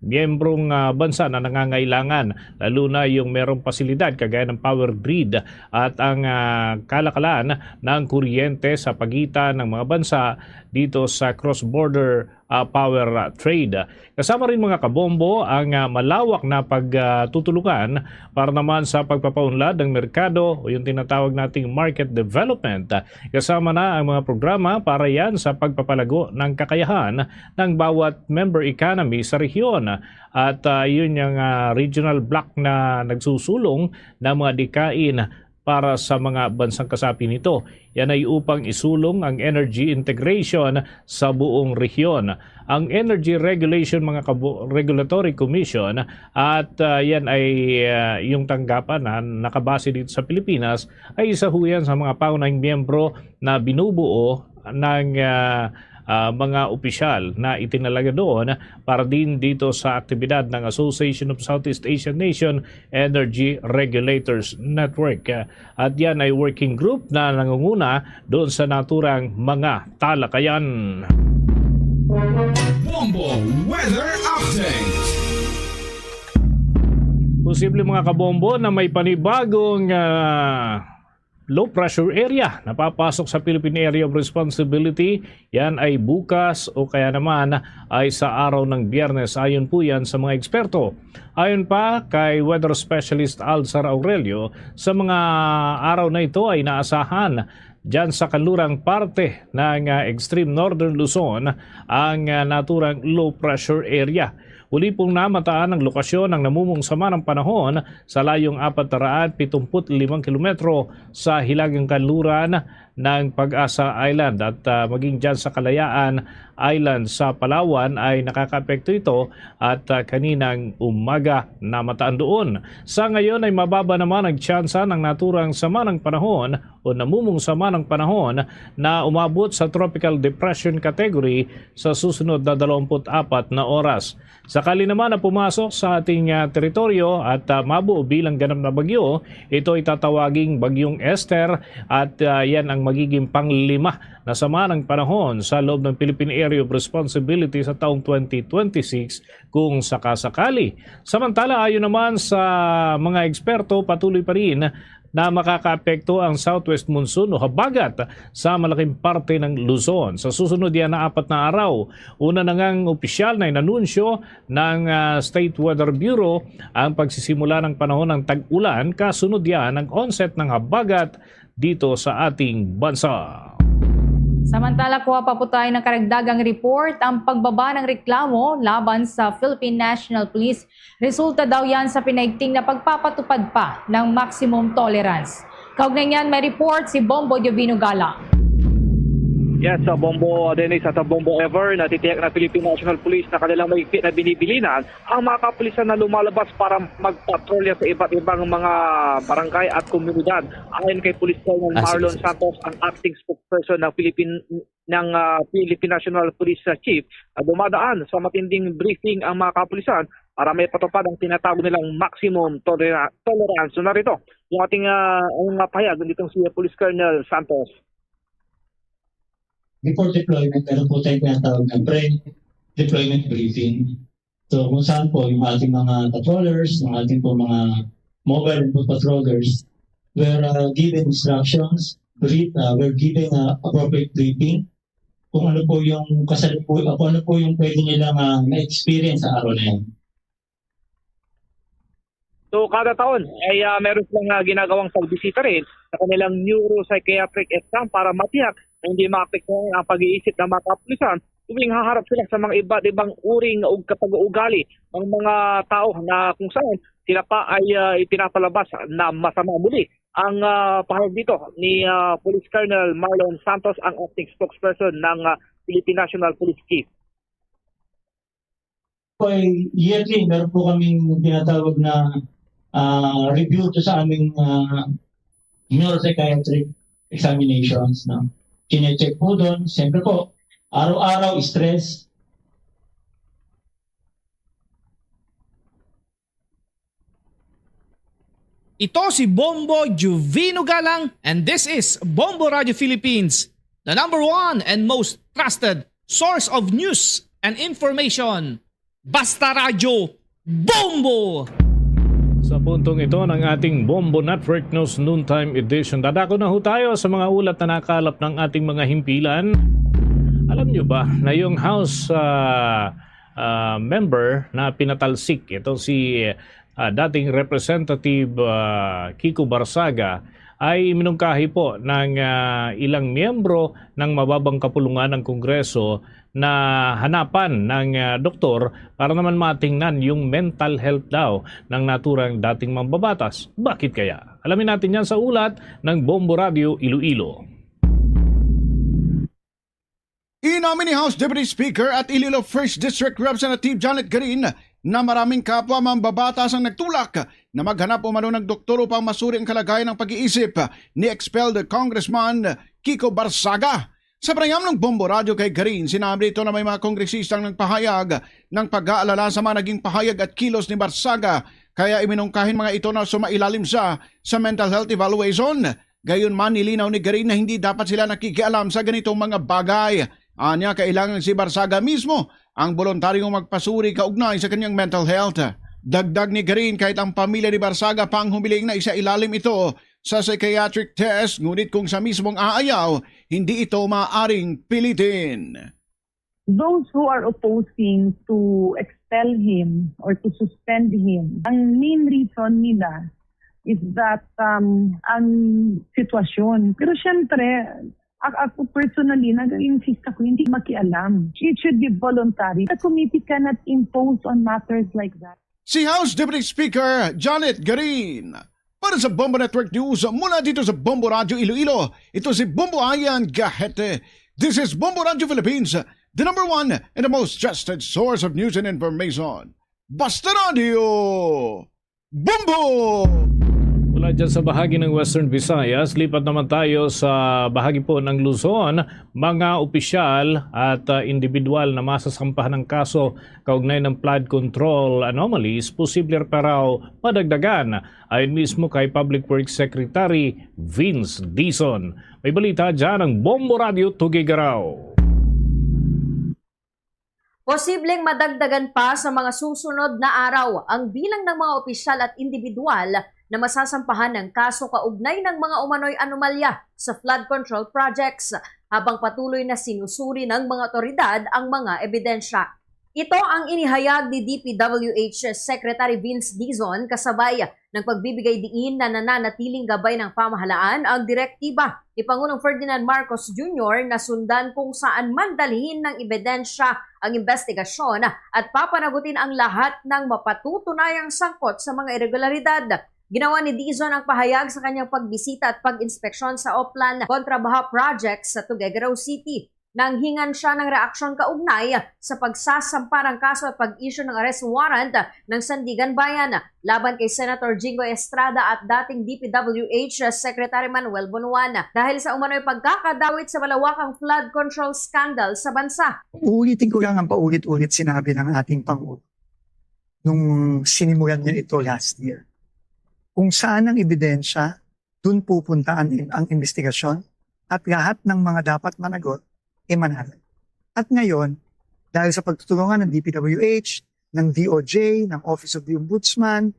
miyembrong ah, bansa na nangangailangan, lalo na yung merong pasilidad kagaya ng power grid at ang ah, kalakalan ng kuryente sa pagitan ng mga bansa dito sa cross-border ah, power ah, trade. Kasama rin, mga kabombo, ang ah, malawak na pagtutulungan para naman sa pagpapaunlad ng merkado o yung tinatawag nating market development. Kasama na ang mga programa para yan sa pagpapalago ng kakayahan ng bawat member economy sa rehiyon. At ah, yun yung ah, regional bloc na nagsusulong ng mga dikain para sa mga bansang kasapi nito. Yan ay upang isulong ang energy integration sa buong rehiyon. Ang Energy Regulation, mga kabo- Regulatory Commission, at ah, yan ay ah, yung tanggapan na nakabase dito sa Pilipinas, ay isa ho yan sa mga pangunahing miyembro na binubuo ng ah, ah, mga opisyal na itinalaga doon para din dito sa aktibidad ng Association of Southeast Asian Nation Energy Regulators Network. At yan ay working group na nangunguna doon sa naturang mga talakayan. Bombo Weather Update. Posible, mga kabombo, na may panibagong ah, low pressure area na papasok sa Philippine Area of Responsibility. Yan ay bukas o kaya naman ay sa araw ng Biyernes. Ayon po yan sa mga eksperto. Ayon pa kay weather specialist Alzar Aurelio, sa mga araw na ito ay naasahan dyan sa kanlurang parte ng ah, extreme northern Luzon ang ah, naturang low pressure area. Uli pong namataan ang lokasyon ng namumong sama ng panahon sa layong apat na raan pitumput limang kilometro sa hilagang kanluran ng Pag-asa Island at ah, maging dyan sa Kalayaan Island sa Palawan ay nakakaapekto ito at ah, kaninang umaga namataan doon. Sa ngayon ay mababa naman ang tsansa ng naturang sama ng panahon o namumong sama ng panahon na umabot sa tropical depression category sa susunod na dalawampu't apat na oras. Sakali naman na pumasok sa ating ah, teritoryo at ah, mabuo bilang ganap na bagyo, ito ay tatawaging Bagyong Esther at ah, yan ang magiging panglima na sama ng panahon sa loob ng Philippine Area of Responsibility sa taong twenty twenty-six kung sakasakali. Samantala, ayon naman sa mga eksperto, patuloy pa rin na makakaapekto ang southwest monsoon o habagat sa malaking parte ng Luzon. Sa susunod yan na apat na araw, una na ngang opisyal na inanunsyo ng ah, State Weather Bureau ang pagsisimula ng panahon ng tag-ulan, kasunod yan ng onset ng habagat dito sa ating bansa. Samantala, kuha pa po tayo ng karagdagang report. Ang pagbaba ng reklamo laban sa Philippine National Police, resulta daw yan sa pinaigting na pagpapatupad pa ng maximum tolerance. Kaugnay niyan, may report si Bombo Jovino Gala. Yes, sa Bombo Dennis at Bombo Ever, natitiyak na Philippine National Police na kanilang mahigpit na binibilinan ang mga kapulisan na lumalabas para magpatrolya sa iba't ibang mga barangay at komunidad. Ayon kay Police Colonel Ah, sige, Marlon sige. Santos, ang acting spokesperson ng Philippine ng ah, Philippine National Police ah, Chief, ah, dumadaan sa matinding briefing ang mga kapulisan para may patupad ang tinatawag nilang maximum tolera- tolerance. So, narito yung ating ah, ang mga pahayag nitong si Police Colonel Santos. Before deployment, meron po tayong tinatawag na pre-deployment briefing. So kung saan po yung ating mga patrollers, yung ating po mga mobile and foot patrollers, we're uh, given instructions, brief, uh, we're given uh, appropriate briefing kung ano po yung kasal po, kung ano po yung pwede nilang uh, na-experience sa araw na yun. So kada taon ay ah, meron silang ah, ginagawang pagbisita rin sa kanilang neuropsychiatric exam para matiyak na hindi maapektuhan ang pag-iisip ng mga kapulisan tuwing haharap sila sa mga iba't ibang uri nga ug kapag-uugali ng mga tao na kung saan sila pa ay ah, ipinapalabas na masama. Muli ang ah, pahayag dito ni ah, Police Colonel Marlon Santos, ang acting spokesperson ng ah, Philippine National Police Chief. Po ay yearly, meron po kaming tinatawag na ah, review to sa aming ah, neuropsychiatric examinations. No? Chine-check po doon, siyempre po, araw-araw, stress. Ito si Bombo Juvino Galang, and this is Bombo Radio Philippines, the number one and most trusted source of news and information. Basta Radyo, Bombo! Sa puntong ito ng ating Bombo Network News Noontime Edition, dadako na ho tayo sa mga ulat na nakalap ng ating mga himpilan. Alam nyo ba na yung House ah, ah, member na pinatalsik, ito si ah, dating Representative ah, Kiko Barsaga, ay minungkahi po ng ah, ilang miyembro ng mababang kapulungan ng Kongreso na hanapan ng ah, doktor para naman matingnan yung mental health daw ng naturang dating mambabatas. Bakit kaya? Alamin natin yan sa ulat ng Bombo Radio Iloilo. Inamin ni House Deputy Speaker at Iloilo First District Representative Janet Garin na maraming kapwa mambabatas ang nagtulak na maghanap umano ng doktor upang masuri ang kalagayan ng pag-iisip ni expelled Congressman Kiko Barsaga. Sa panayam ng Bombo Radyo kay Garin, sinabi nito na may mga kongresistang nagpahayag ng pag-aalala sa mga naging pahayag at kilos ni Barsaga, kaya iminungkahi mga ito na sumailalim sa sa mental health evaluation. Gayon man, nilinaw ni Garin na hindi dapat sila nakikialam sa ganitong mga bagay. Anya, kailangan si Barsaga mismo ang boluntaryong magpasuri kaugnay sa kanyang mental health. Dagdag ni Garin, kahit ang pamilya ni Barsaga pa ang humiling na isailalim ito sa psychiatric test, ngunit kung siya mismo ang aayaw, hindi ito maaaring pilitin. Those who are opposing to expel him or to suspend him, ang main reason nila is that um, ang sitwasyon. Pero syempre, a- ako personally, nag-insist ako, hindi makialam. It should be voluntary. The committee cannot impose on matters like that. Si House Deputy Speaker Janet Garin. Para sa Bombo Network News, mula dito sa Bombo Radyo Iloilo, ito si Bombo Ayan Gahete. This is Bombo Radyo Philippines, the number one and the most trusted source of news and information. Basta Radio Bombo! Mula dyan sa bahagi ng Western Visayas, lipat naman tayo sa bahagi po ng Luzon. Mga opisyal at ah, individual na masasampahan ng kaso kaugnay ng flood control anomalies, posible pa raw madagdagan. Ayon mismo kay Public Works Secretary Vince Dizon. May balita dyan ang Bombo Radio Tugigarao. Posibleng madagdagan pa sa mga susunod na araw ang bilang ng mga opisyal at individual na masasampahan ng kaso kaugnay ng mga umano'y anomalya sa flood control projects, habang patuloy na sinusuri ng mga otoridad ang mga ebidensya. Ito ang inihayag ni D P W H Secretary Vince Dizon kasabay ng pagbibigay diin na nananatiling gabay ng pamahalaan ang direktiba ni Pangulong Ferdinand Marcos Junior na sundan kung saan man dalhin ng ebidensya ang investigasyon at papanagutin ang lahat ng mapatutunayang sangkot sa mga irregularidad. Ginawa ni Dizon ang pahayag sa kanyang pagbisita at pag-inspeksyon sa Oplan Kontra Baha Project sa Tuguegarao City. Nanghingan siya ng reaksyon kaugnay sa pagsasampa ng kaso at pag-issue ng arrest warrant ng Sandiganbayan laban kay Senator Jinggoy Estrada at dating D P W H Secretary Manuel Bonuan dahil sa umano'y pagkakadawit sa malawakang flood control scandal sa bansa. Uulitin ko lang ang paulit-ulit sinabi ng ating Pangulo nung sinimulan niya ito last year. Kung saan ang ebidensya, dun pupunta ang, ang investigasyon at lahat ng mga dapat managot ay managot. At ngayon, dahil sa pagtutulungan ng D P W H, ng D O J, ng Office of the Ombudsman,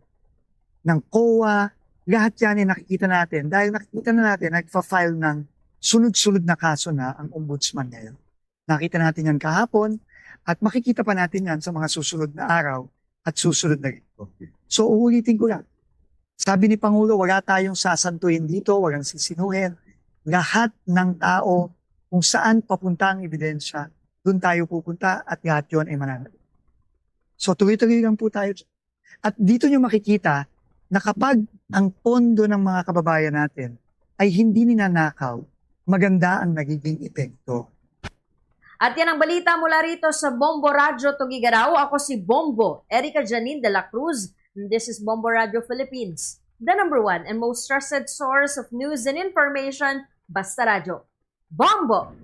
ng COA, lahat yan ay nakikita natin dahil nakikita na natin nagfa-file ng sunod-sunod na kaso na ang Ombudsman ngayon. Nakita natin yan kahapon at makikita pa natin yan sa mga susunod na araw at susunod na linggo. So, uulitin ko lang. Sabi ni Pangulo, wala tayong sasantuhin dito, walang sisinuhin. Lahat ng tao, kung saan papunta ang ebidensya, doon tayo pupunta at lahat yun ay mananagot. So, tuloy-tuloy lang po tayo. At dito nyo makikita na kapag ang pondo ng mga kababayan natin ay hindi ninanakaw, maganda ang nagiging epekto. At yan ang balita mula rito sa Bombo Radyo Tuguegarao. Ako si Bombo Erica Janine de la Cruz. This is Bombo Radyo Philippines, the number one and most trusted source of news and information. Basta Radyo. Bombo!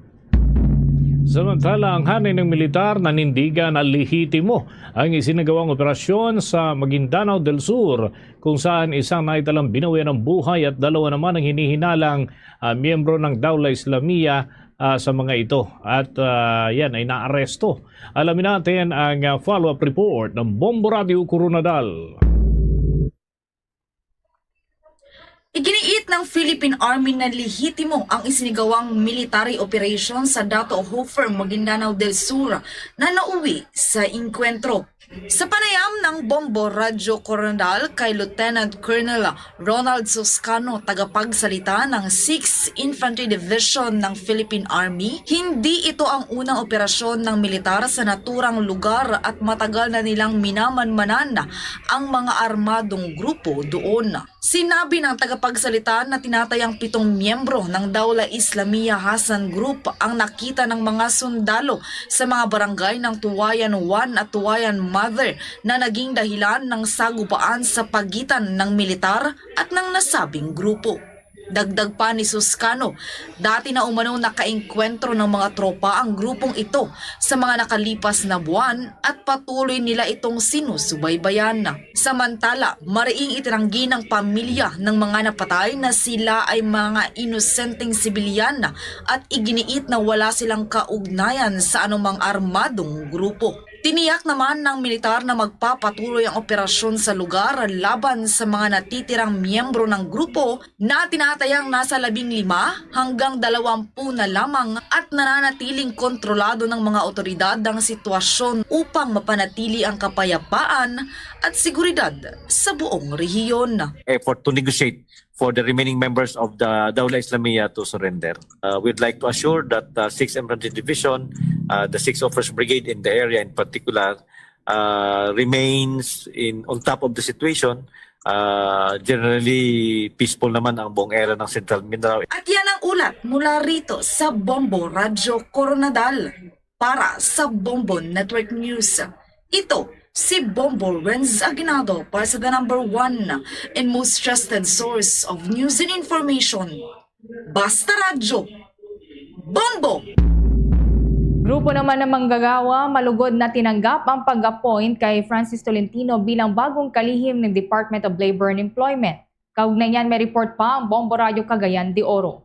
Samantala, ang hanay ng militar nanindigan na lehitimo ang isinagawang operasyon sa Maguindanao del Sur, kung saan isang naitalang binawian ng buhay at dalawa naman ang hinihinalang, ah, miyembro ng Dawla Islamiyah, ah, sa mga ito. At, ah, yan ay naaresto. Alamin natin ang, ah, follow-up report ng Bombo Radio Koronadal. Iginiit ng Philippine Army na lehitimo ang isinigawang military operation sa Dato Hofer, Maguindanao del Sur, na nauwi sa engkwentro. Sa panayam ng Bombo Radyo Koronadal kay Lieutenant Colonel Ronald Suscano, tagapagsalita ng Sixth Infantry Division ng Philippine Army, hindi ito ang unang operasyon ng militar sa naturang lugar at matagal na nilang minamanmanan ang mga armadong grupo doon. Sinabi ng tagapagsalita na tinatayang pitong miyembro ng Dawla Islamiyah Hassan Group ang nakita ng mga sundalo sa mga barangay ng Tuwayan One at Tuwayan Mother na naging dahilan ng sagupaan sa pagitan ng militar at ng nasabing grupo. Dagdag pa ni Suscano, dati na umano nakaengkwentro ng mga tropa ang grupong ito sa mga nakalipas na buwan at patuloy nila itong sinusubaybayan. Samantala, mariing itinanggi ng pamilya ng mga napatay na sila ay mga inosenteng sibilyan at iginiit na wala silang kaugnayan sa anumang armadong grupo. Tiniyak naman ng militar na magpapatuloy ang operasyon sa lugar laban sa mga natitirang miyembro ng grupo na tinatayang nasa labing lima hanggang dalawampu na lamang at nananatiling kontrolado ng mga awtoridad ang sitwasyon upang mapanatili ang kapayapaan at seguridad sa buong rehiyon. Effort to negotiate for the remaining members of the Dawla Islamiyah to surrender. Uh, we'd like to assure that, uh, Sixth Infantry Division, uh, the Sixth Officers Brigade in the area in particular, uh, remains in, on top of the situation. Uh, generally, peaceful naman ang buong area ng Central Mindanao. At yan ang ulat mula rito sa Bombo Radyo Koronadal. Para sa Bombo Network News, ito si Bombo Renz Aguinaldo para sa the number one and most trusted source of news and information. Basta Radyo, Bombo! Grupo naman ng manggagawa malugod na tinanggap ang pag-appoint kay Francis Tolentino bilang bagong kalihim ng Department of Labor and Employment. Kaugnay niyan, may report pa ang Bombo Radyo Cagayan de Oro.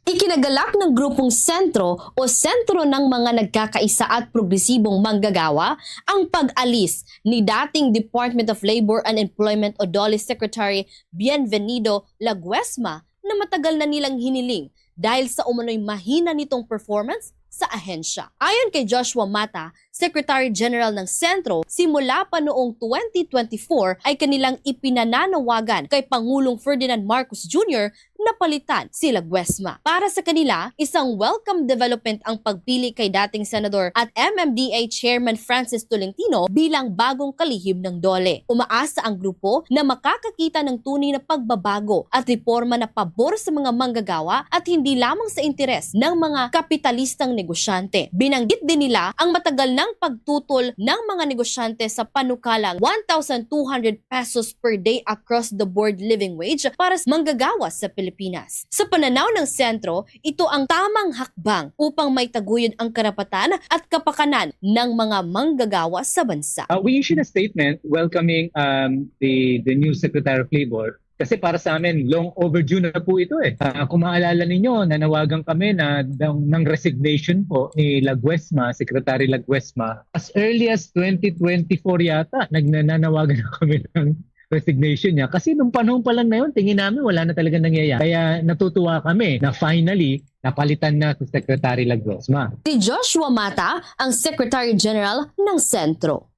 Ikinagalak ng Grupong Sentro o Sentro ng mga Nagkakaisa at Progresibong Manggagawa ang pag-alis ni dating Department of Labor and Employment o DOLE Secretary Bienvenido Laguesma na matagal na nilang hiniling dahil sa umano'y mahina nitong performance sa ahensya. Ayon kay Joshua Mata, Secretary General ng Sentro, simula pa noong twenty twenty-four ay kanilang ipinananawagan kay Pangulong Ferdinand Marcos Junior na palitan si Laguesma. Para sa kanila, isang welcome development ang pagpili kay dating Senador at M M D A Chairman Francis Tolentino bilang bagong kalihim ng DOLE. Umaasa ang grupo na makakakita ng tunay na pagbabago at reforma na pabor sa mga manggagawa at hindi lamang sa interes ng mga kapitalistang negosyante. Binanggit din nila ang matagal nang pagtutol ng mga negosyante sa panukalang one thousand two hundred pesos per day across the board living wage para sa manggagawa sa Pilipinas. Sa pananaw ng Sentro, ito ang tamang hakbang upang maitaguyod ang karapatan at kapakanan ng mga manggagawa sa bansa. Uh, we issued a statement welcoming um, the the new Secretary of Labor kasi para sa amin, long overdue na po ito eh. Uh, kung maalala ninyo, nanawagan kami na ng, ng resignation po ni Laguesma, Secretary Laguesma. As early as twenty twenty-four yata, nagnananawagan na kami ng resignation niya. Kasi nung panahon pa lang na yun, tingin namin wala na talaga nangyayari. Kaya natutuwa kami na finally, napalitan na si Secretary Laguesma. Si Joshua Mata ang Secretary General ng Sentro.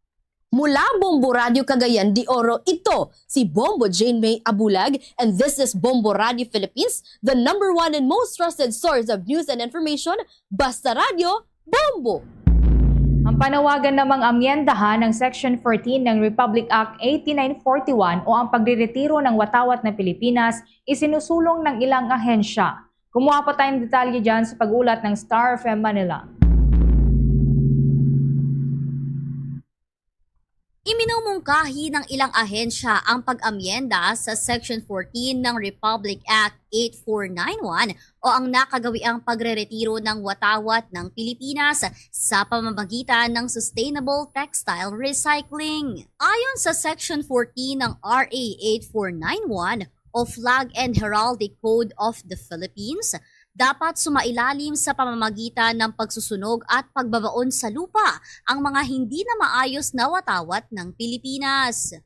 Mula Bombo Radio Cagayan de Oro, ito si Bombo Jane May Abulag, and this is Bombo Radio Philippines, the number one and most trusted source of news and information. Basta Radyo, Bombo! Ang panawagan namang amyendahan ng Section fourteen ng Republic Act eighty-nine forty-one o ang pagreretiro ng watawat ng Pilipinas isinusulong ng ilang ahensya. Kumuha pa tayong detalye dyan sa pag-ulat ng Star F M Manila. Iminumungkahi ng ilang ahensya ang pag-amyenda sa Section fourteen ng Republic Act eight four nine one o ang nakagawiang pagreretiro ng watawat ng Pilipinas sa pamamagitan ng sustainable textile recycling. Ayon sa Section fourteen ng R A eight four nine one o Flag and Heraldic Code of the Philippines, dapat sumailalim sa pamamagitan ng pagsusunog at pagbabaon sa lupa ang mga hindi na maayos na watawat ng Pilipinas.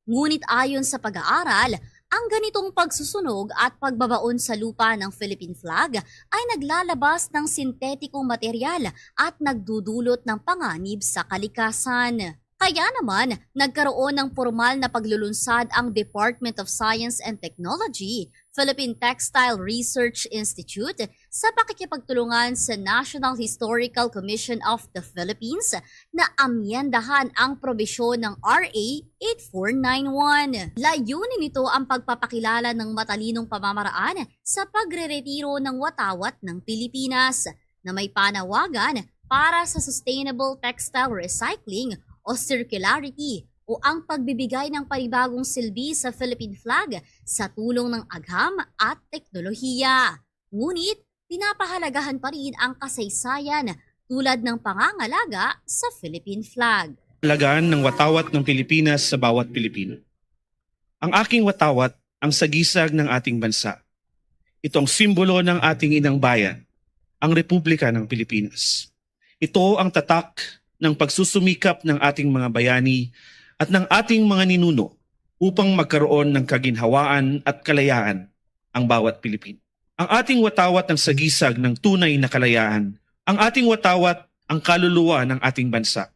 Ngunit ayon sa pag-aaral, ang ganitong pagsusunog at pagbabaon sa lupa ng Philippine flag ay naglalabas ng sintetikong material at nagdudulot ng panganib sa kalikasan. Kaya naman, nagkaroon ng pormal na paglulunsad ang Department of Science and Technology, Philippine Textile Research Institute, sa pakikipagtulungan sa National Historical Commission of the Philippines na amyendahan ang probisyon ng R A eight four nine one. Layunin nito ang pagpapakilala ng matalinong pamamaraan sa pagreretiro ng watawat ng Pilipinas na may panawagan para sa sustainable textile recycling o circularity o ang pagbibigay ng panibagong silbi sa Philippine flag sa tulong ng agham at teknolohiya. Ngunit, pinapahalagahan pa rin ang kasaysayan tulad ng pangangalaga sa Philippine flag. Alagaan ng watawat ng Pilipinas sa bawat Pilipino. Ang aking watawat ang sagisag ng ating bansa. Ito ang simbolo ng ating inang bayan, ang Republika ng Pilipinas. Ito ang tatak ng pagsusumikap ng ating mga bayani at ng ating mga ninuno upang magkaroon ng kaginhawaan at kalayaan ang bawat Pilipino. Ang ating watawat ang sagisag ng tunay na kalayaan. Ang ating watawat ang kaluluwa ng ating bansa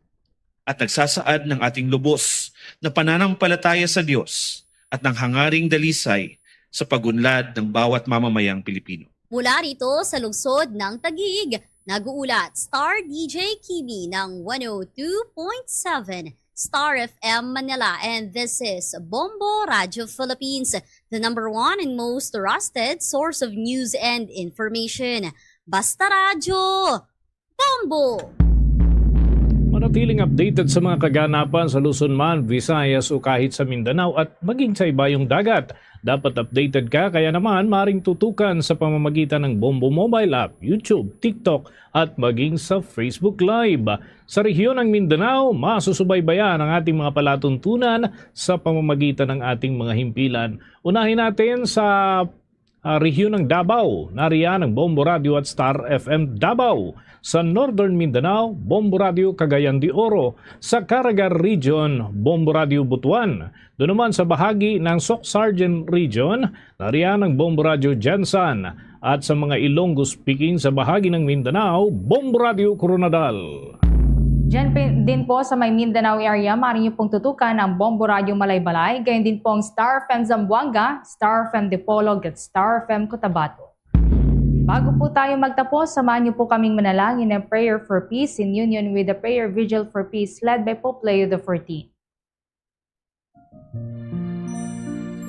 at nagsasaad ng ating lubos na pananampalataya sa Diyos at ng hangaring dalisay sa pag-unlad ng bawat mamamayang Pilipino. Mula rito sa lungsod ng Taguig, nag-uulat Star D J Kimi ng one oh two point seven Star F M Manila, and this is Bombo Radio Philippines, the number one and most trusted source of news and information. Basta Radyo, Bombo! Manatiling updated sa mga kaganapan sa Luzon man, Visayas o kahit sa Mindanao at maging sa ibayong dagat. Dapat updated ka, kaya naman maaring tutukan sa pamamagitan ng Bombo Mobile App, YouTube, TikTok at maging sa Facebook Live. Sa rehiyon ng Mindanao, masusubaybayan ang ating mga palatuntunan sa pamamagitan ng ating mga himpilan. Unahin natin sa ah, rehiyon ng Davao, nariyan ang Bombo Radio at Star F M Davao. Sa Northern Mindanao, Bombo Radio Cagayan de Oro. Sa Caraga Region, Bombo Radio Butuan. Doon naman sa bahagi ng Soccsksargen Region, nariyan ang Bombo Radio Gensan. at sa mga Ilonggo speaking sa bahagi ng Mindanao, Bombo Radio Koronadal. Diyan pin- din po sa may Mindanao area, maaari niyo pong tutukan ang Bombo Radio Malaybalay, gayon din po ang Star F M Zamboanga, Star F M Dipolog at Star F M Cotabato. Bago po tayo magtapos, samahan niyo po kaming manalangin ng prayer for peace in union with the prayer vigil for peace led by Pope Leo the fourteenth.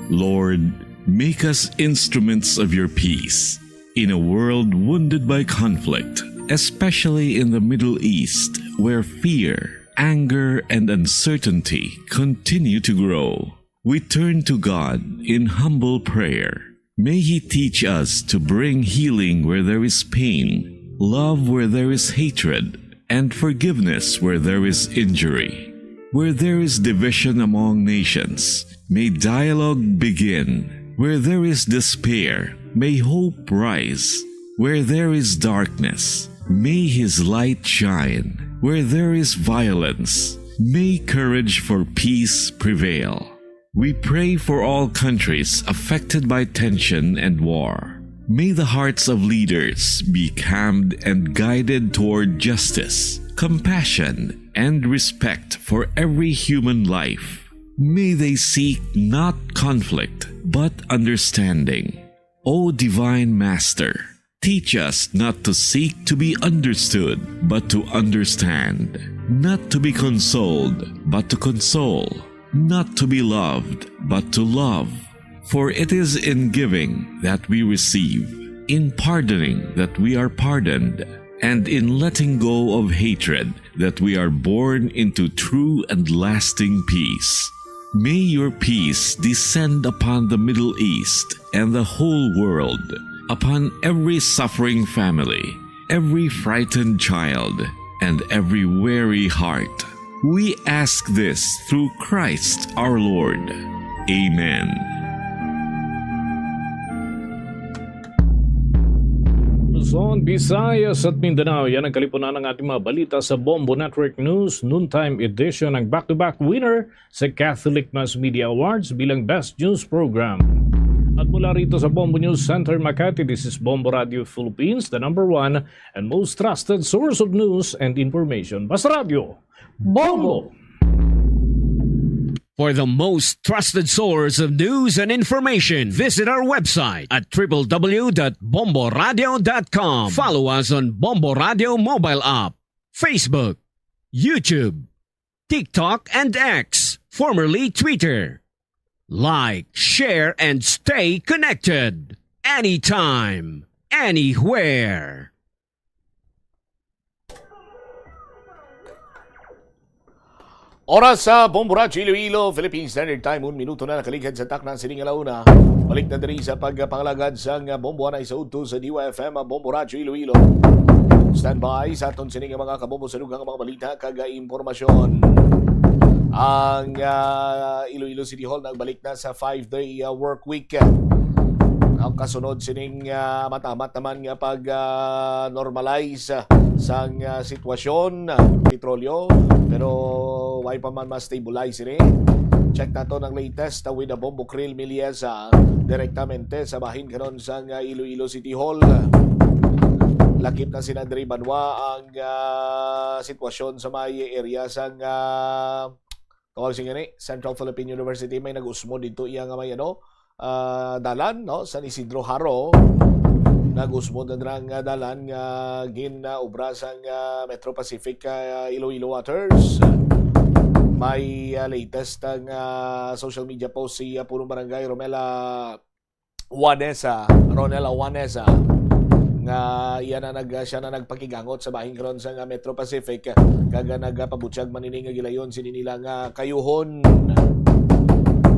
Lord, make us instruments of your peace in a world wounded by conflict, especially in the Middle East, where fear, anger, and uncertainty continue to grow. We turn to God in humble prayer. May He teach us to bring healing where there is pain, love where there is hatred, and forgiveness where there is injury. Where there is division among nations, may dialogue begin. Where there is despair, may hope rise. Where there is darkness, may His light shine. Where there is violence, may courage for peace prevail. We pray for all countries affected by tension and war. May the hearts of leaders be calmed and guided toward justice, compassion, and respect for every human life. May they seek not conflict, but understanding. O Divine Master, teach us not to seek to be understood, but to understand, not to be consoled, but to console, not to be loved, but to love. For it is in giving that we receive, in pardoning that we are pardoned, and in letting go of hatred that we are born into true and lasting peace. May your peace descend upon the Middle East and the whole world, upon every suffering family, every frightened child, and every weary heart. We ask this through Christ our Lord. Amen. Luzon, Visayas at Mindanao, yan ang kalipunan ng ating mga balita sa Bombo Network News Noontime Edition, ang back-to-back winner sa Catholic Mass Media Awards bilang Best News Program. At mula rito sa Bombo News Center Makati, this is Bombo Radio Philippines, the number one and most trusted source of news and information. Basta Radio, Bombo! For the most trusted source of news and information, visit our website at triple w dot bomboradio dot com. Follow us on Bombo Radio mobile app, Facebook, YouTube, TikTok, and X, formerly Twitter. Like, share, and stay connected anytime, anywhere. Oras sa Bombo Radyo Iloilo, Philippine Standard Time, un minuto na nakaligad sa takna sining alauna. Balik na diri sa pagpangalagad sang Bombo anay sa udto sa D Y F M, Bombo Radyo Iloilo. Standby sa aton sini nga mga kabombo sa dugang mga balita kag impormasyon. Ang ah, Iloilo City Hall nagbalik na sa five-day ah, work week. Ang kasunod sining ah, matamat naman nga pag ah, normalize ah, sang ah, sitwasyon ah, petrolyo, pero way pa man ma-stabilize ini. Check nato ang latest ah, with the Bombo Krill Miliesa direktamente sa bahin karon sang ah, Iloilo City Hall. Lakip na sina diri banwa ang ah, sitwasyon sa may area sang ah, tawag sing ini, Central Philippine University. May nag-usmod dito iya nga may ano, ah, dalan, no, San Isidro Jaro. Nag-usmod na dira nga dalan nga gin ah, obra sang ah, Metro Pacific ah, Iloilo Waters. May ah, latest ang ah, social media post si ah, Punong Barangay Romela Juanesa, Ronel Juanesa, nga iya na nag siya na nagpakigangot sa bahin karon sa nga Metro Pacific, kag nagapabutyag man ini nga gilayon sini nila nga kayuhon.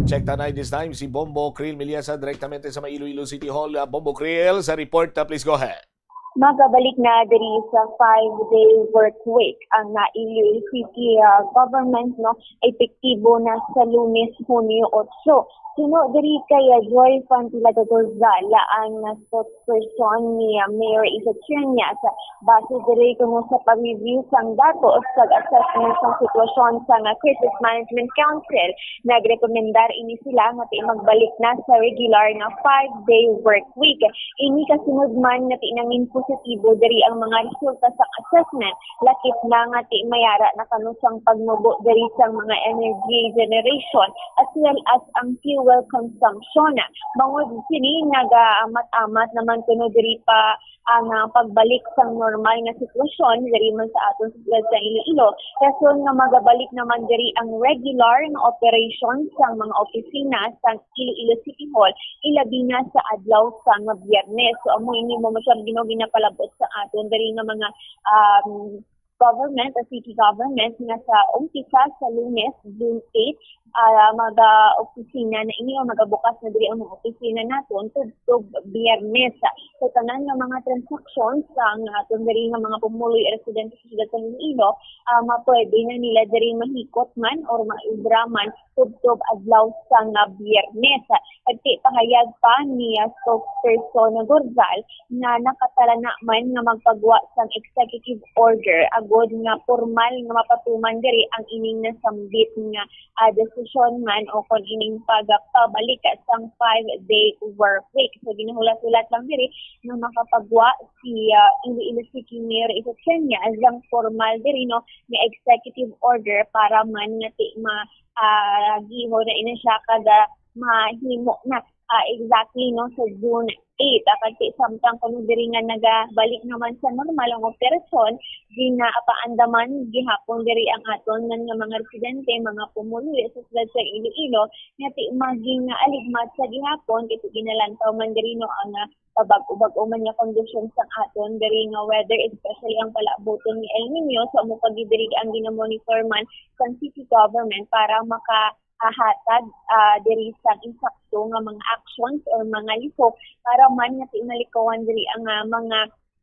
Check ta na this time si Bombo Krill Miliasa direktamente sa may Iloilo City Hall. Ah, Bombo Krill sa report, ah, please go ahead. Magabalik na diri sa five-day work week ang Iloilo City ah, government, no, epektibo na sa Lunes, Hunyo otso. Suno diri kay, ah, Joy Fantilaga Gozala, ang, ah, spokesperson ni, ah, Mayor Isa Triñas. Base diri kuno sa pag-review sang datos sa assessment sang sitwasyon sang, ah, Crisis Management Council, nagrekomendar ini sila nga ti magbalik na sa regular nga five-day work week. Ini kasunod man nga ti nangin positibo diri ang mga resulta sang assessment, lakip na nga ti mayara na kano sang pagnubo diri sang mga energy generation as well as ang fuel consumption. Bangod sini, nagaamat-amat naman kuno diri pa ang, ah, pagbalik sang normal nga sitwasyon diri man sa aton sa siyudad sa Iloilo, rason nga magabalik naman diri ang regular nga operation sang mga opisina sang Iloilo City Hall, ilabi na sa adlaw sang Biyernes. So, amo ini mo masyado gino ginapalabot sa aton diri nga mga, um, government o city government nga sa umpisa sa Lunes, June eight, ah, mag-opisina na ini o magabukas na diri ang mga opisina naton tubtob Biyernes. So, tanan nga mga transactions sang aton diri nga mga pumuluyo residente sa siyudad sa Iloilo, ah, mapwede na nila diri mahikot man or maibra man tubtob adlaw sang Biyernes. Nagti pahayag pa ni, ah, spokesperson Gozala nga nakatalana man nga magpagwa sang executive order agod nga pormal nga mapatuman diri ang ining nasambit nga, ah, desisyon man o kon ining pagpabalik sang five-day work week. So, ginahulat-hulat lang diri nga makapagwa si, ah, Iloilo City Mayor Isa Triñas sang pormal diri, no, nga executive order para man nga ti ma-, ah, gihon na ini siya kada mahimo na, ah, exactly, no, sa June eight. Ah, kag ti samtang kuno diri nga nagabalik naman sa normal ang operasyon, ginapaandaman gihapon diri ang aton man nga mga residente, mga pumuluyo sa siyudad sa Iloilo, nga ti maging, ah, aligmat sa gihapon, kay ti ginalantaw man diri, no, ang, ah, pabag-o-bag-o man nga kondisyon sang aton diri nga weather, especially ang palaabuton ni El Niño. So, amo pa gid diri ang ginamonitor man sang city government para maka-, ah, hatag, ah, diri sang insakto nga mga actions or mga lihok para man nga ti malikawan diri ang, ah, mga,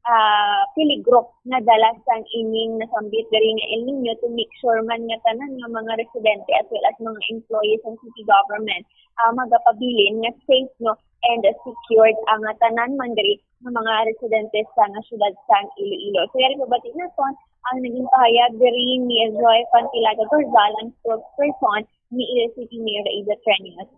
ah, peligro nga dala sang ining nasambit diri nga El Niño, to make sure man nga tanan nga mga residente as well as mga employees sang city government, ah, magapabilin nga safe, no, and secured ang, ah, tanan man diri nga mga residente sang siyudad sang Iloilo. So, yari pabati naton ang naging pahayag diri ni Joy Fantilaga Gozala, ang spokesperson ni Iloilo City Mayor Isa Triñas.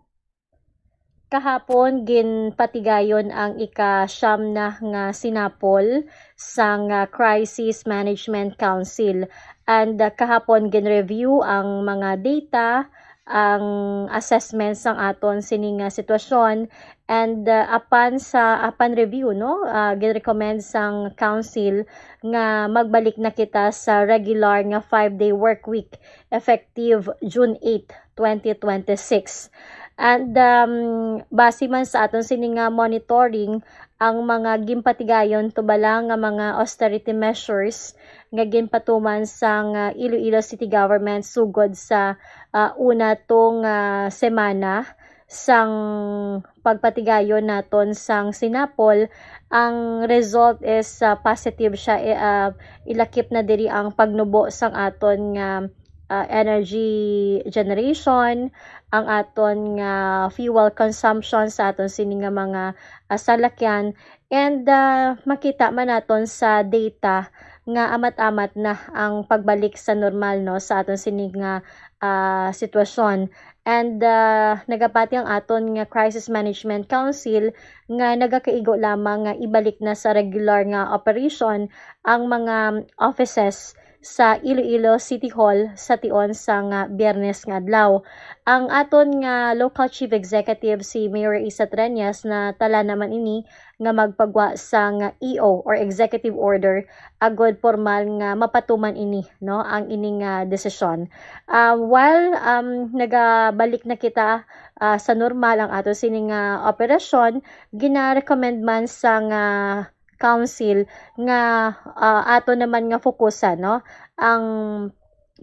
Kahapon, ginpatigayon ang ika-siyam na nga sinapol sang, ah, Crisis Management Council. And, ah, kahapon, gin-review ang mga data, ang assessment sang aton sini nga sitwasyon. And, ah, apan sa, apan review, no, ah, gin-recommend sang council nga magbalik na kita sa regular nga five-day work week effective June eight, twenty twenty-six. And, um, base man sa aton sini nga monitoring, ang mga ginpatigayon tubala nga mga austerity measures nga ginpatuman sang, ah, Iloilo City Government sugod sa, ah, una tong, ah, semana sang pagpatigayon naton sang sinapol, ang result is, ah, positive siya, eh, ah, ilakip na diri ang pagnubo sang aton nga, ah, energy generation, ang aton nga fuel consumption sa aton sini nga mga, ah, salakyan, and, ah, makita man naton sa data nga amat-amat na ang pagbalik sa normal, no, sa aton sini nga, ah, sitwasyon. And, ah, nagapati ang aton nga Crisis Management Council nga nagakaigo lamang nga ibalik na sa regular nga operation ang mga offices sa Iloilo City Hall sa tion sang, ah, Biyernes nga adlaw. Ang aton nga local chief executive, si Mayor Isa Treñas, natala naman ini nga magpagwa sang E O or executive order agod pormal nga mapatuman ini, no, ang ining, ah, desisyon. Ah, while, um, nagabalik na kita, ah, sa normal ang ato sining, ah, operasyon, gina-recommend man sang, ah, council nga, ah, ato naman nga fokusan, no, ang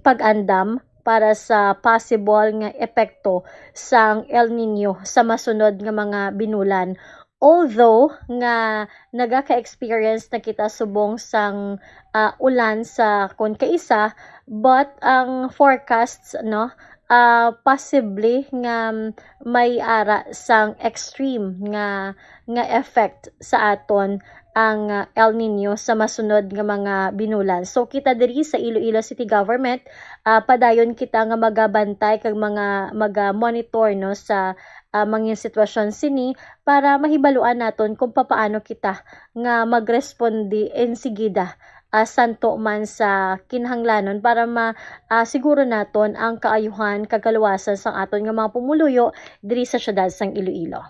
pag-andam para sa possible nga epekto sang El Niño sa masunod nga mga binulan. Although nga nagaka-experience na kita subong sang, ah, ulan sa kon kaisa, but ang forecasts, no, ah, posible nga may ara sang extreme nga, nga effect sa aton ang, ah, El Niño sa masunod nga mga binulan. So, kita diri sa Iloilo City Government, ah, padayon kita nga magabantay kag mga, maga-monitor, no, sa, ah, mga sitwasyon sini para mahibaluan naton kung papaano kita nga magresponde ensigida, ah, santo man sa kinahanglanon para ma-, ah, siguro naton ang kaayuhan kag kaluwasan sang aton nga mga pumuluyo diri sa siyudad sang Iloilo.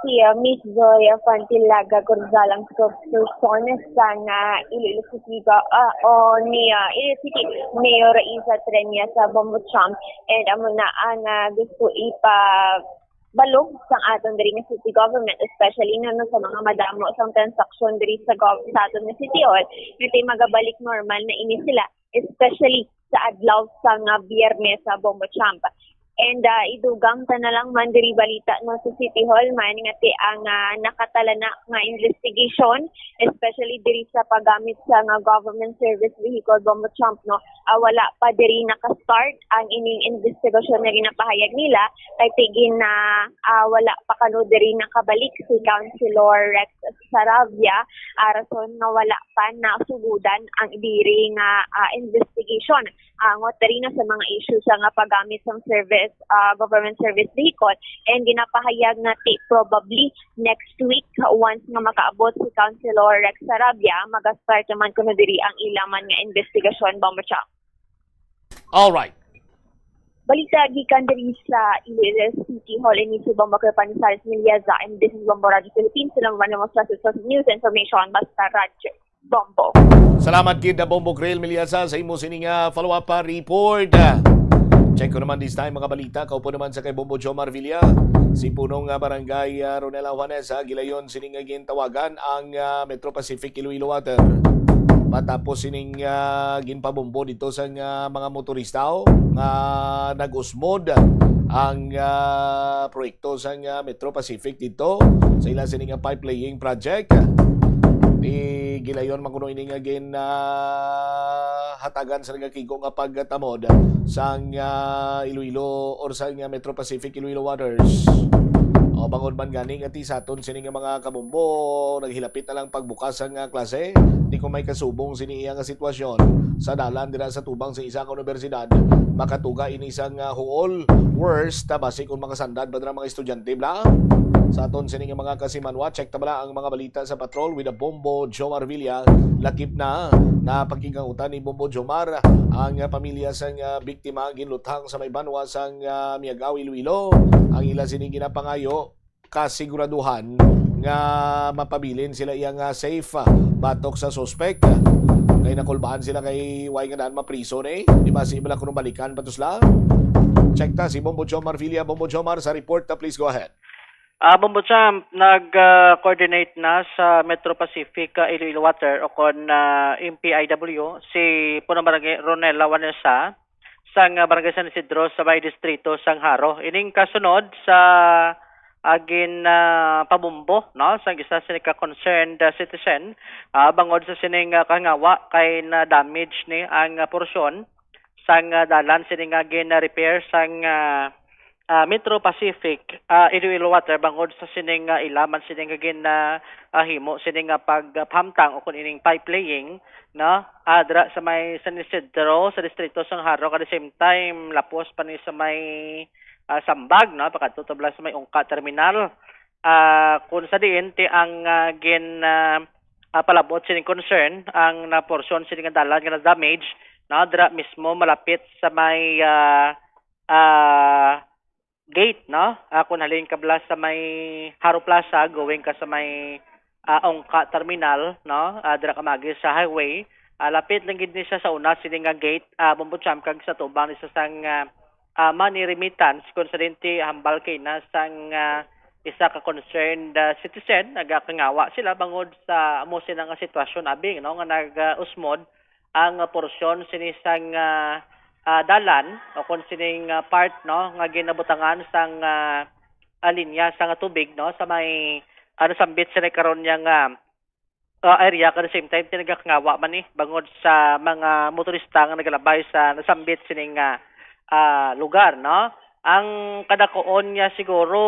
Si, ah, Miss Joy Fantilaga Cordial ang spokesperson sang, ah, Iloilo City Ga-, ah, o ni, ah, Iloilo City Mayor Raisa Trenia sa Bombo Champ, and amo na ang, ah, gusto ipabalog sang aton diri nga city government, especially na, no, sa mga madamo sang transaksyon diri sa gov-, sa aton nga City Hall, nga ti magabalik normal na ini sila, especially sa adlaw sang, ah, Biyernes sa Bombo Champ. And, ah, idugang ta na lang man diri balita, no, sa City Hall man nga ti ang, ah, nakatalana nga investigation, especially diri sa paggamit sa nga government service vehicle, Bombo Champ, no, ah, wala pa diri naka-start ang ining investigasyon nga ginapahayag nila, kay ti gin-, ah, ah, wala pa kano diri nakabalik si Councilor Rex Sarabia, ah, rason nga wala pa nasugudan ang diri nga, ah, investigation. Angot diri na sa mga issues sa nga paggamit sang service, ah, government service vehicle, and ginapahayag nga ti probably next week, once nga makaabot si Councilor Rex Sarabia, maga-start naman kuno diri ang ila man nga investigasyon, Bombo Champ. Alright. Balita gikan diri sa Iloilo City Hall, ini si Bombo Kay Panisalis Miliaza, and this is Bombo Radio Philippines. Salamat naman sa susunod news information. Basta Radyo Bombo. Salamat gid na Bombo Grail Miliaza sa imo sini nga follow-up, ah, report. Check ko naman this time mga balita. Kaupo naman sa kay Bombo Jomar Villa. Si punong, ah, barangay, ah, Ronela Juanesa, gilayon sini nga gintawagan ang, ah, Metro Pacific Iloilo Water. Matapos sining, ah, ginpabombo dito sa, ah, mga motorista, oh, nga nag-usmod ang, ah, proyekto sa, ah, Metro Pacific dito sa ila sini nga pipe laying project. Di gilayon man kuno ini nga gin, ah, hatagan sa nagakigo nga pagtamod sang, ah, Iloilo or sang, ah, Metro Pacific Iloilo Waters. O, bangod man gani nga ti sa aton sini nga mga kabombo, naghilapit na lang pagbukas sang, ah, klase. Di ko may kasubong sini iya nga sitwasyon sa dalan dira sa tubang sa isa ka universidad, makatuga ini sang, ah, huol. Worst, ta basi kung makasandad ba dira mga estudyante, bla? Sa aton sini nga mga kasimanwa, check ta bala ang mga balita sa patrol with a Bombo Jomar Villa. Lakip na, napakigautan ni Bombo Jomar ang, ah, pamilya sang, ah, biktima ginluthang sa may banwa sang, ah, Miagao, Iloilo. Ang ila sini ginapangayo, kasiguraduhan nga mapabilin sila iya nga safe, ah, batok sa suspek. Kay nakulbaan sila kay way nga daan mapriso ni. Di ba si bala kuno balikan pa to sila? Check ta si Bombo Jomar Villa. Bombo Jomar sa report ta, please go ahead. Ah, Bombo Champ, nag-coordinate na sa Metro Pacific, ah, Iloilo Water o kon, ah, M P I W si Punong Barangay Ronel Lawanesa sang, ah, Barangay San Isidro sa may distrito sang Jaro. Ining kasunod sa, ah, gin, ah, pabombo, no, sang isa sini ka concerned, ah, citizen, ah, bangod sa sining, ah, kahangawa kay na damage ni ang, ah, porsyon sang, ah, dalan sini nga gin-repair sang, ah, ah, Metro Pacific, ah, Iloilo Water bangod sa sining, ah, ila man sining nga gin, ah, ah, himo sining nga pagpahamtang o kun ining pipe laying, no? Ah, dira sa may San Isidro sa distrito sang Jaro, at the same time lapos pa ni sa may, ah, Sambag, no? Pakadto to bala sa may Ungka Terminal. Ah, kun sa diin ti ang, ah, gin, ah, ah, palabot sining concern ang na portion sini nga dalan nga na-damage, no? Dira mismo malapit sa may, ah, ah, gate, no? Ah, kung halin ka bala sa may Jaro Plaza, going ka sa may, ah, Ungka Terminal, no? Ah, dira ka magi sa highway. Ah, lapit lang gid ni siya sa una sini nga gate, ah, Bombo Champ, kag sa tubang ni sa sang, ah, ah, money remittance, kung sa dinti hambal kay na sang, ah, isa ka concerned, ah, citizen, nagakangawa sila bangod sa amo sila nga sitwasyon, abing, no, nga nag-usmod ang, ah, porsyon sini sang, ah, ah, dalan o kung sining, ah, part, no, nga ginabutangan sang, ah, ah, linya sang tubig, no, sa may, ah, nasambit sini karon niya nga, ah, area, at the same time tinaga kangawa man ni bangod sa mga motorista nga nagalabay sa nasambit sining, ah, ah, lugar, no? Ang kadakuon niya siguro,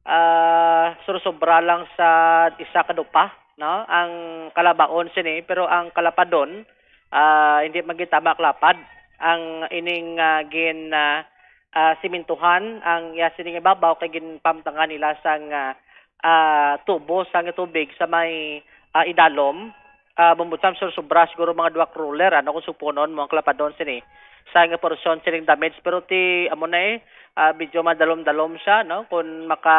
ah, sursobra lang sa isa ka dupa, no? Ang kalabaon sini, pero ang kalapadon, ah, hindi magitama kalapad. Ang ining, ah, gin, ah, ah, simintuhan ang iya sining ibabaw kay ginpamtangan nila sang, ah, ah, tubo sang tubig sa may, ah, idalom. Ah, bumbutam sur sobra siguro mga duha ka ruler, ano, kung suponon mo ang kalapadon sini sa nga porsyon sining damage. Pero ti, amo na eh, ah, medyo madalom-dalom siya, no? Kung maka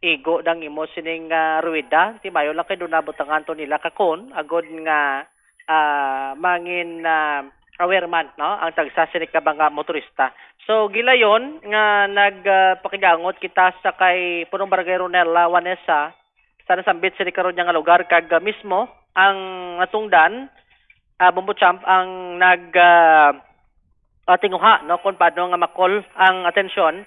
igo dang imo sining, ah, ruwida, ti mayo lang kay doon nabutangan to nila kakon, agod nga, ah, mangin, ah, aware man, no, ang tagsa sini ka mga motorista. So, gilayon nga nag, ah, pakigangot kita sa kay Punong Barangay Ronella Vanessa, sa nasambit sini karon niya nga lugar, kag, ah, mismo ang natungdan, ah, Bombo Champ ang nag, ah, ah, tinguha, no, kung paano nga makol ang atensyon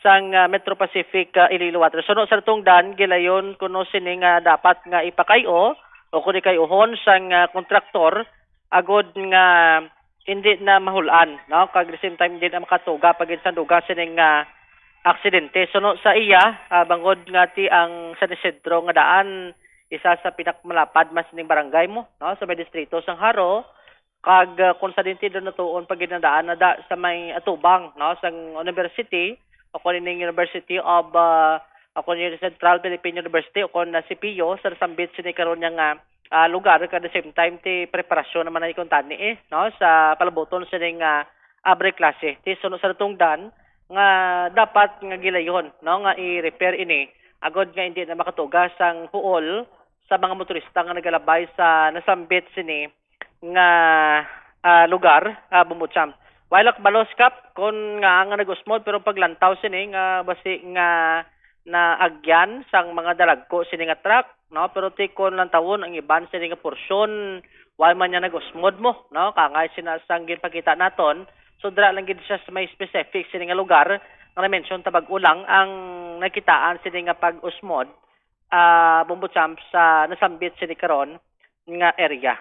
sang, ah, Metro Pacific, ah, Iloilo Water. Suno sa natungdan, gilayon kuno sini nga dapat nga ipakay-o o kung ikay-uhon sang, ah, kontraktor agod nga hindi na mahulan, no? Kag the same time, hindi na makatuga pag gid sang dugang sining, ah, aksidente. Suno sa iya, ah, bangod nga ti ang San Isidro nga daan, isa sa pinakamalapad man sining barangay mo, no? Sa may distrito sang Jaro, kag, ah, kung sa dinti doon natuon pag ginadaan na da sa may atubang, no? Sang university, o kung ining University of, ah, o kung yung Central Philippine University, o kung na C P U, sa nasambit sini karon niya nga, ah, lugar, kag the same time, ti preparasyon naman na ikon tani eh, no? Sa palabuton sining, ah, abre klase. Ti suno sa natungdan nga dapat nga gilayon, no, nga i-repair ini agod nga hindi na makatuga sang huol sa mga motorista nga nagalabay sa nasambit sini nga, ah, lugar, ah, Bumbucham. Wala kabalo, Kap, kon ngaa nga nag-usmod, pero paglantaw sini nga basi nga naagyan sang mga dalagko sini nga truck, no? Pero ti kon lantawon ang iban sini nga porsyon, wala man niya nag-usmod mo, no? Kangay sina sang ginpakita naton, so dira lang gid siya sa may specific sini nga lugar nga na-mention ta bag-o lang ang nakitaan sini nga pag-usmod, ah, Bumbucham, sa nasambit sini karon nga area.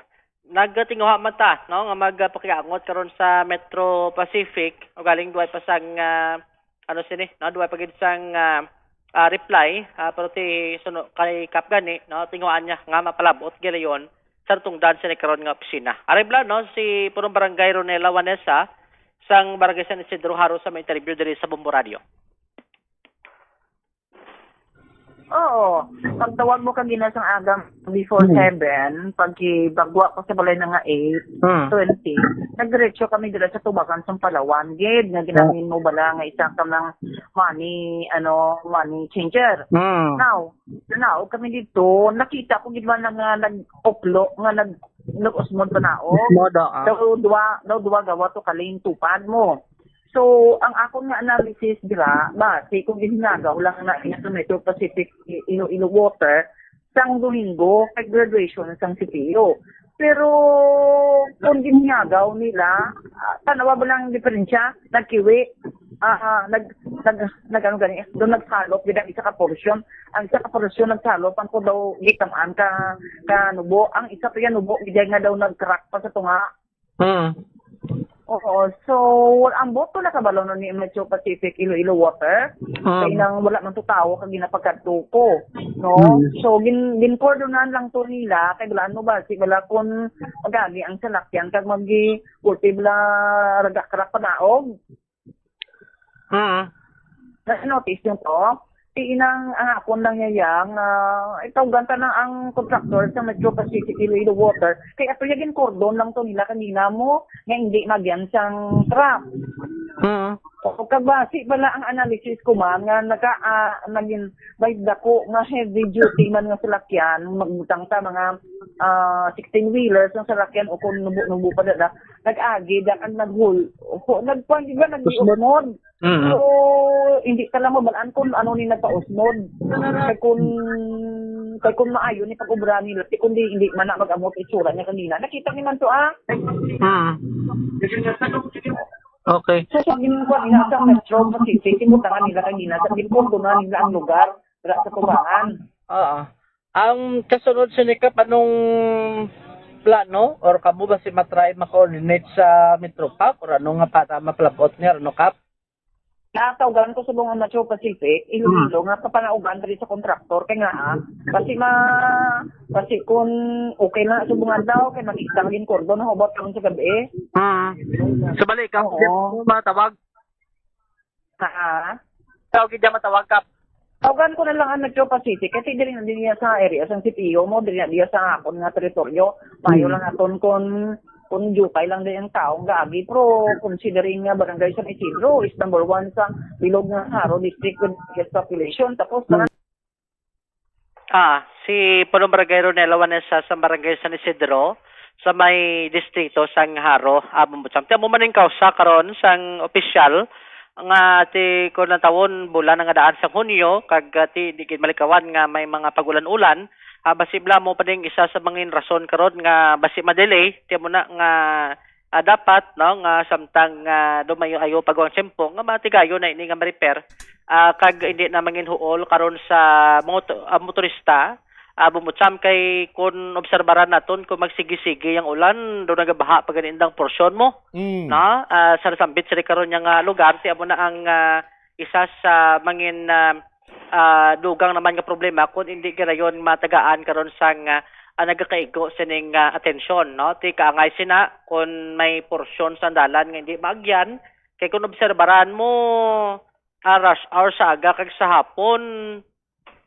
Nagtinguha man ta, no, nga magpakiangot karon sa Metro Pacific, ugaling duway pa sang, ah, ano sini, no, duway pa gid sang, ah, ah, reply, ah, pero ti suno kay Kap gani, no, tinguhaan niya nga mapalabot gilayon sa natungdan sini karon nga opisina. Ari bala, no, si Punong Barangay Ronela Vanessa sang Barangay San Isidro Jaro sa may interview diri sa Bombo Radio. Oo. Pagtawag mo kagina sang aga, before Hmm. seven, pagkibagwa ko sa balay na nga eight, Hmm. twenty, nagdiretso kami dira sa tubagan sang Palawan, gid, nga Hmm. ginamin mo bala nga isa ka ng money, ano, money changer. Hmm. Now, now, kami dito, nakita ko gid man nga nag-uklo, nga nag-, nag-usmod pa na, oh. Usmod, ah. Daw duwa, daw duwa gawa to ka lane tupad mo. So, ang akon nga analysis dira, basi kung ginhagaw lang na ina sa Metro Pacific I-, Iloilo Water, sang Domingo, kay graduation sang C P U. Pero, kung ginhagaw nila, ah, tanawa ba lang ang diferensya? Nagkiwi, ah, nag, nag, nag, ano gani, doon nagsalop, gid ang isa ka portion. Ang isa ka portion nagsalop, ang ko daw gitamaan ka, ka nubo. Ang isa pa yan nubo, gid nga daw nag-crack pa sa tunga. Hmm. Oo, so, wal-, ang boto na kabalo nun ni Metro Pacific Iloilo Water. Hmm. Kay nang wala man to tawo kag ginapagkadto ko, no? Hmm. So, gin-, ginkordonan lang to nila, kay wala mo ba, si wala kun magani ang salakyan, kag magi-, gulpi bala ragak-rak panaog. Hmm. Na-notice nyo to? Ti inang ang akon lang niya yang, ah, itawgan ta na ang contractor sa Metro Pacific Iloilo Water. Kay ato ya gin-cordon lang to nila kanina mo, nga hindi magyan sang truck. Hmm. O, kag basi bala ang analysis ko man nga naka, ah, nagin, may dako nga heavy duty man nga salakyan, magbutang ta mga, ah, sixteen wheelers nga salakyan o kung nubo-nubo pa dala, nag-agi, da, ang naghul-, ho-, nagkuan, di ba, Usmod. nag-usmod. Mm. So, hindi ka lang mabalaan kung ano ni nagpausmod. Kay kung, kay kung maayo ni pag-obra nila, ti kundi hindi man na mag-amot itsura niya kanina. Nakita ni man to, ah. Mm. Okay. So, sa ginkuan nila sa Metro Pacific, timutangan nila kanina, sa ginkuan na nila ang lugar, wala sa tubangan. Oo. Ang kasunod sini, Kap, anong plano or kamo ba si matry ma-coordinate sa Metro Park or ano nga para mapalabot niya, ano, Kap? Natawgan ko subong ang Metro Pacific, Iloilo, nga kapanauban diri sa kontraktor. Kay nga, ah, kasi ma-, kasi kung okay na subong adlaw, kay makita maging cordon, how about karon sa gabi? Hmm. Sa balik, Kap, Oo. Matawag? Ha? Tawag, di matawag, Kap. Tawagan ko na lang ang Metro Pacific kasi diri na din niya sa area sang C P U mo, diri na diya sa akon nga teritoryo. Mayo Hmm. lang aton kung, kung dugay lang din ang taong gaagi. Pero considering nga Barangay San Isidro is number one sa bilog nga Jaro District with biggest population. Tapos, Hmm. Ah, si Pulong Barangay Ronel Juanesa sa Barangay San Isidro, sa may distrito sang Jaro, ah, Bambucham. Ti amo man ning kausa karon sang opisyal nga ti kon ang tawon bulan nga daan sang Hunyo, kag, ah, ti di gid malikawan nga may mga pag-ulan-ulan, ah, basi bala amo pa ning isa sa mga rason karon nga basi ma-delay, ti amo na nga, ah, dapat, no, nga samtang, ah, dumayo-ayo pa ang tiyempo nga matigayon na ini nga ma-repair, ah, kag hindi na manginhuol karon sa mga moto-, ah, motorista, ah, Bambucham, kay kun obserbaran naton, kung magsigi-sigi ang ulan, do nagabaha pa gani indang porsyon mo, Mm. no? Ah, sa nasambit sini karon nga lugar, ti amo na ang, ah, isa sa mangin, ah, ah, dugang naman nga problema kung hindi ganayon matagaan karon sang, ah, ah, nagakaigo sining, ah, atensyon, no? Ti kaangay sina kung may porsyon sa dalan nga hindi maagyan, kay kung obserbaran mo, ah, rush hour sa aga kag sa hapon,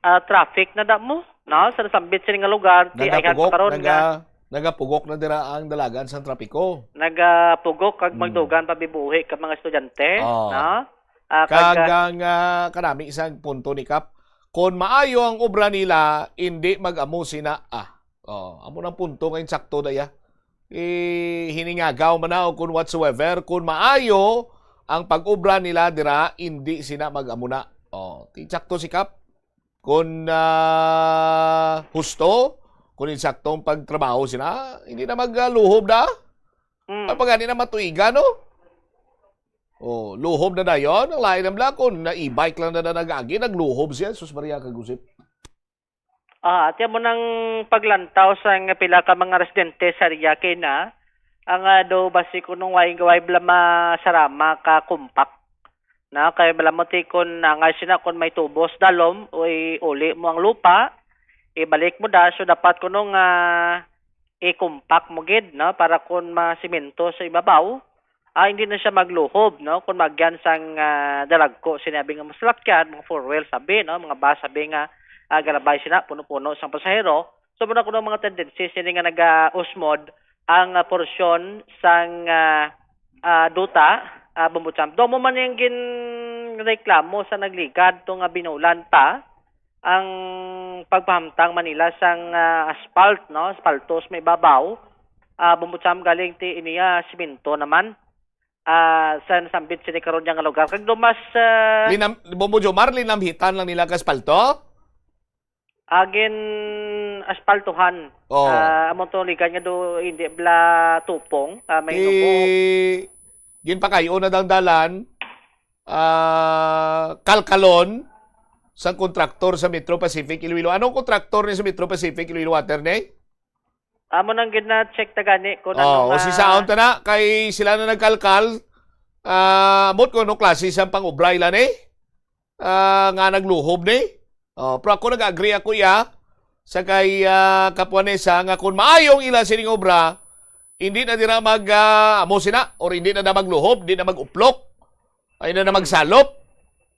ah, traffic na da mo, no? Sa nasambit sini nga lugar, ti ayhan pa Nagapugok, karon nga naga-, nagapugok na dira ang dalagan sang trapiko. Nagapugok kag Mm. magdugang pabibuhi ka mga estudyante, Oh. no? Ah, kag, Kag ah, ang, ah, kanami isang punto ni Kap, kon maayo ang obra nila, indi mag-amo sina, ah. Oh, amo nang punto nga insakto da iya. Eh, hiningagaw man na o kun whatsoever, kun maayo ang pag-obra nila dira, indi sina mag-amo na. Oh, ti insakto si Kap. Kun, ah, husto, kun insaktong pagtrabaho sila, hindi na magluhob na. Mm. Ay, pag na matuigan, no? Oh, luhob na dayon. Ang lain ang bala, kung na e-bike lang na, na nag-agi, nagluhob siya. Sus Maria, kagusip. Ah, ati mo nang paglantaw sa nga pila ka mga residente sa area kay na, ang, ah, do basi kunong way, way bala masarama ka compact. Na, kay bala mo ti kun, ah, nga sina kun may tubos dalom, uy, uli mo ang lupa, ibalik mo da, so dapat kuno nga i-compact mo gid, no, para kun masimento sa ibabaw, ah, hindi na siya magluhob, no, kun magyan sang, ah, dalagko, sinabi nga mga salakyan, mga four wheel, sabi, no, mga bus, sabi nga, ah, galabay sina, puno-puno sang pasahero. So, muna kuno mga tendency, sini nga nagausmod ang, ah, porsyon sang, ah, ah, duta, ah, Bumbucham. Do mo man yung ginreklamo sa nagligad to nga binulan pa ang pagpahamtang Manila sang, ah, asphalt, no? Aspalto sa may babaw. Ah, Bumbucham galing ti iniya simento naman. Ah, sa nasambit sini karon niya nga lugar. Kag do mas, ah, Linam-, Bombo Jomar, linamhitan lang nila ka aspalto? Agin aspaltuhan. Oh. Ah, amo to ligan nga do hindi bla tupong, ah, may Ti-, nubo. Ginpakayo na dang dalan, ah, kalkalon sang kontraktor sa Metro Pacific Iloilo. Anong kontraktor ni sa Metro Pacific Iloilo Water ni? Amo nang gina-check ta gani kung Oh, ano o si nga Saon ta na, kay sila na nagkalkal. Ah, amot ko ano klase sa pang-obra ila ni? Ah, nga nagluhob ni? Oh, pero ako nag-agree ako iya sa kay, ah, Kapuanesa nga kung maayong ila sining obra, hindi na dira mag, ah, amo sina, or hindi na na magluhob, hindi na mag-uplok, ay na na magsalop.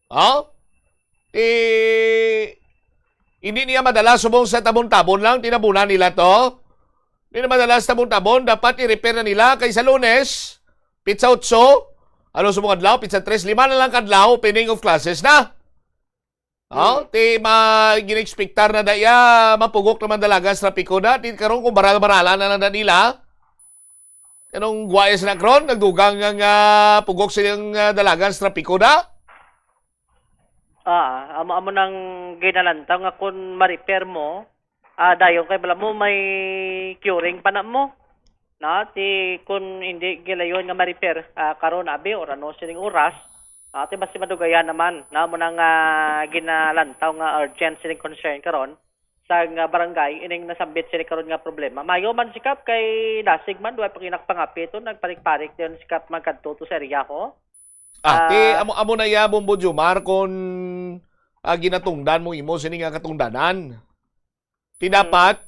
Oh? Eh, hindi niya madala subong sa tabon-tabon lang, tinabunan nila to. Hindi na madala sa tabon-tabon, dapat i-repair na nila kay sa Lunes, pitsa otso, ano subong adlaw, pitsa tres, lima na lang kadlaw, opening of classes na. Oh, Hmm. Ti ma-, gin-expectar na da iya, mapugok naman dalaga sa trapiko na. Ti karon kung baral-barala na lang na nila. Kanong guwayas na karon, nagdugang nga, nga pugok silang, ah, dalagan sa trapiko na? Ah, amo, amo nang ginalantaw nga kung ma-repair mo, ah, dayon kay bala mo may curing pa na mo. Na, ti kun hindi gilayon nga ma-repair, ah, karon abi or ano sining oras, ah, ti basi madugayan naman. Na, amo nang, ah, ginalantaw nga urgent sining concern karon. sang, ah, barangay ining nasambit sini karon nga problema. Mayo man si Kap kay dasig man, duwa pa kinakpangapi to, nagparik-parik din si Kap magkadto to sa area ko. Ah, ti, Ah. amo, amo na ya, Bombo Jomar, kung, ah, ginatungdan mo imo sini nga katungdanan. Ti Mm. dapat,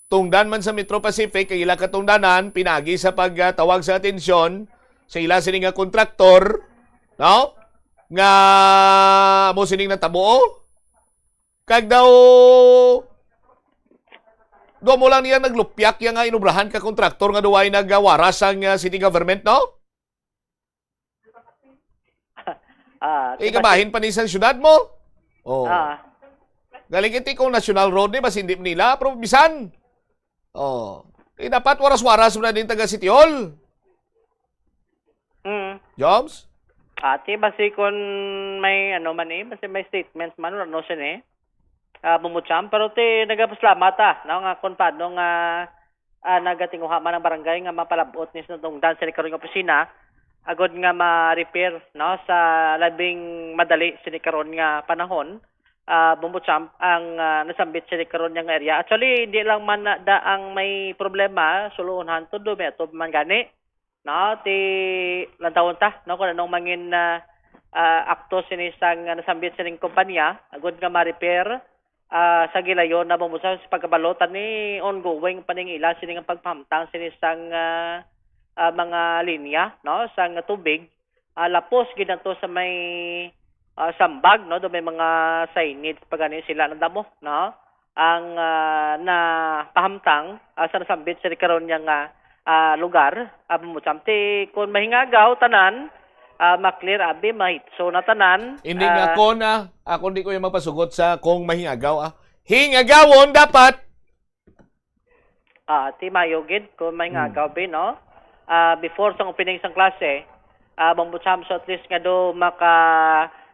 tungdan man sa Metro Pacific, ang ila katungdanan, pinagi sa pagtawag sa atensyon sa ila sini nga kontraktor, no? Nga amo sining natabo. Kag daw, do mo lang niya naglupyak ya nga inubrahan ka kontraktor nga duway nagwaras ang, ah, city government, no? Ah, Eh, di ba kabahin si pa ni sa syudad mo? Oh. Ah. Galing iti kung national road ni, mas hindi nila, pero bisan. Oh. Eh, dapat waras-waras mo na din taga City Hall. Mm. Jobs? Ati, basi kun may ano man eh, basi may statements man, ano siya eh. Ah, Bombo Jam, pero ti, nagapasalamat ta, no, nga kung paano nga, ah, nagatinguha man ang barangay nga mapalabot ni sa tungdan sa karon nga opisina, agod nga ma-repair, no, sa labing madali sini karon nga panahon, ah, Bombo Jam, ang, ah, nasambit sini karon nga area. Actually, hindi lang man na da ang may problema, Suluon, Hantod, may ato man gani, no, ti lantawon ta, no, kung anong mangin, ah, ah, akto sini sang, ah, nasambit sining kompanya, agud nga ma-repair, ah, sa gilayon na mamusa sa pagkabalo ta ni ongoing pa ning ila sini nga pagpahamtang sini sang, ah, ah, mga linya, no, sang tubig, ah, lapos gid nato sa may, ah, sambag, no, do may mga signage pa gani sila nadamo, no? Ang, ah, napahamtang, ah, sa nasambit sa karon niya nga, ah, lugar, ah, Bombo Jam. Ti, kung mahingagaw tanan, ah, maklir abi, mahitso na tanan, Hindi nga ah, kon, ah, ako di ko yung mapasugot sa kung mahingagaw, ah. Hingagawon dapat. Ah, ti mayo gid kung may Hmm. ngagaw bi, no? Ah, before sang opening sang klase, ah, Bombo Jam, so at least nga do maka,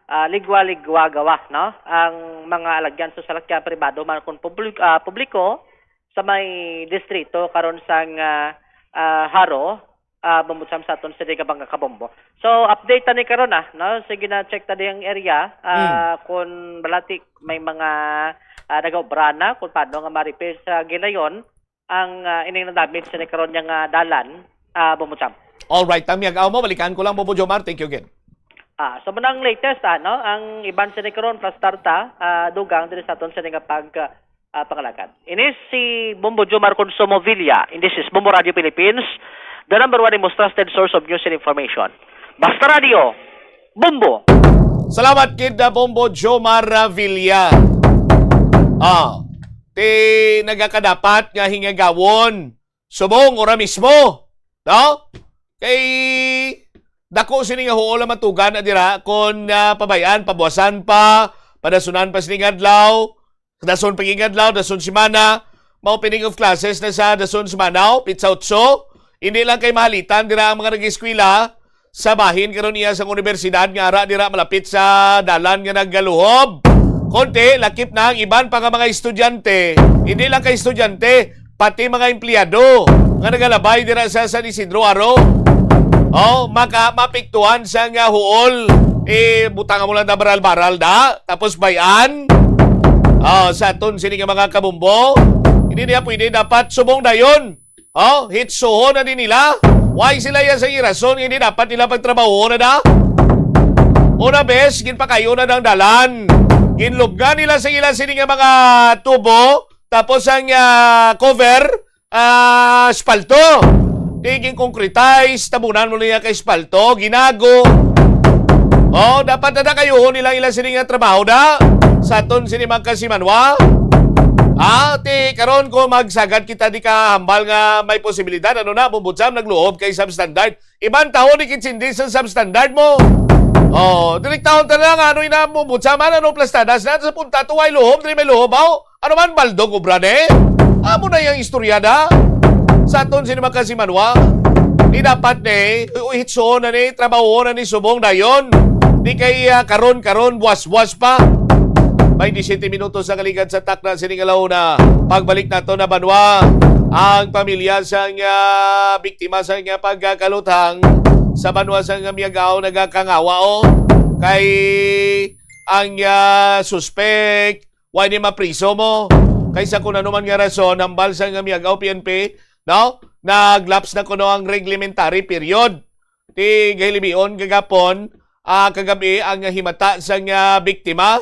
ah, ligwa-ligwa gawa, no? Ang mga alagyan sa salakyan pribado man kung publik-, ah, publiko sa may distrito karon sang, ah, ah, Jaro, ah, Bombo Jam, sa aton sa Digabanga Kabombo. So, update ta ni karon, ah, no? Sige na, check ta di ang area, ah, Hmm. kung balati may mga, ah, nagaobra na, kung paano nga ma-repair sa gilayon ang, ah, ining na-damage sa ni karon niya nga dalan, ah, Bombo Jam. All right, ang miyag-aw mo, balikan ko lang, Bombo Jomar. Thank you again. Ah, so, manang latest, ano, ang iban sa ni karon, plastar ta, ah, dugang diri sa aton sa ni nga pag, ah, ah, pangalagad. Ini si Bombo Jomar Consumo Villa, and this is Bombo Radio Philippines, the number one and most trusted source of news and information. Basta Radio, Bombo! Salamat kid, ah, Bombo Jomar, ah, Villa. Ah, ti nagakadapat nga hingagawon subong ora mismo, no? Kay dako sini nga huol ang matugan na dira kon, ah, pabay-an, pabuwasan pa, padasunan pa sini nga adlaw, dason pag-ingadlaw, dason semana, ma-opening of classes na sa dason semana, o, pitsa otso. Hindi lang kay mahalitan dira ang mga nag-eskwela sa bahin karon iya sang universidad nga ara dira malapit sa dalan nga nagaluhob. Konti, lakip na ang iban pa nga mga estudyante. Hindi lang kay estudyante, pati mga empleyado nga nagalabay dira sa San Isidro Aro. Oh, maka mapiktuhan sa nga huol. Eh, butang mo lang na baral-baral da. Tapos bayan. Oh, sa aton sini nga mga kabumbo. Hindi niya pwede dapat subong dayon. Oh, hitsuhon na din nila. Why sila yan sa irason? Hindi dapat nila pagtrabaho na da. Una bes, ginpakayo na ng dalan. Ginlubngan nila sa ila sini nga mga tubo. Tapos ang, ah, cover, ah, espalto. Di gin-concretize, tabunan mo niya kay espalto, ginago. Oh, dapat na kayuhon nila ila sini nga trabaho da. Sa aton sini magkasimanwa. Ah, ti karon ko magsagad kita di ka hambal nga may posibilidad. Ano na, Bombo Jam, nagluob kay substandard. Iban tawo di kitsindi sa substandard mo. Oh, direktahon ta na nga, ano ina mo, butsa man, ano plastadas na, sa punta to, way luhob, diri may luhob, aw. Ano man, baldog obra, ne? Amo na yung istorya da. Sa aton, sino magkasimanwa? Di dapat, ne, uhitso na ni, trabaho na ni, subong dayon. Di kay, ah, karon, karon, buwas-buwas pa. May disisiete minutos sa kaligad sa takna, sini nga launa. Pagbalik nato na banwa, ang pamilya sang, ah, biktima sa nga pagkakaluthang sa banwa sa nga Miagao nagakangawa, oh. Kay ang, ah, suspek, wa ni mapriso mo. kaysa kung ano man nga rason, hambal sa nga miag-aw P N P, no? Nag-lapse na kuno ang reglementary period. Ti gahilibion kagapon, ah, kagab-i ang himata sang, ah, biktima.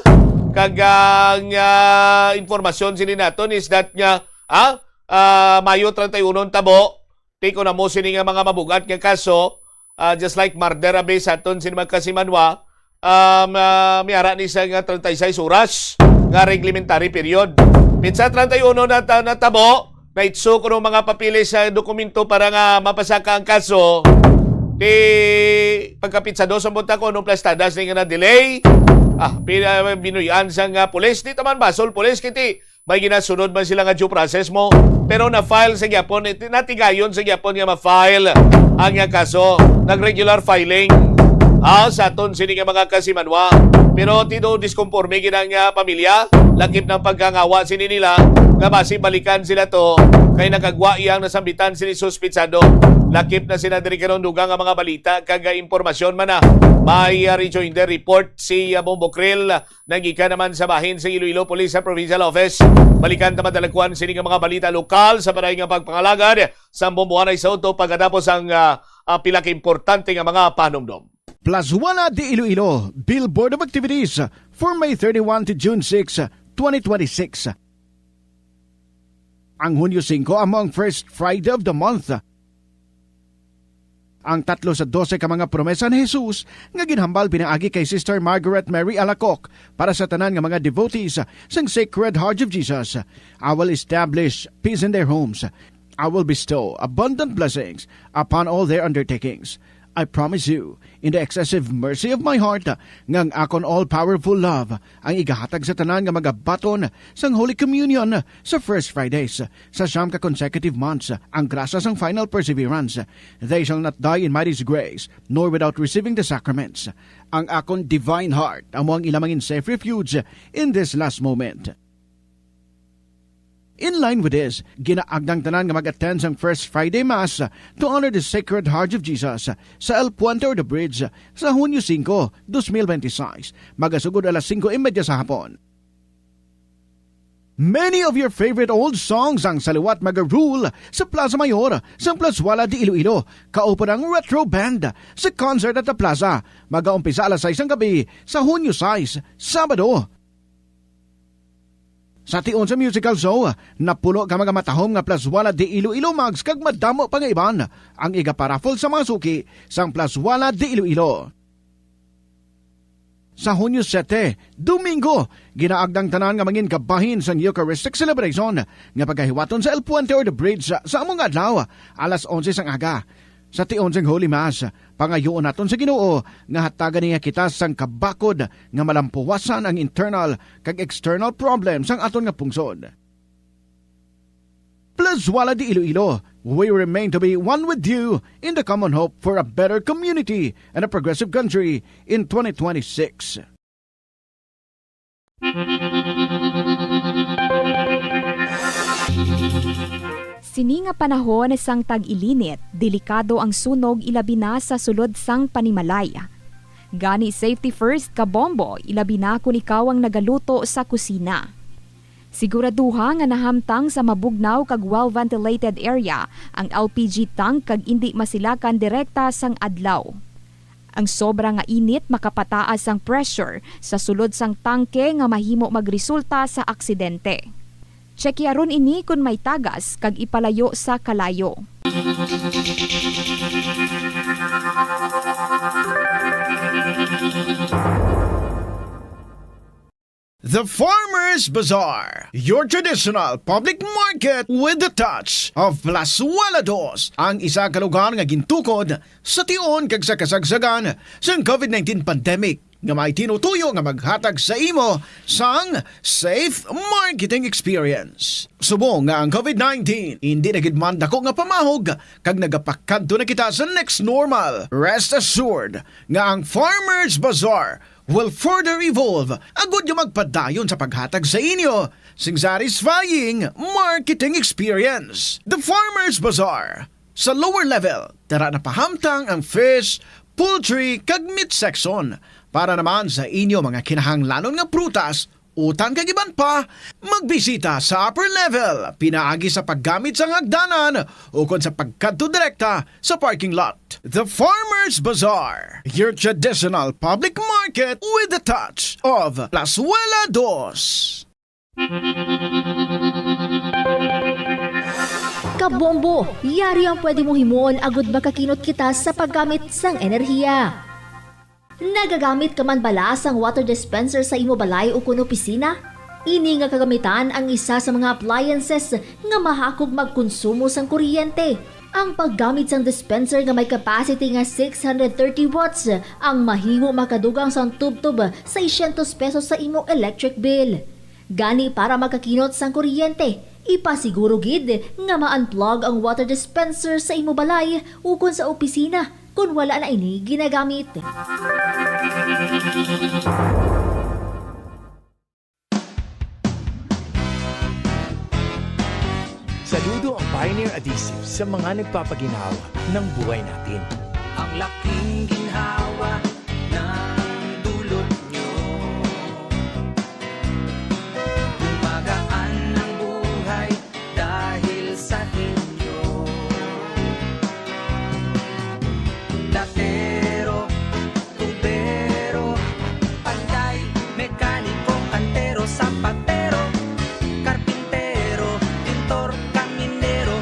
Kag ang, ah, informasyon sini naton is that nga, ah, ah, Mayo treinta y uno ang tabo. Ti kon amo sini nga mga mabugat nga kaso, ah, just like murder abi sa aton sini mga kasimanwa, um, ah, may ara ni sa nga treinta y seis oras nga reglementary period. Pitsa treinta y uno na ta-, natabo, naitso kuno mga papeles sa dokumento para nga mapasaka ang kaso. Ti pagkapitsa dos ang buntag, kuno plastadas ni nga na-delay. Ah, pina-, binuy-an sa nga pulis. Di taman basol pulis, kiti may ginasunod man sila nga due process mo, pero na-file sa gyapon, natigayon sa gyapon nga ma-file ang nga kaso. Nag-regular filing, ah, sa aton sini nga mga kasimanwa. Pero tido diskonporme gid ang, ah, pamilya, lakip ng pagkangawa sini nila nga basi balikan sila to kay nagagwa iyang nasambitan sini suspitsado. Lakip na sina diri karon dugang nga mga balita kag, ah, impormasyon man na may, ah, rejoinder report si, ah, Bombo Krill. Nagikan naman sa bahin sa Iloilo Police sa Provincial Office. Balikan ta madalagkuan sini nga mga balita lokal sa paray nga pagpangalagad sa Bomboanay sa Udto pagkatapos ang, ah, ah, pila ka importante nga mga panumdom. Plazuela de Iloilo, Billboard of Activities for May thirty-one to June six, twenty twenty-six. Ang Hunyo singko amo ang first Friday of the month. Ang tatlo sa dose ka mga promesa ni Jesus nga ginhambal pinaagi kay Sister Margaret Mary Alacoque para sa tanan nga mga devotees sang Sacred Heart of Jesus: "I will establish peace in their homes. I will bestow abundant blessings upon all their undertakings. I promise you, in the excessive mercy of my heart, nga ang akon all-powerful love ang igahatag sa tanan nga magabaton sang Holy Communion sa First Fridays sa siyam ka consecutive months, ang grasya sang final perseverance. They shall not die in my disgrace, nor without receiving the sacraments. Ang akon divine heart amo ang ila mangin safe refuge in this last moment." In line with this, ginaagda ang tanan nga mag-attend sang First Friday Mass to honor the Sacred Heart of Jesus sa El Puente or the Bridge sa Hunyo singko, dos mil benti seis, magasugod alas singko y media sa hapon. Many of your favorite old songs ang sa liwat maga-rule sa Plaza Mayor sang Plazuela de Iloilo, kauban ang Retro Band sa concert at the plaza. Magaumpisa alas sais sang gabi sa Hunyo sais, Sabado. Sa tion sa musical show, napuno ka mga matahom nga Plazuela de Iloilo mugs kag madamo pa nga iban ang igaparaffle sa mga suki sang Plazuela de Iloilo. Sa Hunyo siyete, Domingo, ginaagda ang tanan nga mangin kabahin sang Eucharistic celebration nga pagahiwaton sa El Puente or the Bridge sa amo nga adlaw, alas onse sang aga. Sa tion sang Holy Mass, pangayoon naton sa Ginoo nga hatagan niya kita sang kabakod nga malampuwasan ang internal kag external problems sang aton nga pungsod. Plazuela de Iloilo, we remain to be one with you in the common hope for a better community and a progressive country in twenty twenty-six. Sini nga panahon sang tag-ilinit, delikado ang sunog, ilabi na sa sulod sang panimalay. Gani, safety first, kabombo, ilabi na kon ikaw ang nagaluto sa kusina. Siguraduha nga nahamtang sa mabugnaw kag well-ventilated area ang L P G tank kag indi masilakan direkta sang adlaw. Ang sobra nga init makapataas sang pressure sa sulod sang tangke nga mahimo magresulta sa aksidente. Tsyekearon ini kon may tagas kag ipalayo sa kalayo. The Farmers Bazaar, your traditional public market with the touch of Plazuela Dos, ang isa ka lugar nga gintukod sa tion kag sa kasagsagan sang COVID nineteen pandemic, nga may tinutuyo nga maghatag sa imo sang safe marketing experience. Subong nga ang COVID nineteen indi na gid man dako nga pamahog kag nagapakadto na kita sa next normal, rest assured nga ang Farmers Bazaar will further evolve agud nga magpadayon sa paghatag sa inyo sing satisfying marketing experience. The Farmers Bazaar. Sa lower level, tara na pahamtang ang fish, poultry, kag meat section para naman sa inyo mga kinahanglanon nga prutas Utang kag iban pa, magbisita sa upper level pinaagi sa paggamit sang hagdanan ukon sa pagkadto direkta sa parking lot. The Farmers Bazaar, your traditional public market with the touch of Plazuela Dos. Kabombo, yari ang pwede mo himuon agud makakinot kita sa paggamit sang enerhiya. Nagagamit ka man bala sang water dispenser sa imo balay ukon opisina? Ini nga kagamitan ang isa sa mga appliances nga mahakog magkonsumo sang kuryente. Ang paggamit sang dispenser nga may capacity nga six hundred thirty watts ang mahimo makadugang sang tubtob seiscientos pesos sa imo electric bill. Gani, para makakinot sang kuryente, ipasiguro gid nga ma-unplug ang water dispenser sa imo balay ukon sa opisina kon wala na ini ginagamit. Saludo ang Pioneer Adhesive sa mga nagpapaginhawa ng buhay natin. Ang laking ginhawa ng dulot nyo. Gumagaan ang buhay dahil sa inyo. Platero, tubero, panday, mekaniko, kantero, sapatero, karpintero, pintor, kaminero,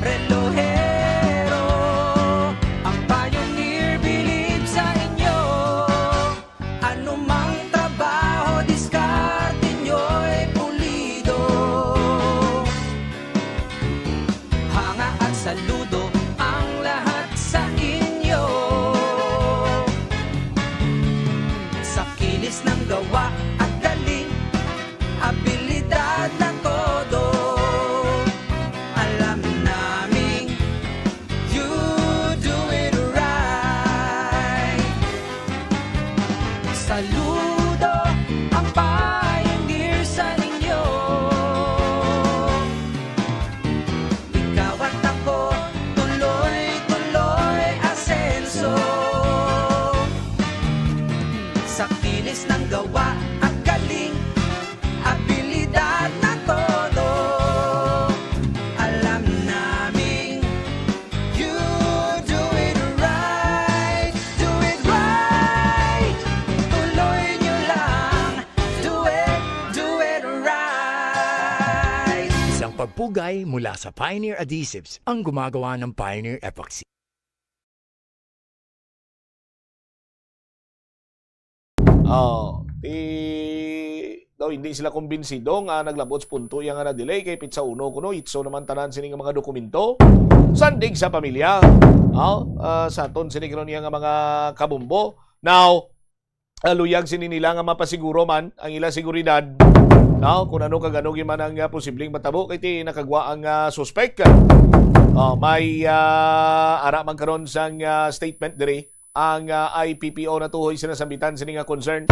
relohero. Ang Pioneer bilib sa inyo. Anumang trabaho, diskarte nyo'y pulido. Hanga at saludo ang lahat sa inyo. Sa kinis ng gawa at galing, abilidad na todo. Alam naming you do it right. Saludo ang Pioneer sa inyo. Ikaw at ako, tuloy-tuloy asenso. Sa kinis ng gawa at galing, abilidad na todo. Alam naming you do it right, do it right. Tuloy nyo lang, do it, do it right. Isang pagpugay mula sa Pioneer Adhesives, ang gumagawa ng Pioneer Epoxy. Oh, ti daw hindi sila kumbinsido nga naglabot sa punto iya nga na-delay kay petsa uno kuno, itso naman tanan sini nga mga dokumento. Sandig sa pamilya. Oh, ah, sa aton sini karon iya nga mga kabombo. Now, ah, luyag sini nila nga mapasiguro man ang ila seguridad. Now, kung ano kag ano gyud man ang, ah, posibleng matabo kay ti nakagwa ang, ah, suspek. Oh, may, ah, ara man karon sang, ah, statement diri ang, ah, I P P O natuhoy sinasambitan sini nga concern.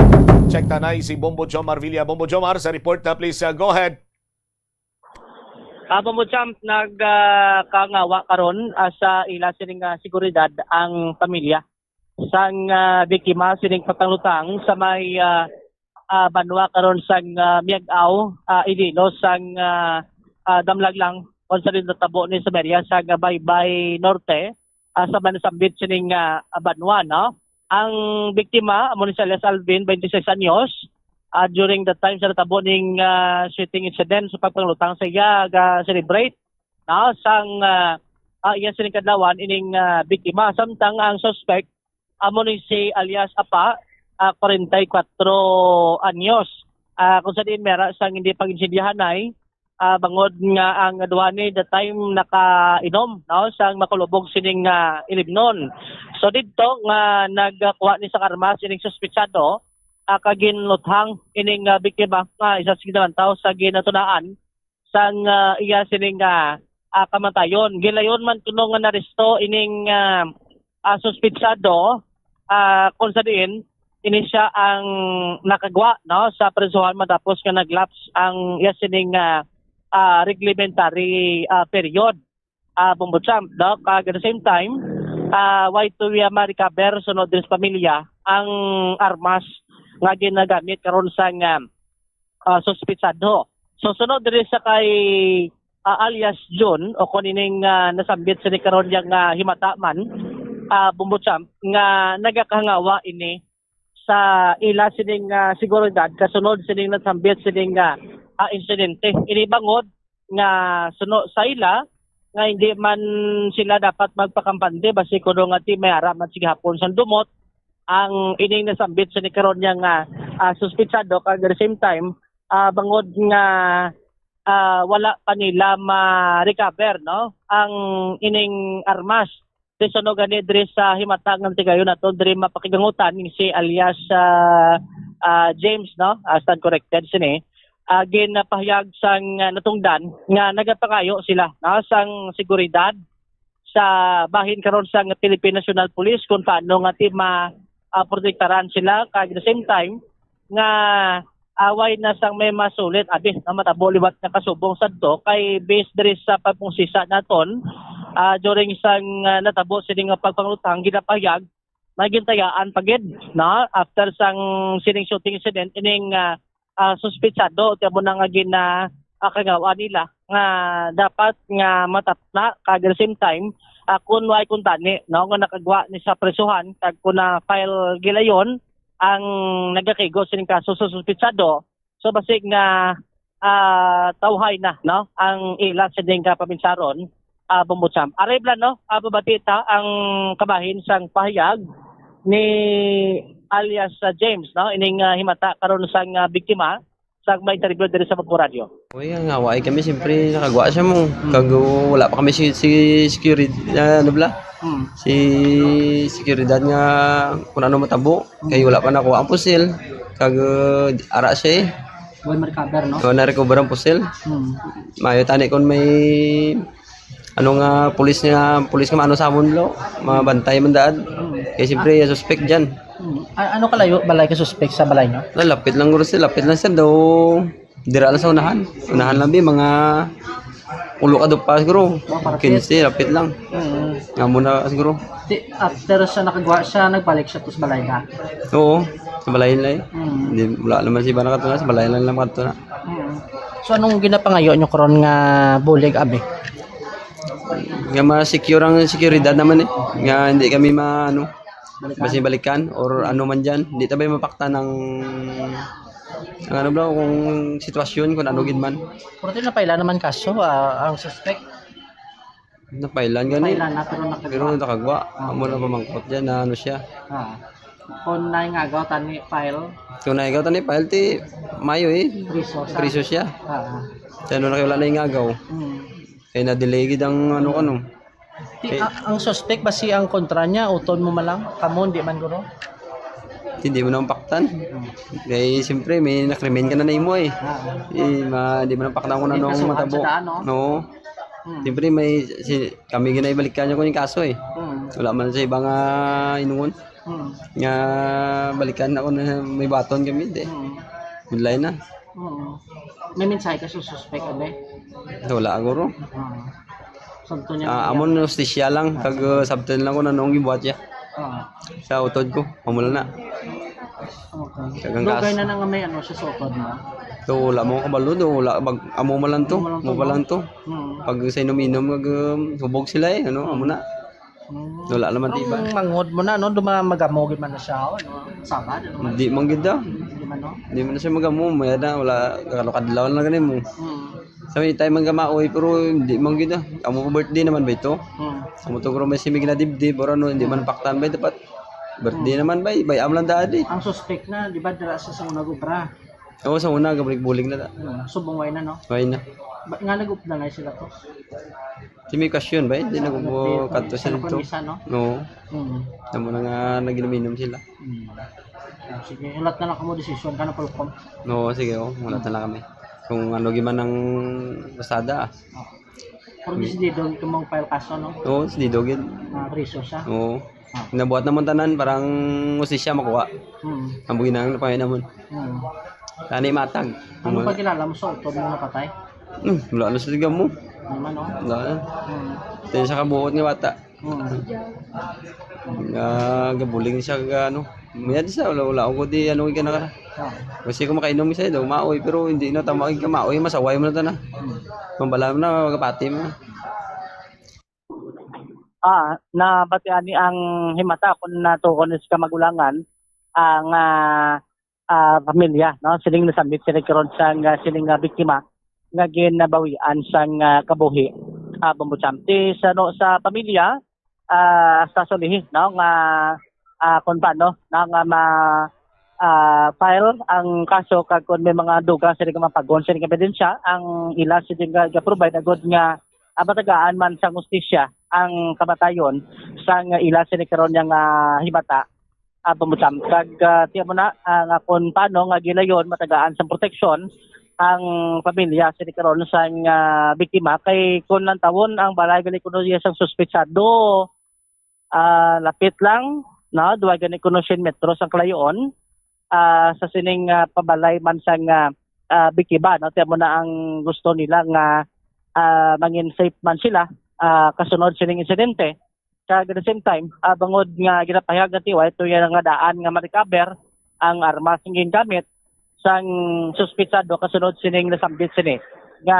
Check tanay si Bombo Jomar Villa. Bombo Jomar, sa report, ah, please, ah, go ahead. Ah, Bombo Champ, nag, ah, kangawa karon, ah, sa ila sining, ah, seguridad ang pamilya sang, ah, biktima sining pagpanglutang sa may, ah, ah, banwa karon sang, ah, Miag-ao, ah, Iloilo sang, ah, ah, Damlaglang, kung sa din natabo ni sa area sang, ah, Baybay Norte, ah, sa manasambit sining, ah, banwa, no? Ang biktima amo ni si alias Alvin, twenty-six anyos. Ah, during the time sa natabo ning, ah, shooting incident sa pagpanglutang sa iya ga-celebrate, no, sang, ah, ah, iya sining kadlawan ining, ah, biktima. Samtang ang suspect amo ni si alias Apa, ah, kwarenta y kwatro anyos. Ah, kung sa diin mera sang hindi pag-insindihanay, ah, bangod nga ang duha ni the time nakainom, no, sang makulubog sining, ah, ilimnon. So didto nga nagkuha ni sang armas ining suspetsado, ah, kag ginluthang ining, ah, biktima nga isa sing nalantaw sa ginatunaan sang, ah, iya sining, ah, ah, kamatayon. Gilayon man kuno nga naresto ining, ah, ah, suspetsado, ah, kung sa diin ini siya ang nakagwa, no, sa prisohan matapos nga nag-lapse ang iya sining, ah, ah, reglementary, ah, period, ah, Bombo Champ, no? Kag at the same time, ah, way to, ah, ma-recover sunod din sa pamilya ang armas nga ginagamit karon sang, ah, ah, suspitsado. So, sunod diri sa kay, ah, alias Jun, o kung ining, ah, nasambit sini karon yang, ah, himata man, ah, Bombo Champ, nga nagakahangawa ini sa ila sining, ah, seguridad kasunod sining nasambit sining, ah, ah, insidente. Ini bangod nga suno sa ila nga hindi man sila dapat magpakampante basi kuno nga ti may ara man sa gihapon sang dumot ang ining nasambit sini karon niya nga, ah, suspitsado, kag at the same time, ah, bangod nga, ah, wala pa nila ma-recover, no, ang ining armas. Di suno gani diri sa himata nga tigayon naton diri mapakigangutan ni si alias, ah, ah, James, no? Ah, stand corrected sini. Ah, ginapahayag sang, ah, natungdan nga nagapangayo sila, no, sang seguridad sa bahin karon sang Philippine National Police kung paano nga ti ma, ah, protektaran sila, kag at the same time nga away na sang may masulit abi nga matabo liwat nga kasubong sadto kay based diri sa pagpungsisa naton, ah, during sang, ah, natabo sini nga pagpangutang ginapahayag may gintayaan pa gid, no, after sang sining shooting incident ining, ah, ah, suspitsado ti amo na nga gina, ah, kagawa nila nga dapat nga matapna kag at the same time, ah, kung way kuntani, no, nga nakagwa ni sa presuhan kag kung na-file gilayon ang nagakigo sining kaso sa suspitsado, so basig nga, ah, tawhay na, no, ang ila sining kapabinsaron, ah, Bombo Champ. Ari bala, no, ah, mabati ta ang kabahin sang pahayag ni alias, ah, James, no, ining, ah, himata karon sang, ah, biktima sa may interview diri sa Bugbo Radio. Uy, ang hawaay kami, siyempre, nakagwa siya mo. Kag wala pa kami si, si security, ah, ano bala? Hmm. Si seguridad nga kung ano matabo. Kay wala pa nakuha ang pusil. Kag, uh, ara siya eh. Way ma-recover, no? Wala na-recover ang pusil. Hmm. Maayo tani kung may ano nga pulis nga, pulis nga maano sa amon, lo. Mabantay man daad. Hmm. Kay siyempre, suspect dyan. Hmm. A-, ano kalayo balay ka suspect sa balay nyo? Lalapit lang guro sila, lapit lang sila daw. Dira lang sa unahan. Unahan lang bi, mga ulo ka dupa siguro. Oh, parang quince, lapit lang. Mm. Nga muna siguro. Di, after sa nakagwa siya, nagbalik siya to sa balay na. Oo, sa balay nila eh. Mm. Di, wala naman si iba nakatuna, sa balay lang naman katuna. Mm. So, anong ginapangayo nyo karon nga bulig, abi? Nga ma-secure ang seguridad naman eh. Nga hindi kami ma-, ano, balikan. Basi balikan or ano man dyan. Hindi tabay mapaktan ang, ang ano bro, kung sitwasyon, kung ano gid man. Pero di napailan naman kaso, ah, ang suspect? Napailan gani. Napailan na, pero nakagwa. Pero nakagwa. Ah. Amo na pamangkot dyan na ano siya. Ah. Kung naingagaw tani file? Kung naingagaw tani file, ti mayo eh. Priso sa? Priso siya. Ah. Kaya nung nakiwala na ingagaw. Hmm. Kaya na-delay gid ang ano ko, no? Di, Eh. a-, ang suspect ba si ang kontra niya, uton mo man lang? Kamo, di man guro? Hindi mo naman paktan. Hmm. Kaya siyempre, may nakrimen ka na na imo eh. Ah. Eh, ma, di mo naman paktan kung Hindi anong ka sukat matabo. Sa daan, no? No. Hmm. Siyempre, may, si, kami ginaibalikan niya kung yung kaso eh. Hmm. Wala man sa iba nga inungon. Hmm. Nga balikan ako na may baton kami, di. Hmm. Budlay na. Oo. May mensahe ka sa suspect, abe? Wala, guro. Oo. Sabton niya Ah, lang amon yan. Hustisya lang, kag, uh, sabton lang ko na noong gibuhat siya. Oo. Sa utod ko, amo lang na. Okay. Kagang Dugay kas. Na na nga may ano siya sa utod mo? So, wala mo kabalo do, wala, bag, amo man lang to, Amo lang to, mo pa no? Lang to. Oo. Pag sa inom-inom, mag, um, hubog sila eh, ano, amo na. Mm. Wala naman, di ba? Ang manghod mo na, no? Duma-, magamo gid man na siya, ano? Sabad, ano man? Di man gid, ah. Di man, no? Di man na siya magamo. Maya na, wala, kadlaw-kadlaw na gani mo. Mm. Sa may time man gamaoy, pero di man gid, ah. Amo pa birthday naman ba ito? Mm. Amo to, pero may simi ginadibdib, or ano, hindi man paktan ba, dapat birthday Mm. naman ba, bayam lang daan, eh. Ang suspect na, di ba, dira sa, sa una gubra? Oo, sa una, gabulig-bulig na ta. Hmm, subong way na, no? Way na. Ba, nga nag-updanay sila to? Di may okasyon ba? Hindi Ah, nag-ubo nag-, kadto sila nag-, to. Misa, no? No. Hmm. Tamo na nga nag-inom-inom sila. Hmm. Ah, sige, hulat na lang kamo desisyon ka na, Polcom. No, sige, oh, hulat na lang kami. Kung ano giman ang pasada, ah. Ah. Pero desidido ka mong file kaso, no? Oo, desidido gid. Ah, preso siya? Oo. Ah. Nabuhat naman tanan, parang usisya makuha. Hmm. Ang buginang na pangin naman. Hmm. Tani matag. Ano Wala. Pagkilala mo sa utod mo napatay? Hmm, wala na sa tiga mo. Ano man, no? Wala na. Hmm. Ito yung sa kabuot nga bata. Hmm. Nga gabuling siya ka, ano, Mayad sa, wala, wala ako di, ano, ka na ka. Kasi kung makainom siya, daw maoy, pero hindi na tama, ka maoy, masaway mo na ta na. Mambala mo na, magapati mo na. Ah, nabatian ni ang himata kung natuon sa kamagulangan ang, ah, ah, pamilya, no? Sining nasambit sini karon sang, ah, sining, ah, biktima nga ginabawian sang, ah, kabuhi. Ah, Bombo Champ. Ti sa, no, sa pamilya, ah, sa sulihi, no, nga, ah, kung paano, no, nga ma, ah, file ang kaso kag kung may mga dugang sini nga mapagon sini nga ebidensya, ang ila sini nga ga-provide agud nga, ah, matagaan man sang hustisya ang kamatayon sang ila sini karon nga himata, ah, Bombo Champ. Kag, ah, tiyan mo na, ah, nga kung paano nga gilayon matagaan sang proteksyon ang pamilya sini karon sang, ah, biktima kay kung lantawon ang balay gali kuno iya sang suspetsado, ah, lapit lang, no, duha gani kuno cien metros ang kalayoon, ah, sa sining, ah, pabalay man sang, ah, ah, biktima, no, tiyan mo na ang gusto nila nga, ah, mangin safe man sila, ah, kasunod sining insidente. Kag at the same time, ah, bangod nga ginapahayag na tiwa, ito yan nga daan nga ma-recover ang armas nga gingamit sang suspetsado kasunod sining nasambit sini nga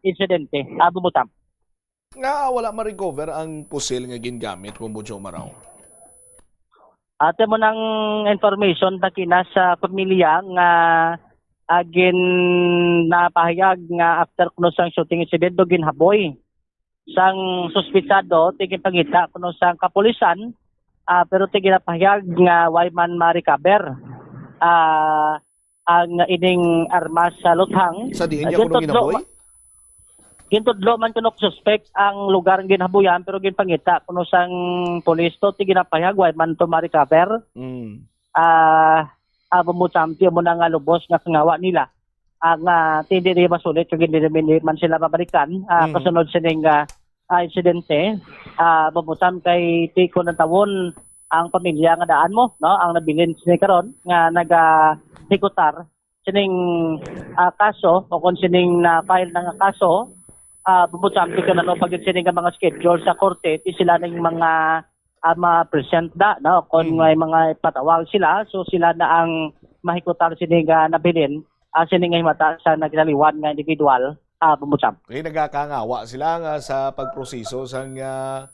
insidente. Ah, Bombo Champ. Nga wala ma-recover ang pusil nga gingamit, Bombo Jomar, aw? Ate mo ng information na kina sa pamilya nga, ah, gin-, napahayag nga after kuno sang shooting incident do ginhaboy sang suspetsado, ti ginpangita kuno sang kapulisan, ah, pero ti ginapahayag nga way man ma-recover, ah, ang ining armas sa luthang. Sa diin niya kuno gintudlo ginaboy? Ma-, gintudlo man kuno suspect ang lugar nga ginhabuyan, pero ginpangita kuno sang pulis to, ti ginapahayag way man to ma-recover. Mm. Ah, ah, Bombo Champ, ti mo na nga lubos nga kangawa nila. Ang, ah, ti hindi nila masulit kag hindi naman, hindi man sila mabalikan, ah, Mm. kasunod sining, ah, ah, insidente, ah, Bombo Champ, kay ti ko ng tawon ang pamilya nga daan mo, no? Ang nabilin sini karon nga naga-, hikutar sining, ah, kaso o kung sining na-file na nga kaso, ah, Bombo Champ, ti ko na no pag sini nga mga schedule sa korte, ti sila ning mga, ah, ma-present da, no? Kung Mm. may mga ipatawag sila, so sila na ang mahikutar sini nga nabilin, ah, sini nga himata sa naginaliwan nga individual, ah, Bombo Champ. Okay, nagakangawa sila nga sa pagproseso sang, ah,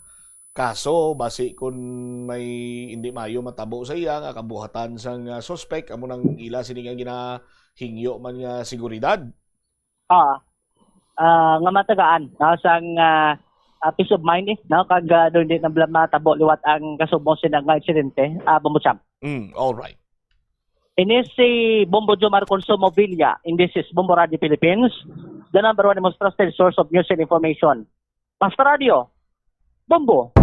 kaso, basi kun may hindi maayo matabo sa iya nga kabuhatan sang, ah, suspek, amo nang ila sini nga ginahingyo man nga seguridad. Ah, ah, nga matagaan, no, sang, ah, ah, peace of mind, eh, no, kag, ah, doon di na bala matabo liwat ang kasubo sina nga insidente, ah, Bombo Champ. Mm, all right. Ini si Bombo Jomar Consumo Villa, and this is Bombo Radio Philippines, the number one most trusted source of news and information. Basta Radio, Bombo.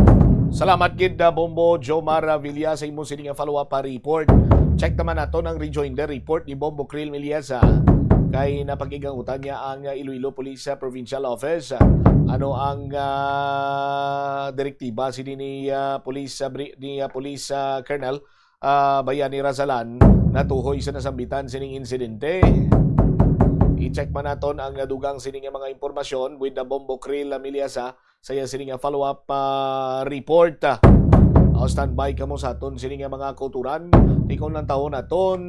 Salamat gid, ah, Bombo Jomar, ah, Villa, sa imong sini nga follow-up, ah, report. Check naman nato ang rejoinder report ni Bombo Krill Miliasa. Kay napakigangutan niya ang, ah, Iloilo Police, ah, Provincial Office. Ah, ano ang, ah, direktiba sini ni, ah, Police, ah, Bri-, ni, ah, Police, ah, Colonel, ah, Bayani Razalan, natuhoy sa nasambitan sining insidente? I-check man naton ang dugang sini nga mga impormasyon with the Bombo Krill Miliasa sa iya sini nga follow-up, ah, report. Ah, standby kamo sa aton sini nga mga kauturan. Tikon lang taon naton,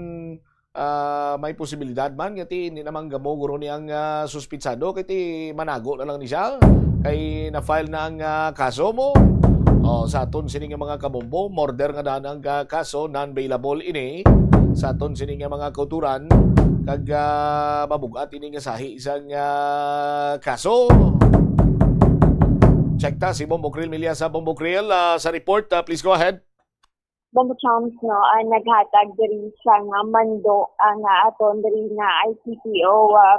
ah, may posibilidad man nga ti hindi naman gamo guro ni ang, ah, suspitsado kay ti manago na lang ni siya. Kay na-file na ang, ah, kaso mo. Oh, sa aton sini nga mga kabombo, murder nga daan ang, ah, kaso, non-bailable ini. Sa aton sini nga mga kauturan, kag, ah, mabugat ini nga sahi sang, ah, kaso. Check ta si Bombo Krill Miliasa. Bombo Krill, ah, sa report, ah, please go ahead. Bombo Chomps, no, ang naghatag diri sa nga mando ang, ah, aton diri nga I C P O, ah,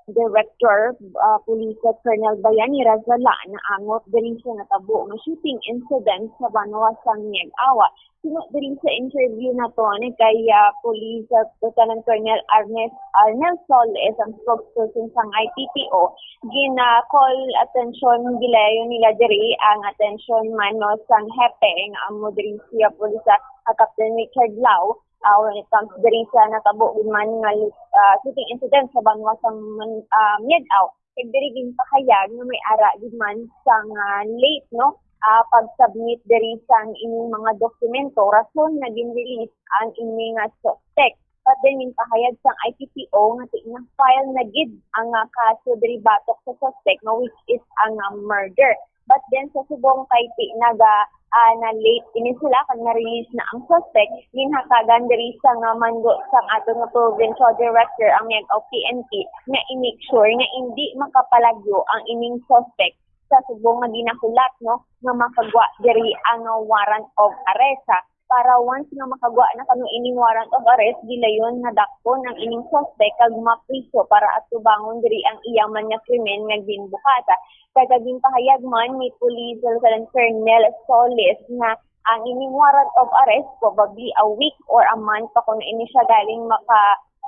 Director, ah, Police Colonel Bayani Razala, naangot diri sa natabo nga shooting incident sa banwa sang Miag-awa. Suno diri sa interview naton kay, ah, Police, ah, Lieutenant Colonel Arnes, Arnel Soles, ang spokesperson sang I P P O, gina-call attention, gilayon nila diri ang attention man, no, sang hepe nga amo diri siya Police, ah, Captain Richard Lau, ah, when it comes diri sa natabo gid man nga, ah, shooting incident sa banwa sang Man-, ah, Miag-aw. Kag diri ginpahayag nga may ara gid man sang, ah, late, no, ah, pag-submit diri sang ining mga dokumento, rason nga gin-release ang ini nga suspect. But then, ginpahayag sang I P P O nga ti-, na-file na gid ang, ah, kaso diri batok sa suspect, nga which is ang, ah, murder. But then, sa subong kay ti-, naga, ah, na-late ini sila kag na-release na ang suspect, ginhatagan diri sa nga mango sang aton nga provincial director ang Miag-ao P N P nga i-make sure nga indi makapalagyo ang ining suspect sa subong nga ginahulat, no, nga makagwa diri ang warrant of arrest, ha. Para once nga makagwa na kami ining warrant of arrest, gilayon nga dakpon ang ining suspect kag mapriso para atubangon diri ang iya man nga krimen nga ginbukata. Kag ginpahayag man ni Police Lieutenant Colonel Solis nga ang ining warrant of arrest, probably a week or a month pa kuno ini siya galing maka,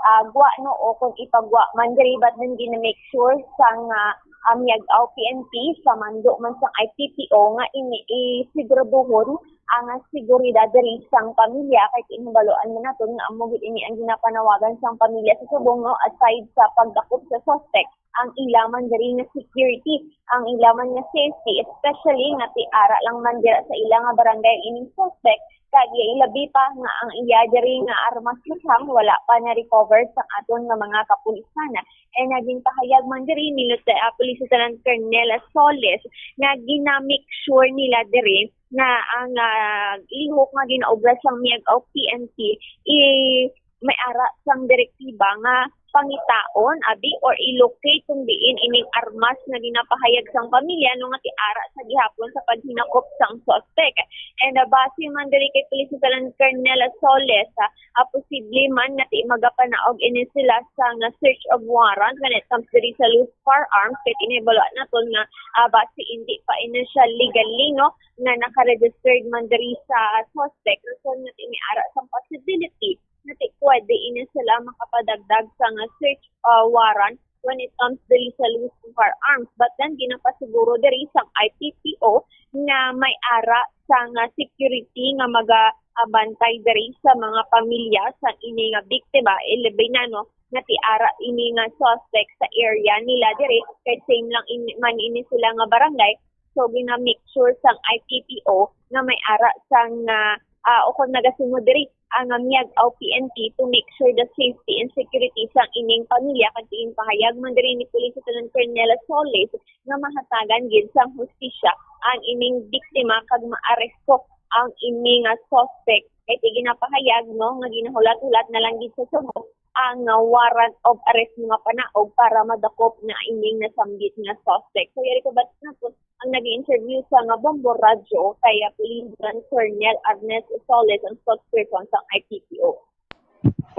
ah, gwa, no, o kung ipagwa man diri, but then gina-make sure sang, ah, ah, Miag-ao P N P sa mando man sang I P P O nga ini isiguraduhon ang seguridad diri sang pamilya, kay kinahibaloan man naton nga amo gid ini ang ginapanawagan sang pamilya sa subong, no, aside sa pagdakop sa suspect, ang ila man diri nga security, ang ila man nga safety, especially nga ti ara lang man dira sa ila nga barangay ining suspect, kag ilabi pa nga ang iya diri nga armas lusang wala pa na-recover sa aton nga mga kapulisan. And naging pahayag man diri ni Lieutenant, ah, Police Lieutenant Colonel Solis nga gina-make sure nila diri nga ang, ah, lihok nga ginaobra sang Miag-ao P N P i-, may ara sang direktiba nga pangitaon, abi, or i-locate kung diin ining armas nga ginapahayag sang pamilya, no, nga ti ara sa gihapon sa paghinakop sang suspect. And, ah, base man diri kay Police Lieutenant Colonel Soles, ah, ah, posible man nga ti magapanaog ini sila sang search of warrant when it comes diri sa loose firearms, kay tinibalo naton nga, ah, base indi pa ini siya legally, no, nga naka-registered man diri sa suspect, rason nga ti may ara sang possibility nga ti pwede ini sila makapadagdag sang search, ah, warrant when it comes diri sa loose firearms. But then, ginapasiguro diri sang I P P O nga may ara sang security nga magaabantay diri sa mga pamilya sang ini nga biktima, ilabi na, no, nga ti ara ini nga suspect sa area nila diri, kay same lang ini, man ini sila nga barangay. So, gina-make sure sang I P P O nga may ara sang, ah, ah, o kung nagasunod diri ang, ah, Miag-ao P N P to make sure the safety and security sang ining pamilya, kag ginpahayag man diri ni Police Lieutenant Colonel Solis nga mahatagan gid sang hustisya ang ining biktima kag maaresto ang ini nga suspect. Kay ti ginapahayag, no, nga ginahulat-hulat na lang gid sa subong ang, ah, warrant of arrest nga panaog para madakop na ining nasambit nga suspect. So, yari ko ba naton ang nag-interview sa nga Bombo Radyo kay, ah, Police Colonel Ernest Soles, ang spokesperson sang I P P O.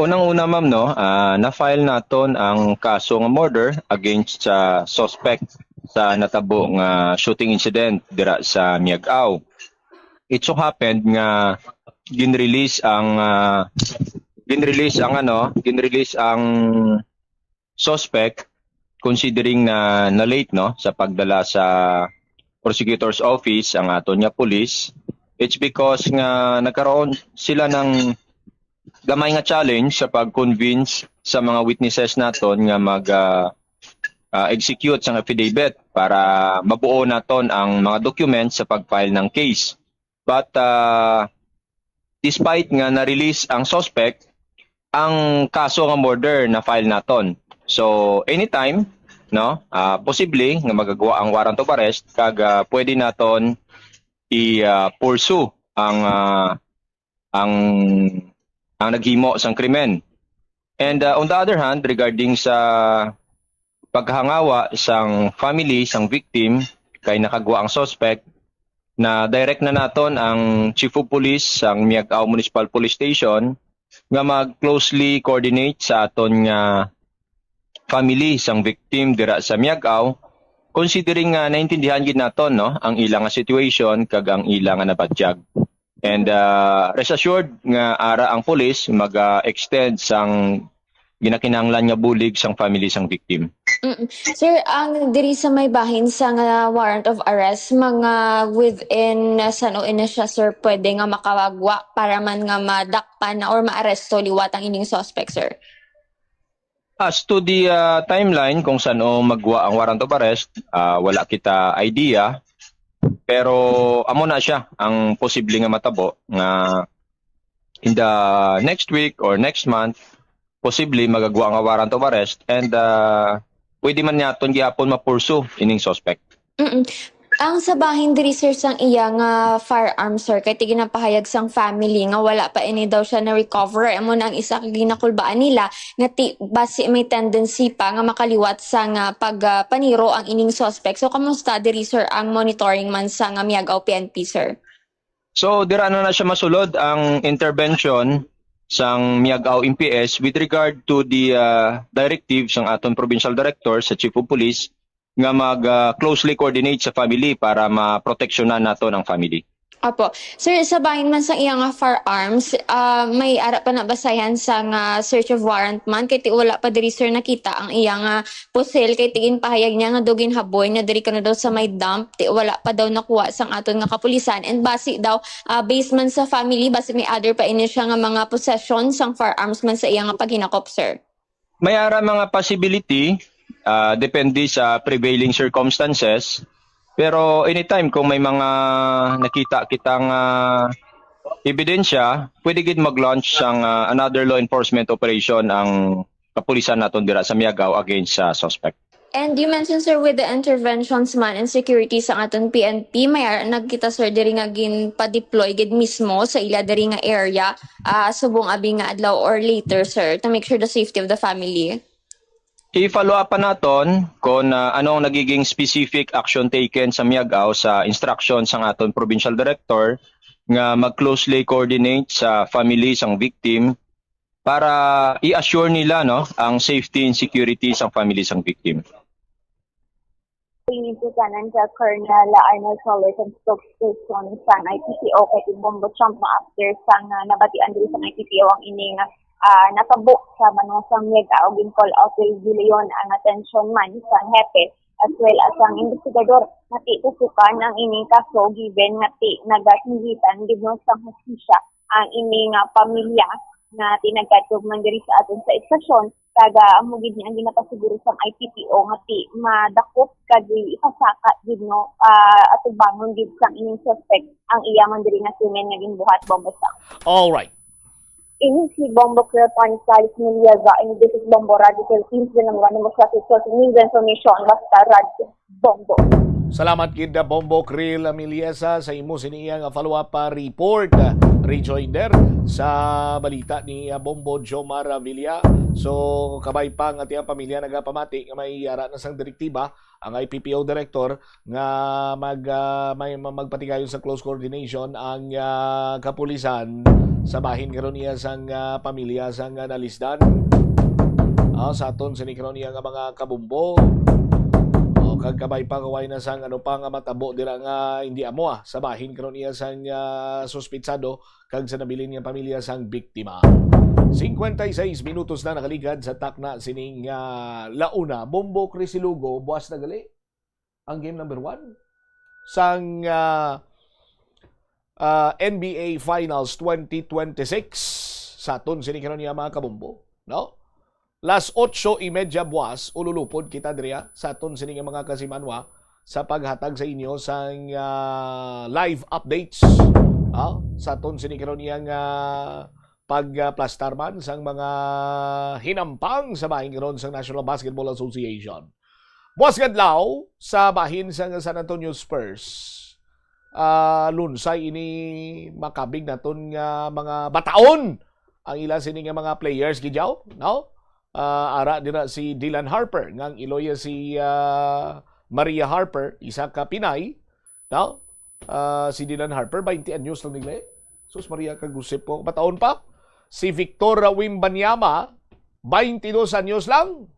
Unang-una, ma'am, no, ah, na-file naton ang kaso nga murder against sa suspect sa natabo nga shooting incident dira sa Miag-ao. It so happened nga gin-release ang, ah, gin-release ang, ano, gin-release ang suspect, considering na na-late, no, sa pagdala sa prosecutor's office ang aton nga pulis. It's because nga nagkaroon sila ng gamay nga challenge sa pag-convince sa mga witnesses naton nga mag, ah, ah, execute sang affidavit para mabuo naton ang mga documents sa pag-file ng case. But, ah, despite nga na-release ang suspect, ang kaso nga murder na-file naton. So, anytime, no, ah, posible nga magagwa ang warrant of arrest kag, ah, pwede naton i, ah, pursue ang, ah, ang, ang naghimo sang krimen. And, ah, on the other hand, regarding sa paghangawa sang family sang victim kay nakagwa ang suspect, na-direct na naton ang Chief of Police sang Miag-ao Municipal Police Station nga mag-closely coordinate sa aton nga family sang victim dira sa Miag-ao, considering nga naintindihan gid naton, no, ang ila nga situation kag ang ila nga nabatyag. And, ah, rest assured nga ara ang pulis mag, ah, extend sang ginakinahanglan nga bulig sang family sang victim. Mm. Sir, ang diri sa may bahin sa nga warrant of arrest, mga within, ah, san-o ini siya, sir, pwede nga makawagwa para man nga madakpan na or maaresto liwat ang ining suspect, sir? As to the, ah, timeline kung san-o magwa ang warrant of arrest, ah, wala kita idea. Pero amo na siya ang posible nga matabo nga in the next week or next month, posible magagwa nga warrant of arrest and ah, pwede man naton gihapon mapursu ining suspect. Mm-mm. Ang sa bahin diri, sir, sang iya nga firearm, sir, kay ti ginapahayag sang family nga wala pa ini daw siya na-recover. Amo na ang isa ka ginakulbaan nila nga ti basi may tendency pa nga makaliwat sa nga pag, ah, paniro ang ining suspect. So, kamusta diri, sir, ang monitoring man sa nga Miagao P N P, sir? So, dira na na siya masulod ang intervention sang Miagao M P S with regard to the ah, directive sang aton provincial director sa Chief of Police nga mag ah, closely coordinate sa family para maproteksyonan naton ang family. Apo. Sir, sa bahin man sa iya nga firearms, ah, may ara pa nabasayan sa nga search of warrant man, kay ti wala pa diri, sir, nakita ang iya nga pusil, kay ti ginpahayag niya nga daw ginhaboy na diri kuno daw sa may dump, ti wala pa daw nakuha sang aton nga kapulisan. And basi daw, ah, based man sa family, basi may other pa ini siya nga mga possession sang firearms man sa iya nga paghinakop, sir. May ara mga possibility, ah, depende sa prevailing circumstances. Pero anytime kung may mga nakita kita nga ebidensya, pwede gid mag-launch sang ah, another law enforcement operation ang kapulisan naton dira sa Miagao against sa suspect. And you mentioned, sir, with the interventions man and security sa aton P N P, may ara nagkita, sir, diri nga ginpa-deploy gid mismo sa ila diri nga area, ah, subong abi nga adlaw or later, sir, to make sure the safety of the family. I-follow up pa naton kung ah, ano ang nagiging specific action taken sa Miagao sa instruction sang aton provincial director nga mag-closely coordinate sa family sang victim para i-assure nila, no, ang safety and security sang family sang victim. Lieutenant Colonel Arnold Soler, ang spokesperson sang I P P O, kay ti Bombo Trump, no, after sang ah, nabatian diri sang I P P O ang ining ah, natabo sa banwa sang Miagao, gin-call out diri gilayon ang atensyon man sang hepe as well as ang investigador nga ti tutukan ang ining kaso, given nga ti nagasinggitan gid, no, sang hustisya ang ining ah, pamilya nga ti nagkadtog man diri sa aton sa estasyon. Kag ah, amo gid ni ang ginapasiguro sang I P P O nga ti madakop kag ipasaka gid, no, ah, atubangon gid sang ining suspect ang iya man diri nga krimen nga ginbuhat, Bombo Sam. All right. Ini si Bombo Cleopan Salis Miliaga, and this is Bombo Radio Philippines, the number one most trusted source of news and information, basta Radyo Bombo. Salamat gid, Bombo Krill Miliesa, sa imo sini iya nga follow-up, ah, report, ah, rejoinder sa balita ni, ah, Bombo Jomar Villa. So, kabay pa nga ti ang pamilya nagapamati nga may ara na sang direktiba ang I P P O director nga mag, ah, may ma-, magpatigayon sa close coordination ang, ah, kapulisan sa bahin karon iya sang, ah, pamilya sang, ah, nalisdan. Ah, sa aton sini karon iya nga mga kabombo. O, kag kabay pa nga way na sang ano pa nga matabo dira nga hindi amo, ah, sa bahin karon iya sang, ah, suspitsado kag sa nabilin nga pamilya sang biktima. Cincuenta y seis minutos na nakaligad sa takna sining, ah, launa. Bombo Crisilugo, buwas na gali ang game number one sang, ah, ah, N B A Finals twenty twenty-six. Sa aton sini karon niya, mga kabombo, no? Las otso y media buwas, ululupod kita diriya sa aton sini nga mga kasimanwa sa paghatag sa inyo sang, ah, live updates, ah, sa aton sini karon niya nga pagplastar man sang mga hinampang sa bahin karon sang National Basketball Association. Buwas nga adlaw sa bahin sang San Antonio Spurs, ah, lunsay ini makabig naton nga mga bataon ang ila sini nga mga players gid yaw, no? Ah, ara dira si Dylan Harper, nga ang iloy si, ah, Maria Harper, isa ka Pinay, no? Ah, si Dylan Harper, twenty anyos lang nila eh. Sus Maria, kag usip ko, bataon pa. Si Victor Wembanyama, twenty dos anyos lang.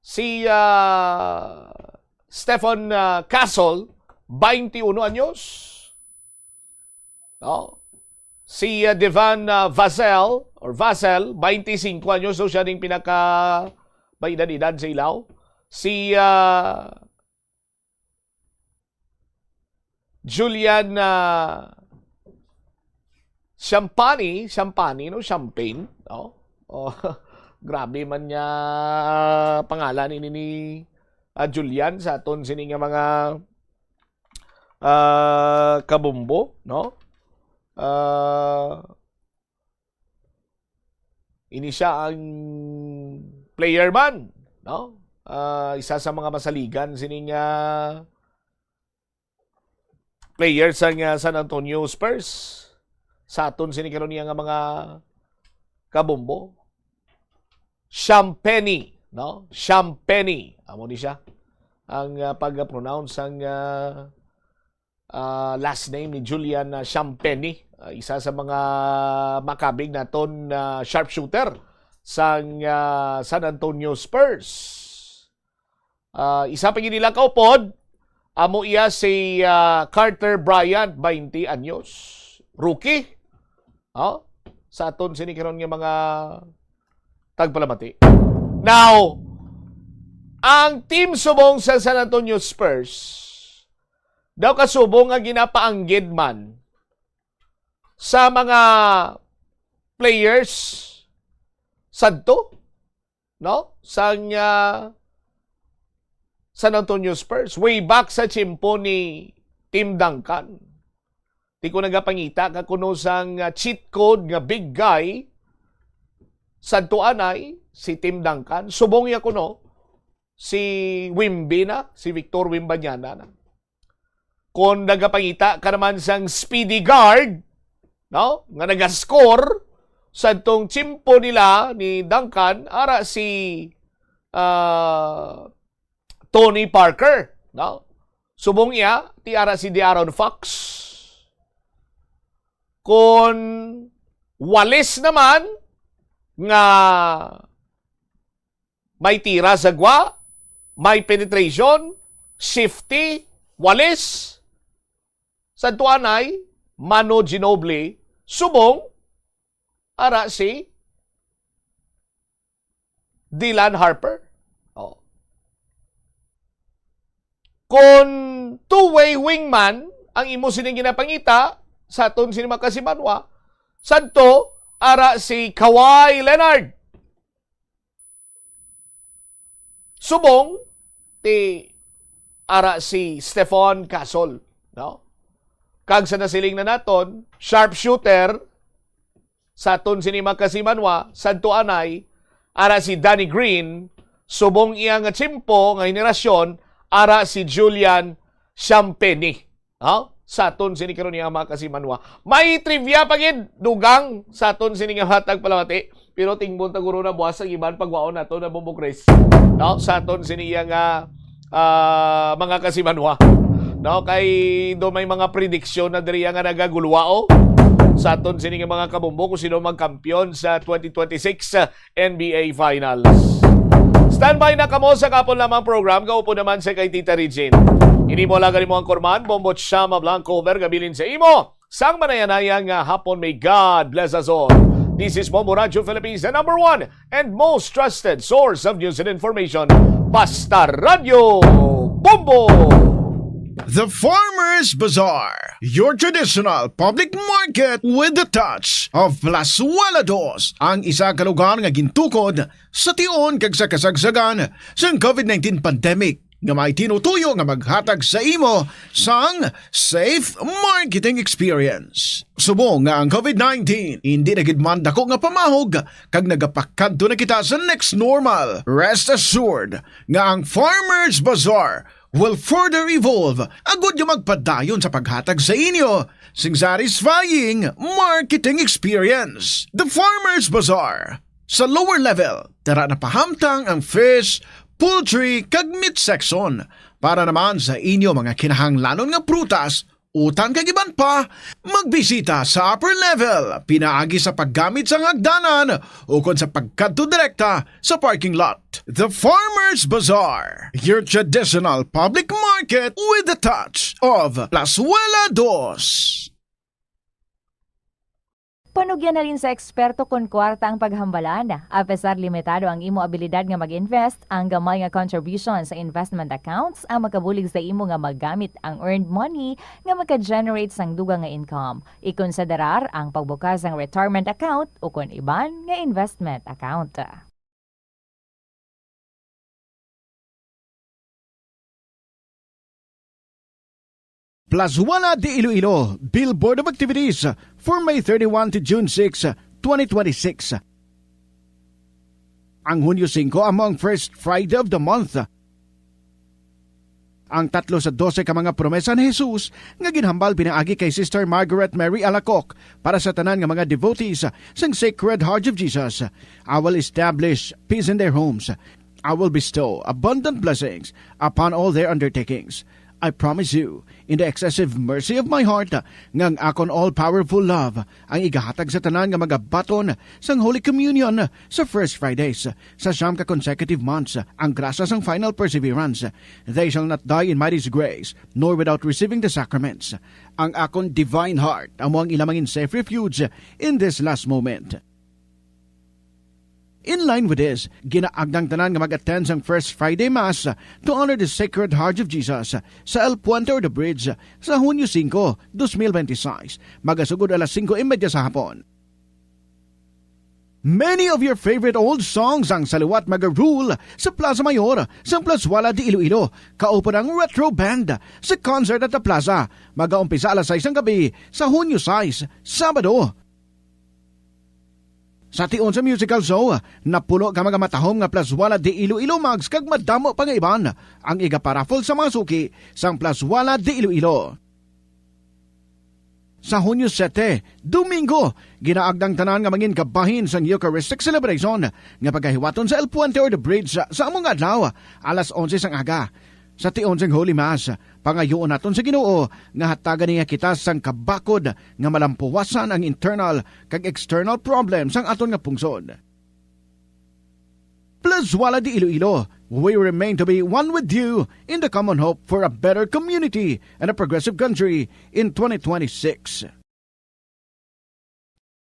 Si, ah, Stephen, ah, Castle, twenty uno anyos. No? Si, ah, Devon, ah, Vassell, or Vassell, twenty cinco anyos, so siya ning pinaka may edad-edad sa ilaw. Si, ah, Julian, ah, Champani, Champani, no? Champagne, no? Oh, grabe man niya pangalan ini ni, ah, Julian sa aton sini nga mga, ah, Kabombo, no? Ah, ini siya ang player man, no? Ah, isa sa mga masaligan sining, ah, player sang, ah, San Antonio Spurs. Sa aton sini karon niya nga mga Kabombo. Champagny, no? Champagny. Amo ni siya ang, ah, pag-pronounce sang, ah, ah, last name ni Julian, ah, Champagny. Ah, isa sa mga makabig naton na sharpshooter sang, ah, San Antonio Spurs. Ah, isa pa gid nila kaupod, amo iya si, ah, Carter Bryant, twenty anyos. Rookie. Oh, sa aton sini karon nga mga tagpalamati. Now, ang team subong sa San Antonio Spurs daw kasubong nga ginapaanggid man sa mga players sadto, no? Sang, ah, San Antonio Spurs. Way back sa tiyempo ni Tim Duncan. Di ko nagapangita ka kuno sang, ah, cheat code nga big guy. Sadto anay, si Tim Duncan. Subong niya kuno, si Wimby na, si Victor Wembanyama na. Kung nagapangita ka naman sang speedy guard, no, nga nagascore sadtong tiyempo nila ni Duncan, ara si, ah, Tony Parker, no? Subong iya, ti ara si De'Aaron Fox. Kon Wallace naman, nga may tira sa gwa, may penetration, shifty, Wallace. Sa tuanay, Manu Ginobili, subong, ara si Dylan Harper. Oh. Kon two-way wingman ang imo sining ginapangita sa aton sini makasimanwa, sadto, ara si Kawhi Leonard. Subong, ti ara si Stephon Castle, no? Kag sa nasiling na naton, sharpshooter, sa aton sini makasimanwa, sadto anay, ara si Danny Green, subong iya nga tiyempo, nga henerasyon, ara si Julian Champagny. Ha? Sa aton sini karon niya makasimanwa. May trivia pa gid, dugang sa aton sini nga hatag palamati. Pero tingbon ta guro na buwas ang iban pagwaon nato na Bombo Chris. No? Sa aton sini iya nga, ah, mga kasimanwa. No? Kay do may mga prediksyon na diri nga nagagulwao sa aton sini nga mga kabombo kung sino magkampiyon sa twenty twenty-six, ah, N B A Finals. Standby na kamo sa kapon lamang program, kaupo naman sa kay Tita Regine. Ini mo lang mo ang kurman, Bombo Chama Blanco, Bergabilin sa imo. Sang manayanaya nga hapon, may God bless us all. This is Bombo Radio Philippines, the number one and most trusted source of news and information. Basta Radio Bombo! The Farmers Bazaar, your traditional public market with the touch of Plazuela Dos, ang isa ka lugar nga gintukod sa tion kag sa kasagsagan sang COVID nineteen pandemic, nga may tinutuyo nga maghatag sa imo sang safe marketing experience. Subong nga ang COVID nineteen hindi na gid man dako nga pamahog kag nagapakadto na kita sa next normal, rest assured nga ang Farmers Bazaar will further evolve agud nga magpadayon sa paghatag sa inyo sing satisfying marketing experience. The Farmers Bazaar. Sa lower level, dara na pahamtang ang fish, poultry, kag meat section. Para naman sa inyo mga kinahanglanon nga prutas, utan kag iban pa, magbisita sa upper level pinaagi sa paggamit sang hagdanan ukon sa pagkadto direkta sa parking lot. The Farmers Bazaar, your traditional public market with the touch of Plazuela Dos. Panugyan halin sa eksperto kon kwarta ang paghambalan. Apesar limitado ang imo abilidad nga mag-invest, ang gamay nga contribution sa investment accounts ang makabulig sa imo nga magamit ang earned money nga maka-generate sang dugang nga income. Ikonsiderar ang pagbukas sang retirement account ukon iban nga investment account. Plazuela de Iloilo, Billboard of Activities for May thirty-one to June six, twenty twenty-six. Ang Hunyo singko amo ang first Friday of the month. Ang tatlo sa dose ka mga promesa ni Jesus nga ginhambal pinaagi kay Sister Margaret Mary Alacoque para sa tanan nga mga devotees sang Sacred Heart of Jesus: "I will establish peace in their homes. I will bestow abundant blessings upon all their undertakings. I promise you, in the excessive mercy of my heart, nga ang akon all-powerful love ang igahatag sa tanan nga magabaton sang Holy Communion sa First Fridays sa siyam ka consecutive months. Ang grasya sang final perseverance, they shall not die in my disgrace, nor without receiving the sacraments. Ang akon divine heart amo ang ila mangin safe refuge in this last moment." In line with this, ginaagdang tanan nga mag-attend sang First Friday Mass to honor the Sacred Heart of Jesus sa El Puente or the Bridge sa Hunyo singko, dos mil benti seis, magasugod alas singko y media sa hapon. Many of your favorite old songs ang saliwat maga-rule sa Plaza Mayor sang Plazuela de Iloilo, kaupod ang Retro Band sa concert at the plaza. Magaumpisa alas sais sang gabi sa Hunyo sais, Sabado. Sa tion sa musical show, napuno ka mga matahom nga Plazuela de Iloilo mugs kag madamo pa nga iban ang igaparaffle sa mga suki sang Plazuela de Iloilo. Sa Hunyo sete, Domingo, ginaagdang tanan nga mangin kabahin sang Eucharistic celebration nga pagahiwaton sa El Puente or the Bridge sa, sa amo nga adlaw, alas onse sang aga. Sa tion sang Holy Mass, pangayoon naton sa Ginoo nga hatagan niya kita sang kabakod nga malampuwasan ang internal kag external problem sang aton nga pungsod. Plazuela de Iloilo, we remain to be one with you in the common hope for a better community and a progressive country in twenty twenty-six.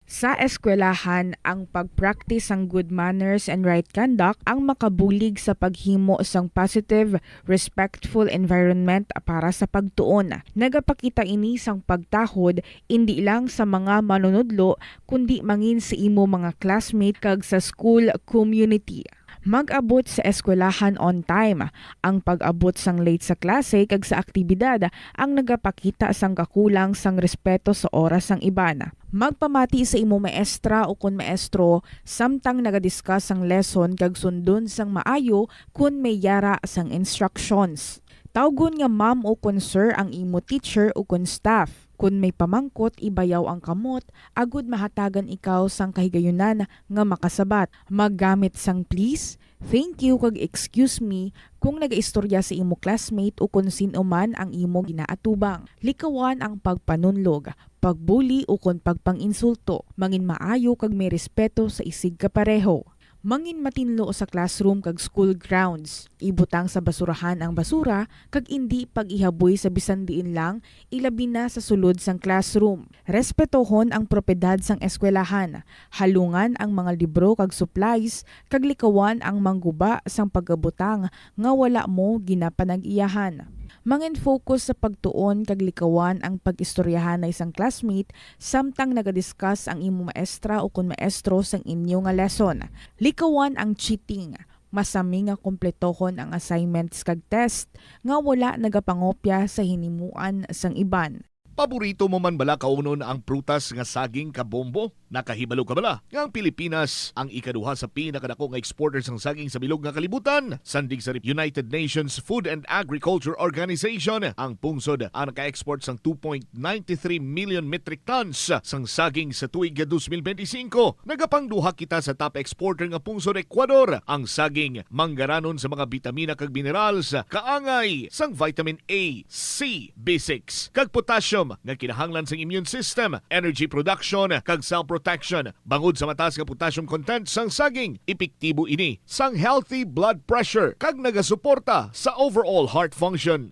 Sa eskwelahan, ang pag-practice sang good manners and right conduct ang makabulig sa paghimo sang positive, respectful environment para sa pagtuon. Nagapakita ini sang pagtahod indi lang sa mga manunudlo, kundi mangin sa imo mga classmate kag sa school community. Mag-abot sa eskwelahan on time. Ang pag-abot sang late sa klase kag sa aktibidad ang nagapakita sang kakulang sang respeto sa oras sang iban. Magpamati sa imo maestra ukon maestro samtang naga-discuss sang lesson kag sundon sang maayo kon may yara sang instructions. Tawgon nga ma'am ukon sir ang imo teacher ukon staff. Kon may pamangkot, ibayaw ang kamot agud mahatagan ikaw sang kahigayunan nga makasabat. Maggamit sang please, thank you, kag excuse me kung nagaistorya sa imo classmate ukon sin-o man ang imo ginaatubang. Likawan ang pagpanunlog, pagbuli, ukon pagpang-insulto. Mangin maayo kag may respeto sa isigkapareho. Mangin matinlo sa classroom kag school grounds. Ibutang sa basurahan ang basura kag indi pag-ihaboy sa bisan diin lang, ilabi na sa sulod sang classroom. Respetohon ang propiedad sang eskwelahan, halungan ang mga libro kag supplies, kag likawan ang mangguba sang pagabutang nga wala mo ginapanag-iyahan. Mangin-focus sa pagtuon kag likawan ang pag-istoryahanay sang classmate samtang naga-discuss ang imo maestra ukon maestro sang inyo nga lesson. Likawan ang cheating. Masami nga kumpletohon ang assignments kag test nga wala nagapangopya sa hinimuan sang iban. Paborito mo man bala kaunon ang prutas nga saging kabombo? Nakahibalo ka bala nga ang Pilipinas ang ikaduha sa pinakadako nga exporter sang saging sa bilog nga kalibutan? Sandig sa United Nations Food and Agriculture Organization, ang pungsod ang naka-export sang two point nine three million metric tons sang saging sa tuig nga dos mil benti singko. Nagapangduha kita sa top exporter nga pungsod, Ecuador. Ang saging manggaranon sa mga bitamina kag minerals, kaangay sang vitamin A, C, B six, kag potassium nga kinahanglan sang immune system, energy production, kag cell protection. Bangod sa mataas nga potassium content sang saging, epektibo ini sang healthy blood pressure kag nagasuporta sa overall heart function.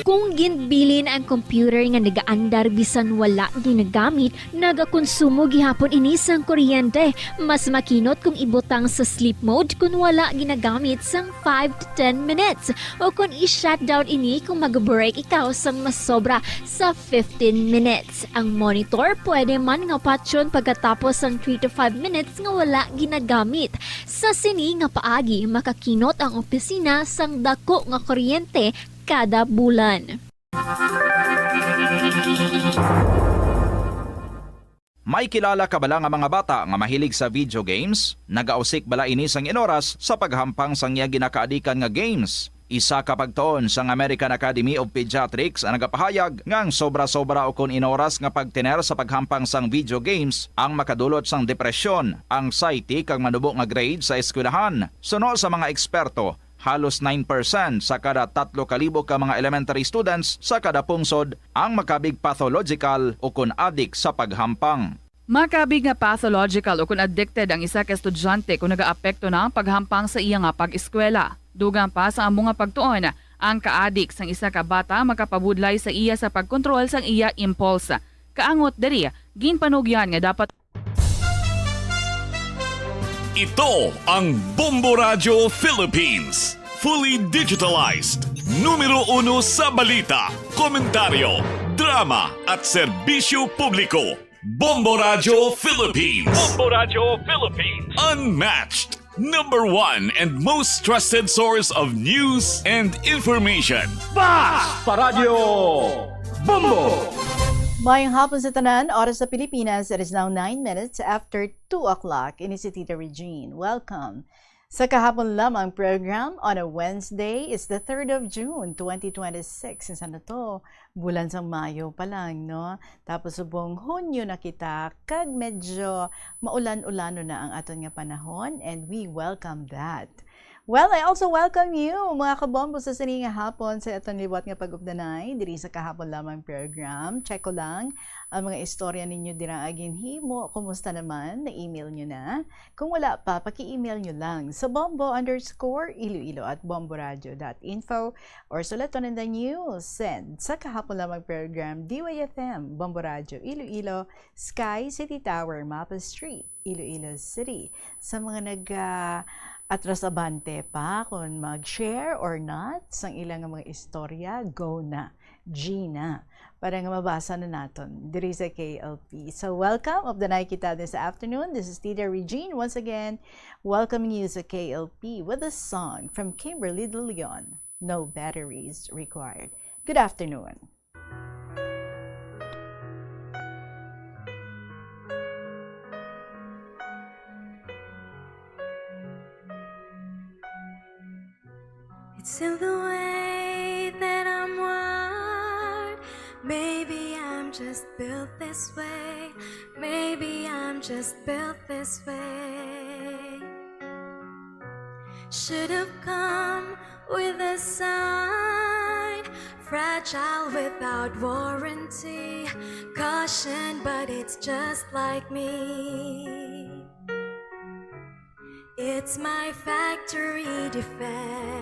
Kung ginbilin ang computer nga nagaandar bisan wala ginagamit, nagakonsumo gihapon ini sang kuryente. Mas makinot kung ibutang sa sleep mode kung wala ginagamit sang five to ten minutes, o kung i-shutdown ini kung mag-break ikaw sang masobra sa fifteen minutes. Ang monitor pwede man nga patyon pagkatapos sang three to five minutes nga wala ginagamit. Sa sini nga paagi, makakinot ang opisina sang dako nga kuryente kada bulan. May kilala ka bala nga mga bata nga mahilig sa video games? Nagausik bala ini sang inoras sa paghampang sang iya ginakaadikan nga games? Isa ka pagtuon sang American Academy of Pediatrics ang nagapahayag nga ang sobra-sobra ukon inoras nga pagtener sa paghampang sang video games ang makadulot sang depresyon, anxiety, kag manubo nga grade sa eskwelahan. Suno sa mga eksperto, halos nine percent sa kada tatlo ka libo ka mga elementary students sa kada pungsod ang makabig pathological ukon adik sa paghampang. Makabig nga pathological ukon addicted ang isa ka estudyante kon nagaapekto na ang paghampang sa iya nga pag-eskwela. Dugang pa sa amo nga pagtuon, ang kaadik sang isa ka bata makapabudlay sa iya sa pagkontrol sang iya impulse. Kaangot diri, ginpanugyan nga dapat Ito ang Bombo Radyo Philippines. Fully digitalized. Numero uno sa balita, komentaryo, drama, at serbisyo publiko. Bombo Radyo Philippines. Bombo Radyo Philippines. Unmatched. Number one and most trusted source of news and information. Basta Radyo Bombo! Mayong hapon sa tanan. Oras sa Pilipinas, it is now nine minutes after two o'clock. Ini si Tita Regine. Welcome sa kahapon lamang program on a Wednesday. It's the third of June, twenty twenty-six. Sa na to? Bulan sang Mayo pa lang, no? Tapos subong Hunyo na kita, kag medyo maulan-ulanon na ang aton nga panahon, and we welcome that. Well, I also welcome you, mga kabombo, sa sini nga hapon sa aton liwat nga pag-updanay diri sa kahapon lamang program. Check ko lang ang mga istorya ninyo dira nga ginhimo. Kumusta naman? Na-email nyo na? Kung wala pa, paki-email nyo lang sa bombo underscore iloilo at bomboradio dot info or sulaton in the news. Send sa kahapon lamang program, D Y F M, Bombo Radyo Iloilo, Sky City Tower, Mapa Street, Iloilo City. Sa mga nag, ah, atras abante pa kung mag-share or not sang ilang mga istorya, go na. Gina, para nga mabasa na naton diri sa K L P. So, welcome. Updanay kita this afternoon. This is Tita Regine once again, welcoming you sa K L P with a song from Kimberly De Leon, No Batteries Required. Good afternoon. It's in the way that I'm wired. Maybe I'm just built this way. Maybe I'm just built this way. Should have come with a sign. Fragile without warranty. Caution, but it's just like me. It's my factory defect.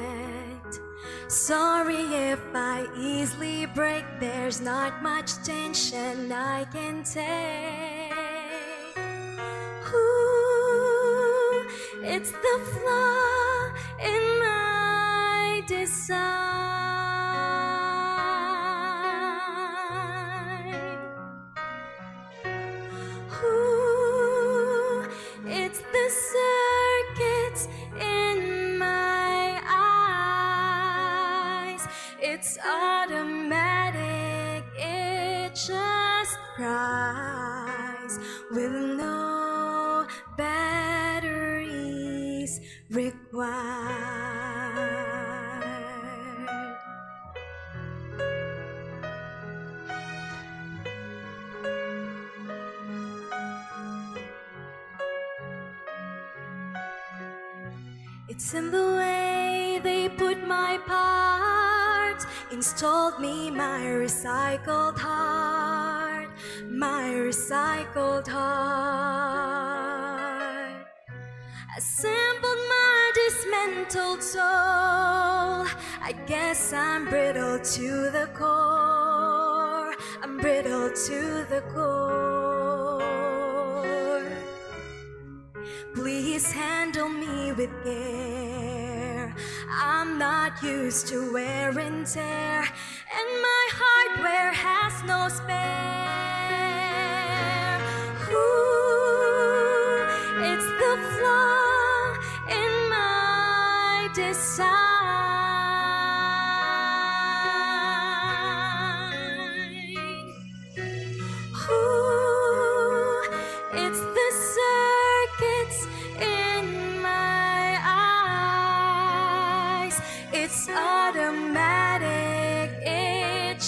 Sorry if I easily break. There's not much tension I can take. Ooh, it's the flaw in my design. Ooh, it's the circuits in my eyes. It's automatic, it just cries with no batteries required. It's in the way they put my parts, installed me my recycled heart, my recycled heart. Assembled my dismantled soul. I guess I'm brittle to the core. I'm brittle to the core. Please handle me with care. I'm not used to wear and tear, and my hardware has no spare. Ooh, it's the flaw in my design.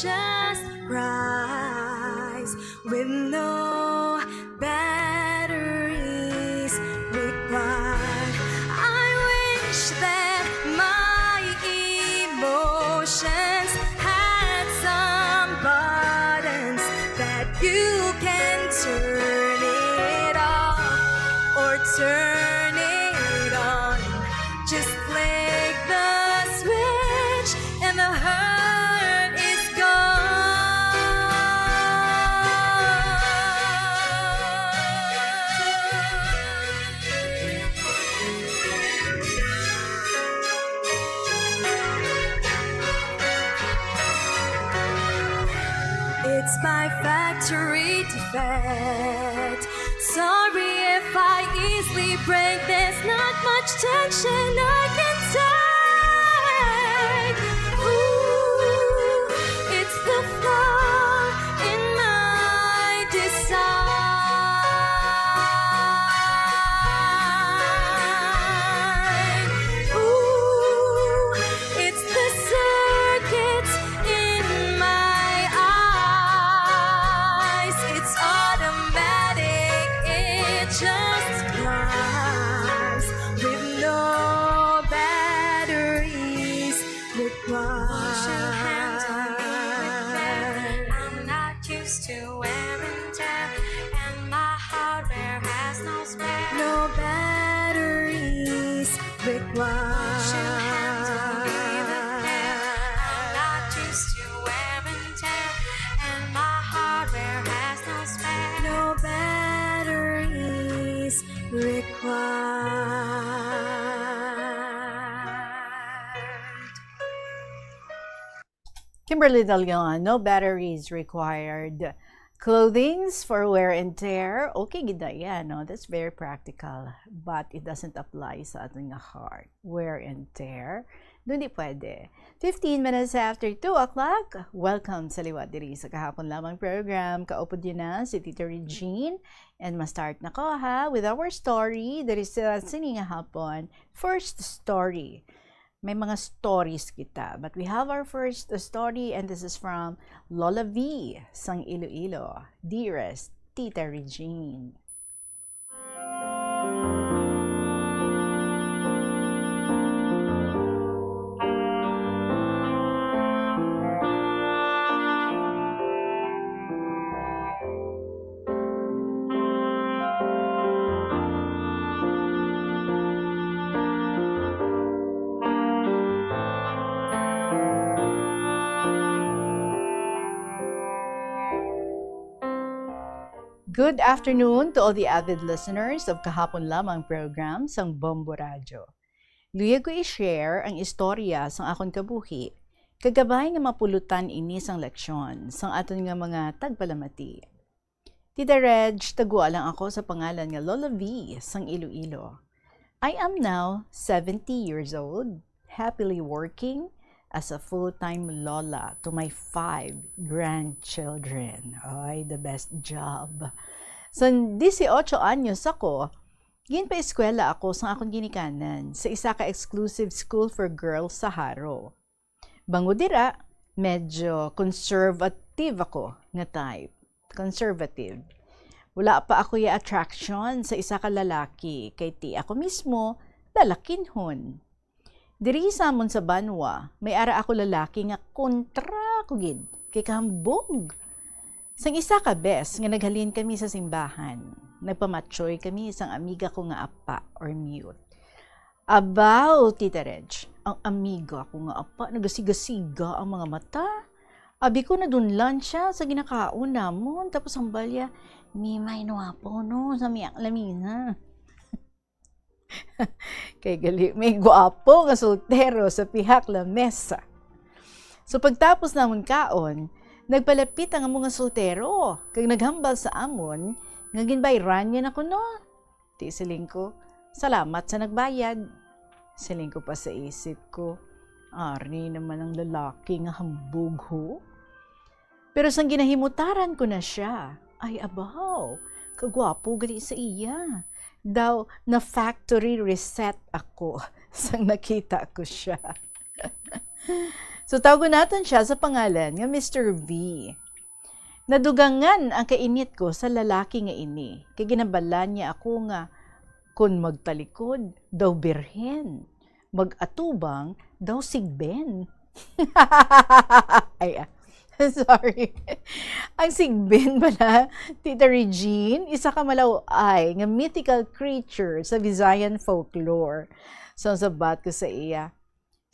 Just rise with no batteries required. I wish that my emotions had some buttons that you can turn it off or turn it on. Just flick the switch and the hurt is gone. It's my factory defect. Sorry if I easily break. There's not much tension I can take. Ooh, it's the flaw in my design. Ooh, it's the circuits in my eyes. It's automatic, it just flies with no batteries required. Push your hands on me with care. I'm not used to wear and tear, and my hardware has no spare. No batteries required. Push your hands on me with care. I'm not used to wear and tear, and my hardware has no spare. No batteries required. Kimberly Dalion, no batteries required. Clothings for wear and tear. Okay gid na yan, no? That's very practical. But it doesn't apply sa aton nga heart. Wear and tear. Doon di pwede. Fifteen minutes after two o'clock. Welcome sa liwat diri sa Kahapon Lamang program. Kaupod yun na si Tita Regine. And ma-start na ko, ha, with our story. Diri sa sini nga hapon. First story. May mga stories kita. But we have our first story, and this is from Lola V sang Iloilo. Dearest Tita Regine. Good afternoon to all the avid listeners of Kahapon Lamang program sang Bombo Radyo. Luyag ko i-share ang istorya sang akon kabuhi, kag kabay nga mapulutan ini sang leksyon sang aton nga mga tagpalamati. Tita Reg, tagua lang ako sa pangalan nga Lola V sang Iloilo. I am now seventy years old, happily working as a full-time lola to my five grandchildren. Ay, the best job. Sa dieciocho anyos ako, ginpaeskwela ako sa akon ginikanan sa isa ka exclusive school for girls sa Jaro. Bangod dira, medyo conservative ako nga type. Conservative. Wala pa ako ya attraction sa isa ka lalaki, kay ti ako mismo lalakinhon. Diri sa amon sa banwa, may ara ako lalaki nga kontra ko gid, kay kahambog. Sang isa ka bes nga naghalin kami sa simbahan, nagpamatsoy kami sang amiga ko nga apa or mute. Abaw, Tita Reg, ang amiga ko nga apa, nagasigasiga ang mga mata. Abi ko, nadunlan siya sa ginakaon namon, tapos ang balya, "May, may nuwapo, no, sa miyang lamisa." Kay gali, may guwapo nga soltero sa pihak lamesa. So, pagtapos namon kaon, nagpalapit ang amo nga soltero, kag naghambal sa amon nga ginbayran niya na kuno. Ti siling ko, "Salamat sa nagbayad." Siling ko pa sa isip ko, "Ari naman ang lalaki nga hambog, ho." Pero sang ginahimutaran ko na siya, ay, abaw, kagwapo gali sa iya. Daw, na factory reset ako sang nakita ko siya. So, tawgon naton siya sa pangalan nga Mister V. Nadugangan ang kainit ko sa lalaki nga ini, kay ginhambalan niya ako nga kon magtalikod daw birhen, mag-atubang daw sigben. Ay, ah, sorry. Ang sigben pala, Tita Regine, isa ka malaw-ay nga mythical creature sa Visayan folklore. So, ang sabat ko sa iya,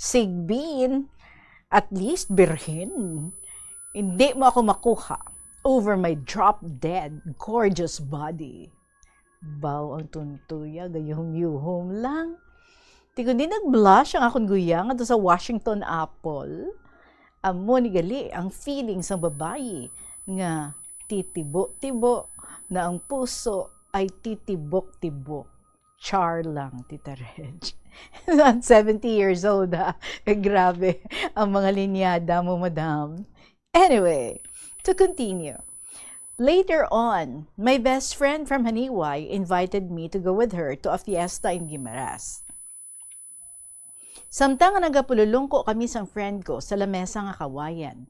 "Sigbin, at least birhen. Hindi mo ako makuha over my drop-dead gorgeous body." Baw ang tuntuya, gayuhom-yuhom lang. Ti kundi nag-blush ang akon guya ngadto sa Washington apple. Amo ni gali ang feeling sang babayi nga titibo-tibo na ang puso ay titibok-tibok. Char lang, Tita Reg. At seventy years old, ha? Eh, grabe ang mga linyada mo, madam. Anyway, to continue. Later on, my best friend from Janiuay invited me to go with her to a fiesta in Guimaras. Samtang nga nagapululongko kami sang friend ko sa lamesa nga kawayan,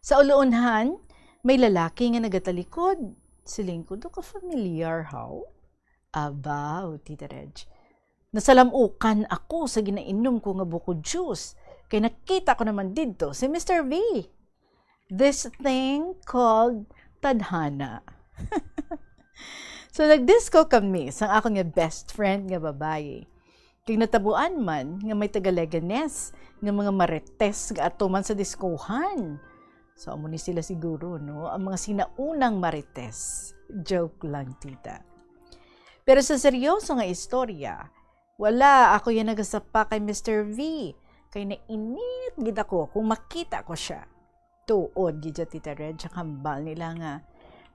sa uluonhan, may lalaki nga nagatalikod. Siling ko, "Do ka familiar, how?" Abaw, Tita Reg. Nasalamukan ako sa ginainom ko nga buko juice, kay nakita ko naman didto si Mister V. This thing called tadhana. So, nagdisko kami sang akon nga best friend nga babayi. Kay natabuan man nga may taga Leganes nga mga marites nga ato man sa diskohan. So, amo ni sila siguro, no? Ang mga sinaunang marites. Joke lang, tita. Pero sa seryoso nga istorya, wala ako yan nagasapa kay Mister V. Kay nainit gid ako kung makita ko siya. Tuod gid siya, Tita Reg, ang hambal nila nga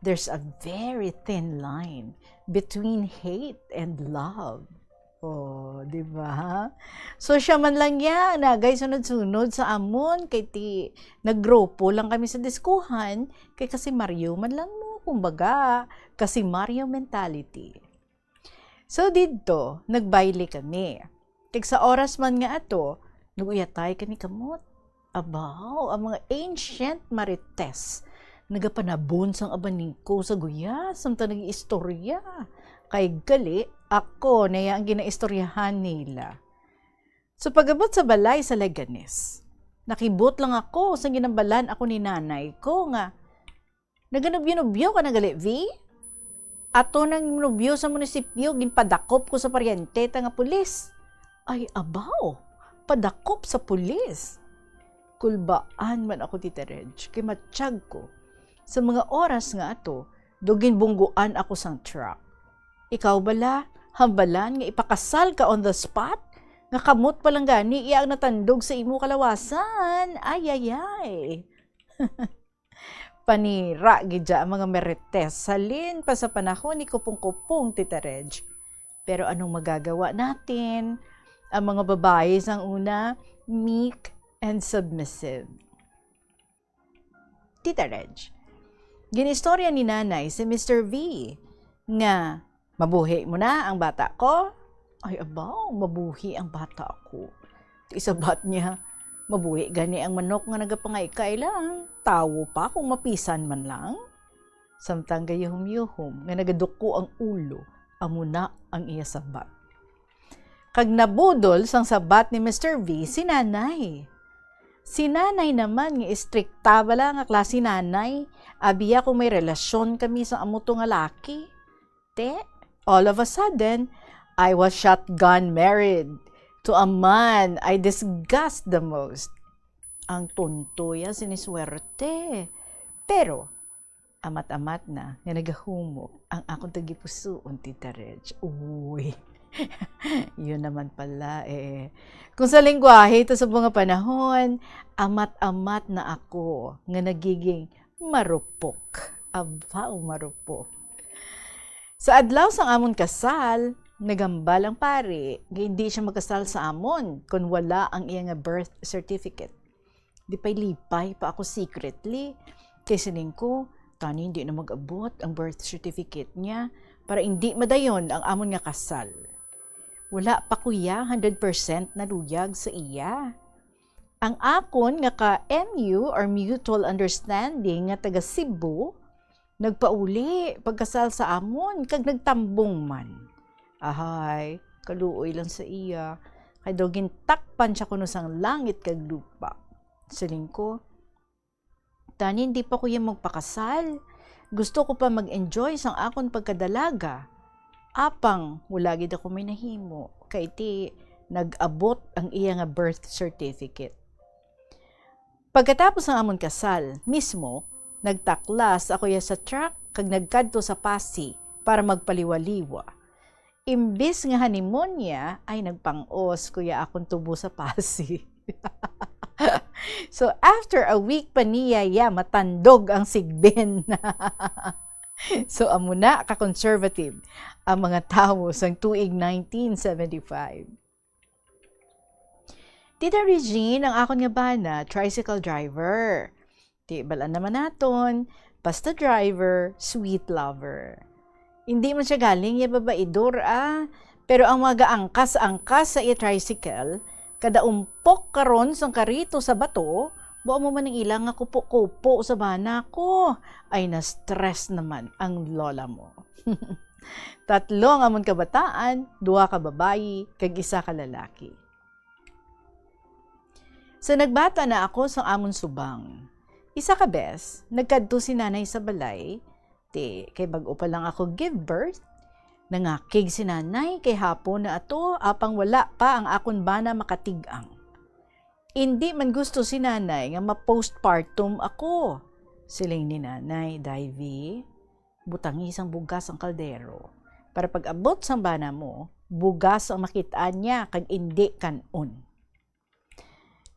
there's a very thin line between hate and love. Oh, di ba? So, siya man lang ya, nagay sunod-sunod sa amon, kay ti, naggrupo lang kami sa diskuhan, kay kasi Mario man lang mo, kumbaga, kasi Mario mentality. So, didto, nagbayle kami. Kag sa oras man nga ato, nag-uyatay kami kamot. Abaw, ang mga ancient marites nagapanabon sang abaniko sa guya, samtang nag-iistorya. Kay gali, ako na ya ang ginaistoryahan nila. So, pag-abot sa balay sa Leganes, nakibot lang ako sa ginambalan ako ni nanay ko nga, "Naganubyo-nubyo ka na gali, V?" "Ato nang nubyo sa munisipyo, ginpadakop ko sa paryente ta nga pulis." Ay, abaw, padakop sa pulis. Kulbaan man ako, Tita Reg, kay matiyag ko. Sa mga oras nga ato, do ginbungguan ako sang truck. Ikaw bala, hambalan nga ipakasal ka on the spot? Nga kamot pa lang gani iya ang natandog sa imo kalawasan. Ay, ay, ay. Panira gid dya ang mga marites halin pa sa panahon ni Kupong-Kupong, Tita Reg. Pero anong magagawa natin? Ang mga babae sang una, meek and submissive. Tita Reg, ginistorya ni Nanay si Mister V nga, "Mabuhi mo na ang bata ko?" Ay, abaw, mabuhi ang bata ko. Ti sabat niya, "Mabuhi gani ang manok nga nagapangay-kay lang. Tawo pa kung mapisan man lang." Samtang gayuhom-yuhom nga nagaduko ang ulo, amo na ang iya sabat. Kag nabudol sang sabat ni Mister V si Nanay. Si Nanay naman nga istrikta bala nga klase nanay, abiya kung may relasyon kami sa amo to nga laki. Te, all of a sudden, I was shotgun married to a man I disgust the most. Ang tonto ya siniswerte. Pero, amat-amat na nga nagahumok ang akon tagipusoon, Tita Reg. Uy, yun naman pala eh. Kung sa lengguwahe to sa mga panahon, amat-amat na ako nga nagiging marupok. Abaw, marupok. Sa adlaw sang amon kasal, nagambal ang pari nga hindi siya magkasal sa amon kon wala ang iya nga birth certificate. Lipay-lipay pa ako secretly. Kay siling ko, tani hindi na mag-abot ang birth certificate niya para hindi madayon ang amon nga kasal. Wala pa ko ya hundred percent naluyag sa iya. Ang akon nga ka-M U or mutual understanding nga taga Cebu, nagpauli pagkasal sa amon kag nagtambong man. Ahay, kaluoy lang sa iya, kay daw gintakpan siya kuno sang langit kag lupa. Siling ko, "Tani hindi pa ko ya magpakasal. Gusto ko pa mag-enjoy sang akon pagkadalaga." Apang wala gid ako may nahimo, kay ti nag-abot ang iya nga birth certificate. Pagkatapos sang amon kasal mismo, nagtaklas ako ya sa truck kag nagkadto sa Passi para magpaliwaliwa. Imbis nga honeymoon niya, ay nagpang-os ko ya akon tubo sa Passi. So, after a week pa niya, ya, matandog ang sigbin. So, amo na ka-conservative ang mga tawo sang tuig nineteen seventy-five. Tita Regine, ang akon nga bana, tricycle driver. Di, balaan naman naton, basta driver, sweet lover. Hindi man siya galing ya babaidor, ah. Pero ang mga gaangkas-angkas sa iya tricycle, kada umpok karon sang karito sa bato, buo mo man ang ilang nga kupo-kupo sa bana ko. Ay, na-stress naman ang lola mo. Tatlo ang amon kabataan, duha ka babayi, kag isa ka lalaki. So, nagbata na ako sa amon subang. Isa ka bes, nagkadto si nanay sa balay, ti, kay bag-o pa lang ako give birth, nangakig si nanay kay hapon na ato, apang wala pa ang akon bana makatig-ang. "Indi man gusto si nanay nga ma-postpartum ako," siling ni nanay, "Divy, butangi sang bugas ang kaldero, para pag-abot sang bana mo, bugas ang makit-an niya kag indi kan-on."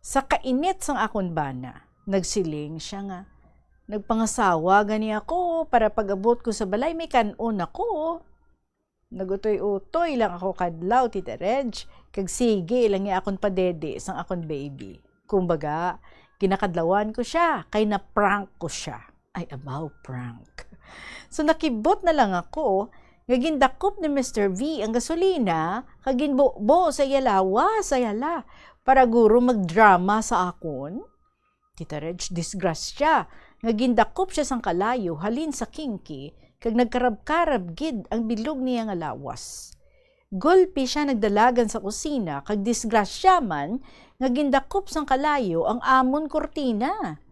Sa kainit sang akon bana, nagsiling siya nga, "Nagpangasawa gani ako para pag-abot ko sa balay may kan-on ako." Nagutoy-utoy lang ako kadlaw, Tita Reg, kag sige lang ni akon padede sang akon baby. Kumbaga, ginakadlawan ko siya, kay na-prank ko siya. Ay, abaw, prank. So, nakibot na lang ako nga gindakop ni Mister V ang gasolina kag ginbubo sa iya lawas, ay hala, para guro magdrama sa akon. Tita Reg, disgrasya nga gindakop siya sang kalayo halin sa kingki kag nagkarab-karab gid ang bilog niya nga lawas. Gulpi siya nagdalagan sa kusina kag disgrasya man nga gindakop sang kalayo ang amon kurtina.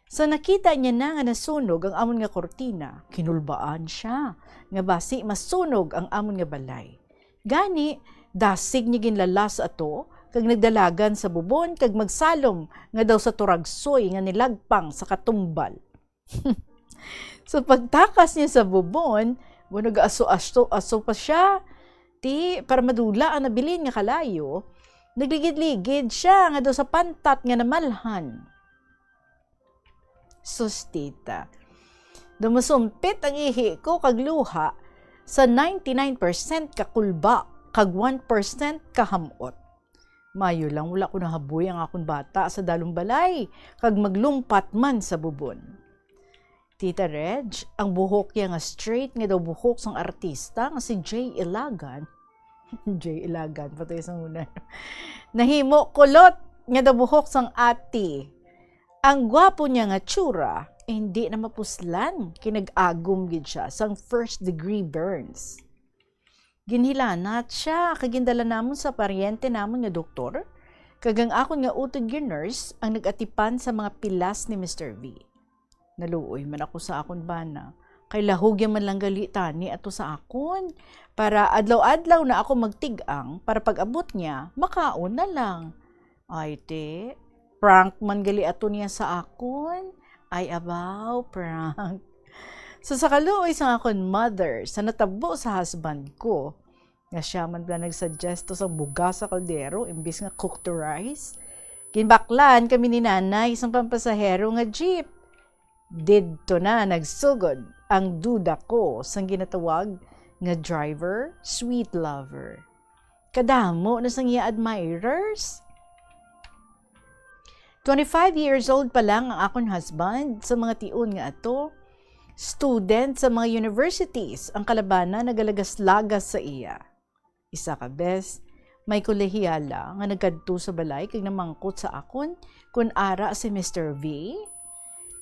Sa nakita niya na nga nasunog ang amon nga kurtina, kinulbaan siya nga basi masunog ang amon nga balay. Gani, dasig niya ginlalas ato kag nagdalagan sa bubon kag magsalom nga daw sa turagsoy nga nilagpang sa katumbal. So, pagtakas niya sa bubon, mo nag-aso-aso aso pa siya. Ti, para madula ang nabilin nga kalayo, nagligid-ligid siya nga daw sa pantat nga namalhan. Sus, tita. Daw masumpit ang ihi ko kag luha sa ninety-nine percent ka kulba kag one percent ka ham-ot. Mayo lang wala ko nahaboy ang akon bata sa dalong balay kag maglumpat man sa bubon. Tita Reg, ang buhok niya nga straight nga daw buhok sang artista nga si Jay Ilagan. Jay Ilagan, patay sa una. Nahimo kulot nga daw buhok sang ati. Ang gwapo niya nga tsura, hindi na mapuslan, kinag-agom gid siya sang first degree burns. Ginhilanat siya, kag gindala namon sa paryente namon nga doktor, kag ang akon nga utod nga nurse ang nag-atipan sa mga pilas ni Mister V. Naluoy man ako sa akon bana, kay lahog ya man lang gali tani ato sa akon, para adlaw-adlaw na ako magtig-ang, para pag-abot niya, makaon na lang. Ay, te, prank man gali ato niya sa akon. Ay, abaw, prank. So, sa kaluoy sang akon mother, sa natabo sa husband ko, nga siya man pala nagsuggest to sa bugas sa kaldero imbis nga cooked rice, ginbaklan kami ni nanay sang pampasahero nga jeep. Didto na nagsugod ang duda ko sang ginatawag nga driver, sweet lover. Kadamo na sang iya admirers. Twenty-five years old pa lang ang akon husband sa mga tion nga ato. Student sa mga universities ang kalabana nagalagas-lagas sa iya. Isa ka bes, May kolehiyala nga nagkadto sa balay kag namangkot sa akon kon ara si Mister V.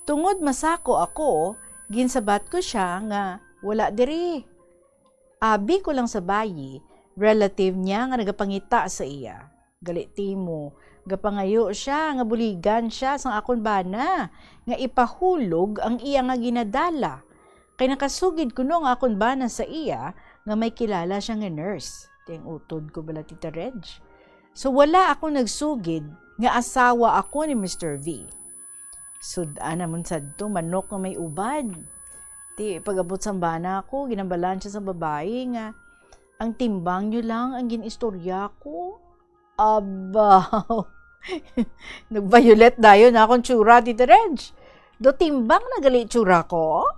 Tungod masako ako, ginsabat ko sia nga wala diri. Abi ko lang sa bayi, relative niya nga nagapangita sa iya. Gali timo, gapangayo sia nga buligan sia sang akon bana nga ipahulog ang iya nga ginadala. Kay nakasugid kuno ang akon bana sa iya nga may kilala sia nga nurse. Ti ang utod ko bala, Tita Reg. So, wala ako nagsugid nga asawa ako ni Mister V. Sud-an namon sadto, manok nga may ubad. Ti, pag-abot sang bana ko, ginambalan sia sa babayi nga, "Ang timbang niyo lang ang gin-istorya ko." Abaw! Nag-violet dayon akon tsura, Tita Reg. Do timbang na gali tsura ko?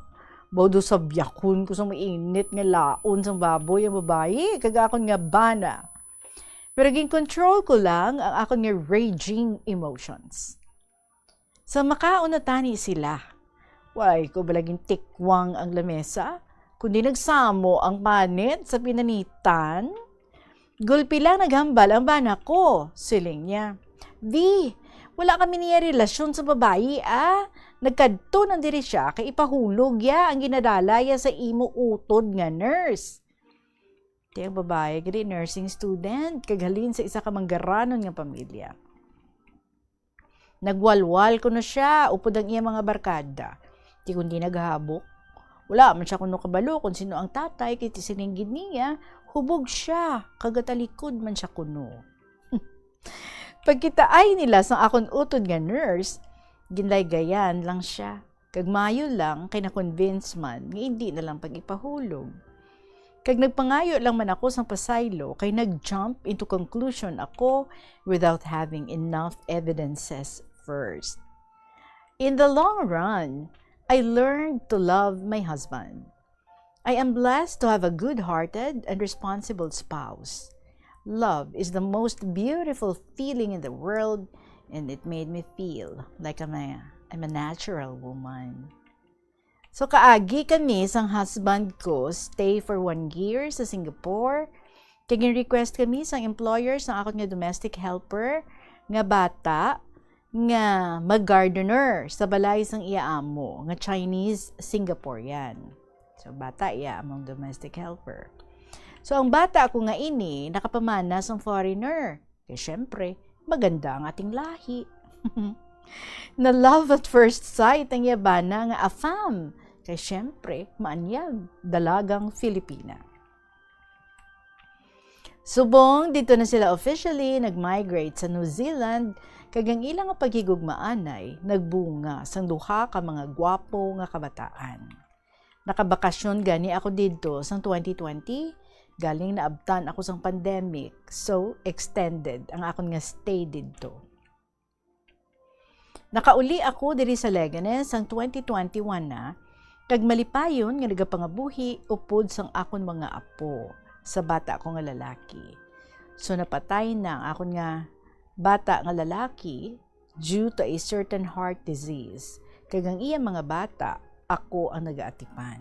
Baw do sabyakon ko sa mainit nga laon sang baboy ang babayi, kag akon nga bana. Pero gin-control ko lang ang akon nga raging emotions. Sa makaon na tani sila, wala ko bala gintikwang ang lamesa, kundi nagsamo ang panit sa pinanitan. Gulpi lang naghambal ang bana ko, siling niya. "Di, wala kami niya relasyon sa babayi, ah. Nagkadto lang diri siya kay ipahulog ya ang ginadala ya sa imo utod nga nurse." Ti ang babayi gali nursing student, kag halin sa isa ka manggaranon nga pamilya. Nagwalwal kuno sia upod ang iya mga barkada. Ti kundi naghabok. Wala man sia kuno kabalo kon sino ang tatay, kay ti siling gid niya, hubog sia, kag gatalikod man sia kuno. Pagkitaay nila sang akon utod nga nurse, ginlaygayan lang sia. Kag maayo lang kay na-convince man nga indi na lang pag-ipahulog. Kag nagpangayo lang man ako sang pasaylo kay nag-jump into conclusion ako without having enough evidences first. In the long run, I learned to love my husband. I am blessed to have a good-hearted and responsible spouse. Love is the most beautiful feeling in the world, and it made me feel like I'm a, I'm a natural woman. So, kaagi kami sang husband ko stay for one year sa Singapore. Kag gin-request kami sang employer sang akon nga domestic helper nga bata nga mag-gardener sa balay sang iya amo nga Chinese Singaporean. So, bata iya among domestic helper. So, ang bata ko nga ini nakapamana sang foreigner. Kay syempre, maganda ang ating lahi. Na love at first sight ang iya bana nga afam. Kay syempre, maanyag, dalagang Filipina. Subong didto na sila officially nag-migrate sa New Zealand, kag ang ila nga paghigugmaanay nagbunga sang duha ka mga gwapo nga kabataan. Nakabakasyon gani ako didto sang twenty twenty, galing naabtan ako sang pandemic, so extended ang akon nga stay didto. Nakauli ako diri sa Leganes sang twenty twenty-one na, kag malipayon nga nagapangabuhi upod sang akon mga apo sa bata ko nga lalaki. So, napatay na ang akon nga bata nga lalaki due to a certain heart disease, kag ang iya mga bata, ako ang nagaatipan.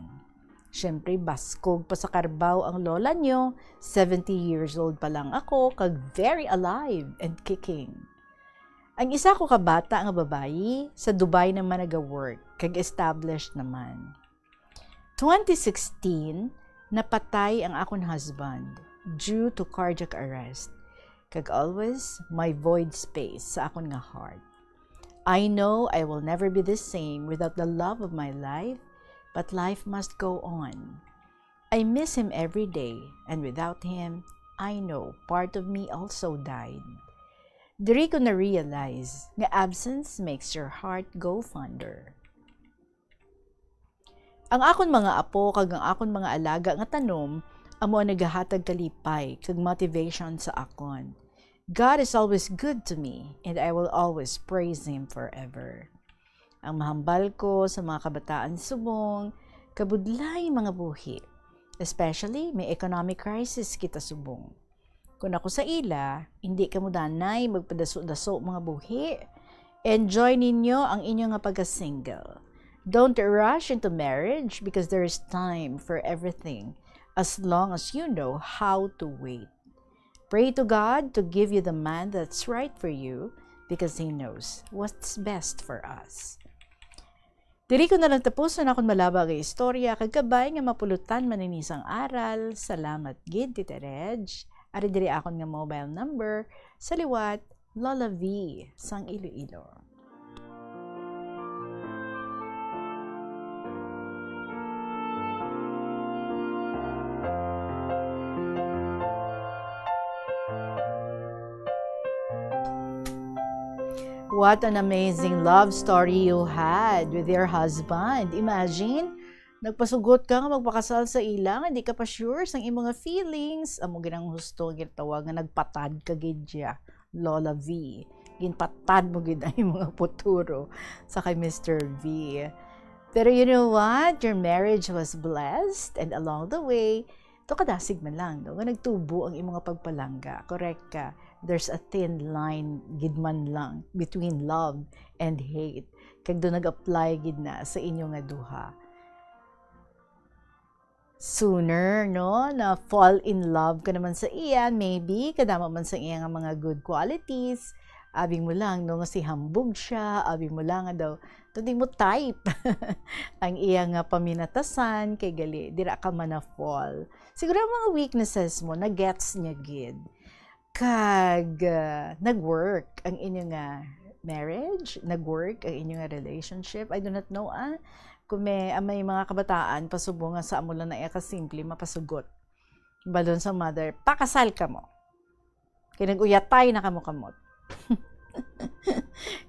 Siyempre, baskog pa sa karbaw ang lola niyo, seventy years old pa lang ako, kag very alive and kicking. Ang isa ko ka bata nga babayi, sa Dubai naman naga-work, kag established naman. Twenty sixteen, napatay ang akon husband due to cardiac arrest. Kag always, may void space sa akon nga heart. I know I will never be the same without the love of my life, but life must go on. I miss him every day, and without him, I know part of me also died. Diri ko na-realize nga absence makes your heart go fonder. Ang akon mga apo kag ang akon mga alaga nga tanom amo ang nagahatag kalipay kag motivation sa akon. God is always good to me, and I will always praise Him forever. Ang mahambal ko sa mga kabataan subong, kabudlay mga buhi, especially may economic crisis kita subong. Kung ako sa ila, hindi kamo danay magpadaso-daso mga buhi. Enjoy ninyo ang inyo nga pagka-single. Don't rush into marriage because there is time for everything as long as you know how to wait. Pray to God to give you the man that's right for you because He knows what's best for us. Diri ko na lang tapuson akon malaba nga istorya, kag kabay nga mapulutan man ini sang aral. Salamat gid, Tita Reg. Ari diri akon nga mobile number sa liwat, Lola V sang Iloilo. What an amazing love story you had with your husband. Imagine, nagpasugot ka nga magpakasal sa ila, nga di ka pa sure sang imong nga feelings. Amo gid ang husto nga ginatawag nga nagpatad ka gid siya, Lola V. Ginpatad mo gid ang imong nga futuro sa kay Mister V. Pero you know what? Your marriage was blessed, and along the way, to kadasig man lang, no, nga nagtubo ang imong nga pagpalangga. Correct ka. There's a thin line gid man lang between love and hate. Kag do nag-apply gid na sa inyo nga duha. Sooner, no, na fall in love ka naman sa iya, maybe, kadamo man sa iya nga mga good qualities, abi mo lang, no, nga si hambog siya, abi mo lang nga daw, daw di mo type ang iya nga paminatasan, kay gali, dira ka man na-fall. Siguro ang mga weaknesses mo, na-gets niya gid. Kag, ah, nag-work ang inyo nga marriage, nag-work ang inyo nga relationship. I do not know, ah, kung may, ah, may mga kabataan pa subong nga sa amo lang na iya kasimple mapasugot. Balon sa mother, "Pakasal kamo. Kay nag-uyatay na kamo kamot."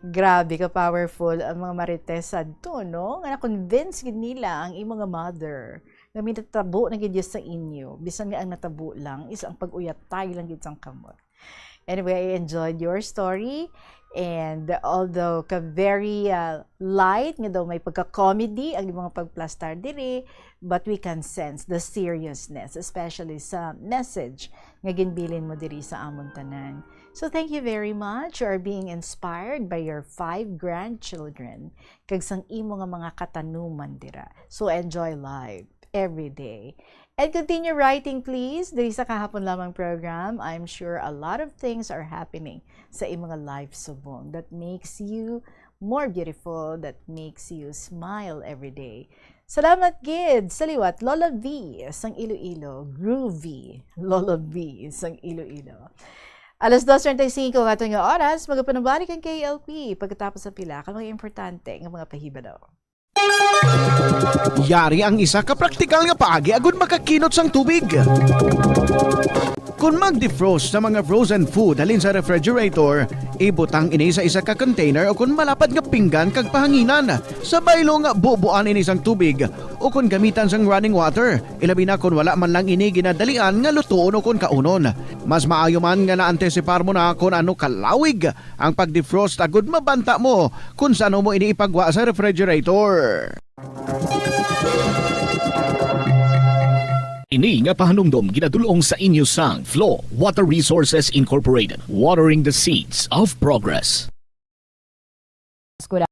Grabe ka powerful ang mga marites sadto, no? Nga na-convince gid nila ang imo nga mother nga may natabo na gid sa inyo, bisan nga ang natabo lang is ang pag-uyatay lang gid sang kamot. Anyway, I enjoyed your story. And although ka very, ah, light, nga daw may pagka-comedy ang imong pagplastar diri, but we can sense the seriousness, especially sa message nga ginbilin mo diri sa amon tanan. So thank you very much. You are being inspired by your five grandchildren kag sang imo nga mga katanuman dira. So enjoy life every day. And continue writing, please. Diri sa Kahapon Lamang program, I'm sure a lot of things are happening sa imong life subong that makes you more beautiful, that makes you smile every day. Salamat gid sa liwat, Lola V sang Iloilo, Groovy, Lola V sang Iloilo. Alas dos treinta y cinco ang aton nga oras, magapanabalik ang K L P pagkatapos sa pila ka mga importante nga mga pahibalo. Yari ang isa ka praktikal nga paagi agud makakinot sang tubig. Kon mag-defrost sa mga frozen food halin sa refrigerator, ibutang ini sa isa ka container o kon malapad nga pinggan kag pahanginan. Sa baylong, bubuan ini sang tubig o kon gamitan sang running water, ilabi na kon wala man lang ini ginadalian nga lutoon o kon kaunon. Mas maayo man nga naantisipar mo na kon ano kalawig ang pag-defrost agud mabanta mo kon san-o mo ini ipagwa sa refrigerator. Ini nga pahanumdom ginadul-ong sa inyo sang Flow Water Resources Incorporated, watering the seeds of progress. Eskwelahan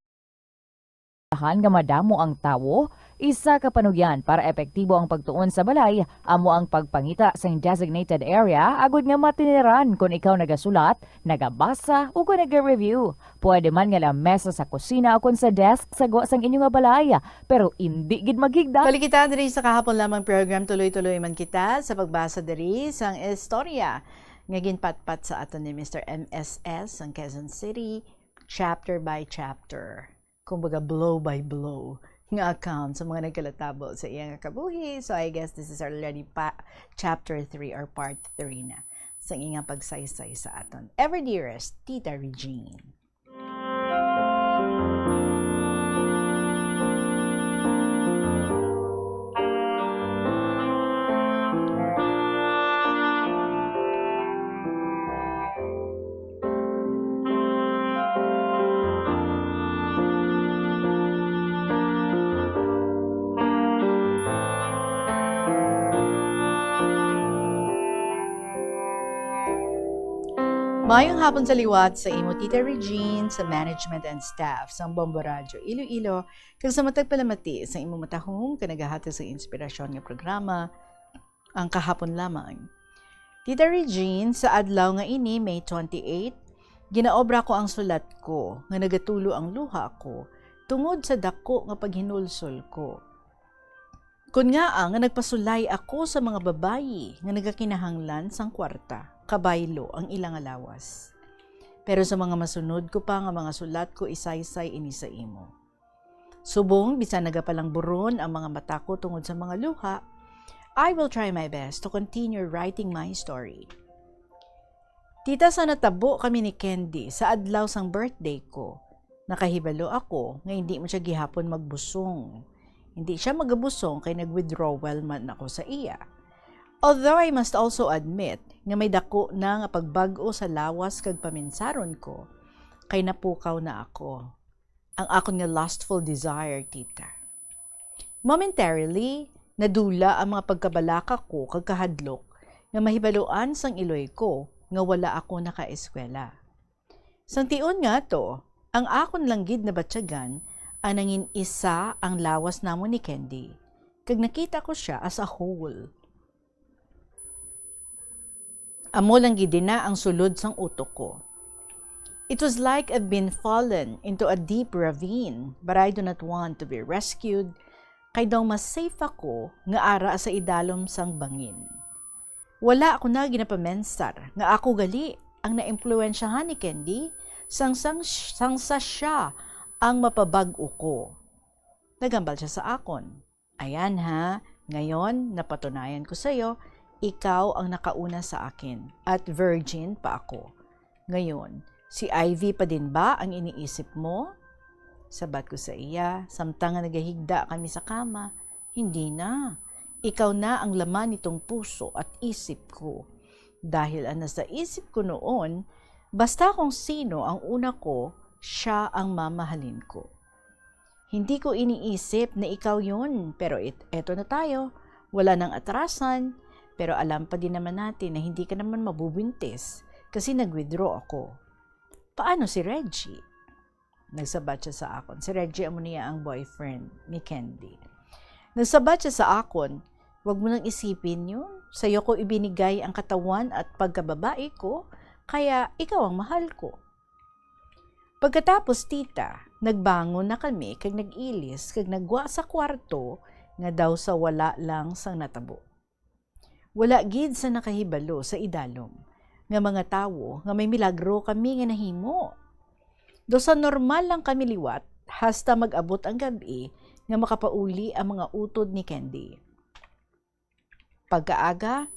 nga madamo ang tawo, isa ka panugyan para epektibo ang pagtuon sa balay amo ang pagpangita sing designated area agud nga matiniran kon ikaw nagasulat, nagabasa, o kon naga-review. Pwede man nga lamesa sa kusina o kon sa desk sa gwa sang inyo nga balay, pero indi gid maghigda. Balik kita diri sa Kahapon Lamang program. Tuloy-tuloy man kita sa pagbasa diri sang istorya nga ginpatpat sa aton ni Mister M S S sang Quezon City, chapter by chapter, kumbaga blow by blow nga account sa mga nagkalatabo sa iya nga kabuhi. So I guess this is already pa, chapter three or part three na sa iyang pagsaysay sa aton ever dearest Tita Regine. Maayong hapon sa liwat sa imo, Tita Regine, sa management and staff sang Bombo Radyo Iloilo, kag sa matag palamati sa imo matahom kag nagahatag sa inspirasyon nga programa, ang Kahapon Lamang. Tita Regine, sa adlaw nga ini, May twenty-eight, ginaobra ko ang sulat ko, nga nagatulo ang luha ko, tungod sa dako nga paghinulsol ko. Kun ngaa nga nagpasulay ako sa mga babayi nga nagakinahanglan sang kwarta, kabaylo ang ila nga lawas. Pero sa mga masunod ko pa nga mga sulat ko, isaysay ini sa imo. Subong bisan nagapalangburon ang mga mata ko tungod sa mga luha, I will try my best to continue writing my story. Tita, sa natabo kami ni Candy sa adlaw sang birthday ko, nakahibalo ako nga hindi man siya gihapon magbusong. Hindi siya magabusong kay nag-withdrawal man ako sa iya. Although I must also admit nga may dako na nga pagbag-o sa lawas kag paminsaron ko, kay napukaw na ako. Ang akon nga lustful desire, tita. Momentarily, nadula ang mga pagkabalaka ko kag kahadlok nga mahibaluan sang iloy ko nga wala ako nakaeskwela. Sang tion nga to, ang akon lang gid nabatyagan ang nangin-isa ang lawas namon ni Candy, kag nakita ko sia as a whole. Amo lang gid na ang sulod sang utok ko. It was like I've been fallen into a deep ravine, but I do not want to be rescued, kay daw mas safe ako nga ara sa idalom sang bangin. Wala ako na ginapamensar nga ako gali ang naimpluwensyahan ni Candy sang, sang, sang sa siya ang mapabag-o ko. Naghambal siya sa akon, "Ayan ha, ngayon napatunayan ko sa iyo, ikaw ang nakauna sa akin, at virgin pa ako. Ngayon, si Ivy pa din ba ang iniisip mo?" Sabat ko sa iya, samtang nga nagahigda kami sa kama, "Hindi na. Ikaw na ang laman nitong puso at isip ko. Dahil ang nasa isip ko noon, basta kung sino ang una ko, siya ang mamahalin ko." Hindi ko iniisip na ikaw yun, pero it, eto na tayo. Wala nang atrasan, pero alam pa din naman natin na hindi ka naman mabubuntis kasi nag-withdraw ako. "Paano si Reggie?" Nagsabat siya sa akon. Si Reggie, amo niya ang boyfriend ni Candy. Nagsabat siya sa akon, "Wag mo nang isipin yun. Sa'yo ko ibinigay ang katawan at pagkababae ko, kaya ikaw ang mahal ko." Pagkatapos, tita, nagbangon na kami kag nag-ilis kag nagwa sa kwarto nga daw sa wala lang sang natabo. Wala gid sa nakahibalo sa idalom nga mga tawo nga may milagro kami nga nahimo. Daw sa normal lang kami liwat hasta mag-abot ang gab-i nga makapauli ang mga utod ni Candy. Pagkaaga,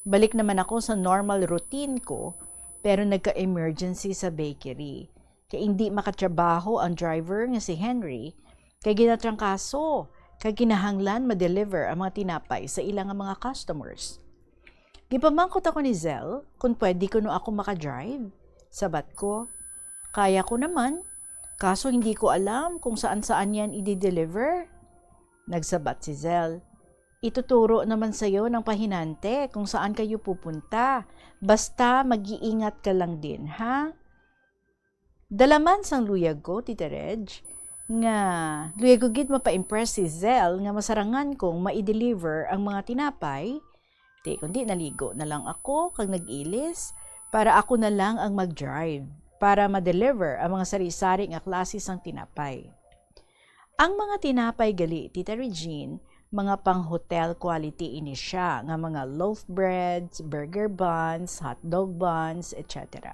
balik naman ako sa normal routine ko, pero nagka-emergency sa bakery. Kay indi makatrabaho ang driver nga si Henry, kay ginatrangkaso, kay kinahanglan ma-deliver ang mga tinapay sa ila nga mga customers. Gipamangkot ako ni Zell kung pwede kuno ako makadrive. Sabat ko, "Kaya ko naman, kaso hindi ko alam kung saan-saan yan i-deliver." Nagsabat si Zell, "Ituturo naman sa'yo ng pahinante kung saan kayo pupunta. Basta mag-iingat ka lang din, ha?" Dala man sang luyag ko, Tita Reg, nga luyag ko gid mapa-impress si Zell nga masarangan kong mai-deliver ang mga tinapay. Di kundi naligo na lang ako kag nag-ilis para ako na lang ang mag-drive para ma-deliver ang mga sari-sari nga klase sang tinapay. Ang mga tinapay gali, Tita Regine, mga pang-hotel quality ini siya, nga mga loaf breads, burger buns, hotdog buns, et cetera.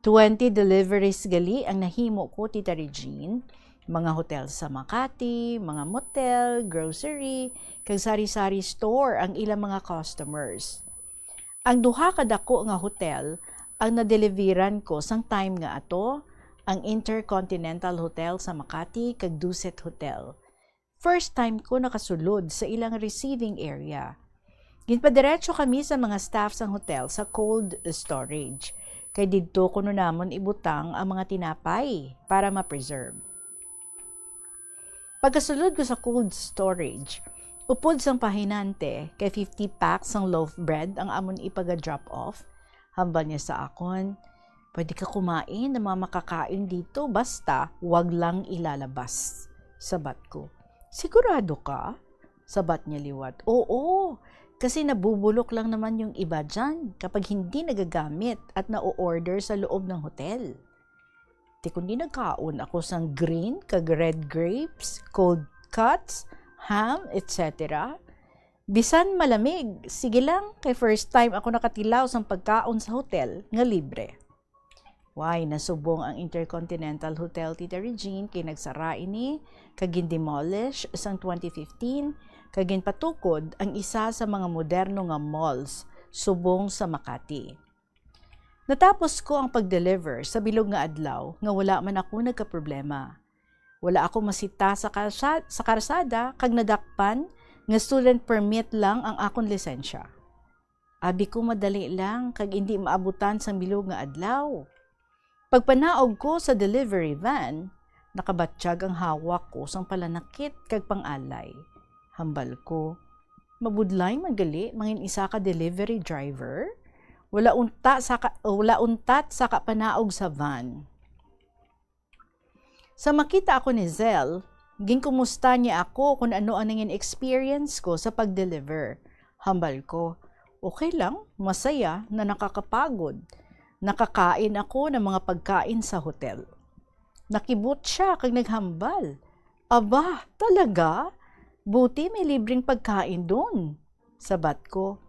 Twenty deliveries gali ang nahimo ko, Tita Regine, mga hotel sa Makati, mga motel, grocery, kag sari-sari store ang ilang mga customers. Ang duha ka dako nga hotel ang nadeliveran ko sang time nga ato, ang Intercontinental Hotel sa Makati kag Dusit Hotel. First time ko nakasulod sa ilang receiving area. Ginpadiretso kami sa mga staff sang hotel sa cold storage, kay didto kuno namon ibutang ang mga tinapay para ma-preserve. Pagkasulod ko sa cold storage, upod sang pahinante kay fifty packs sang loaf bread ang amon ipaga-drop off. Hambal niya sa akon, "Pwede ka kumain ng mga makakain dito, basta wag lang ilalabas." Sabat ko, "Sigurado ka?" Sabat niya liwat, "Oo, Kasi nabubulok lang naman yung iba dyan kapag hindi nagagamit at na-order sa loob ng hotel. Ti kundi nagkaon ako sang green kag red grapes, cold cuts, ham, et cetera. Bisan malamig, sige lang, kay first time ako nakatilaw sang pagkaon sa hotel nga libre. Why, nasubong ang Intercontinental Hotel, Tita Regine, kay nagsara ini kag gin-demolish sang twenty fifteen, kag ginpatukod ang isa sa mga moderno nga malls subong sa Makati. Natapos ko ang pag-deliver sa bilog nga adlaw nga wala man ako nagkaproblema. Wala ako masita sa kalsa-, sa karsada kag nadakpan nga student permit lang ang akon lisensya. Abi ko madali lang kag indi maabutan sang bilog nga adlaw. Pagpanaog ko sa delivery van, nakabatyag ang hawak ko sang palanakit kag pangalay. Hambal ko, "Mabudlay man gali mangin isa ka delivery driver? Wala unta sa ka, wala untat sa kapanaog sa van." Sa makita ako ni Zell, ginkumusta niya ako kung ano ang nangin experience ko sa pag-deliver. Hambal ko, "Okay lang, masaya na nakakapagod. Nakakain ako ng mga pagkain sa hotel." Nakibot siya kag naghambal, "Aba, talaga? Buti may libreng pagkain dun." Sabat ko,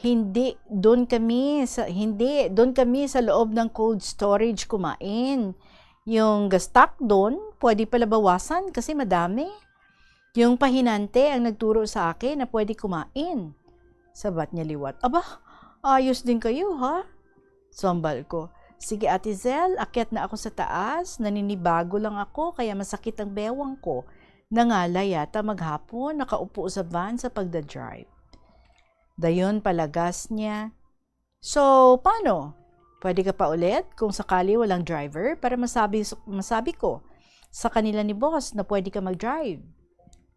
"Hindi, dun kami sa, hindi, dun kami sa loob ng cold storage kumain. Yung ga-stock dun, pwede pala bawasan kasi madami. Yung pahinante ang nagturo sa akin na pwede kumain." Sabat niya liwat, "Aba, ayos din kayo, ha?" Sambal ko, "Sige, Ate Zell, akyat na ako sa taas. Naninibago lang ako, kaya masakit ang bewang ko." Nangalay yata maghapon, nakaupo sa van sa pagda-drive. Dayon palagas niya, "So, paano? Pwede ka pa ulit kung sakali walang driver para masabi, masabi ko sa kanila ni boss na pwede ka mag-drive."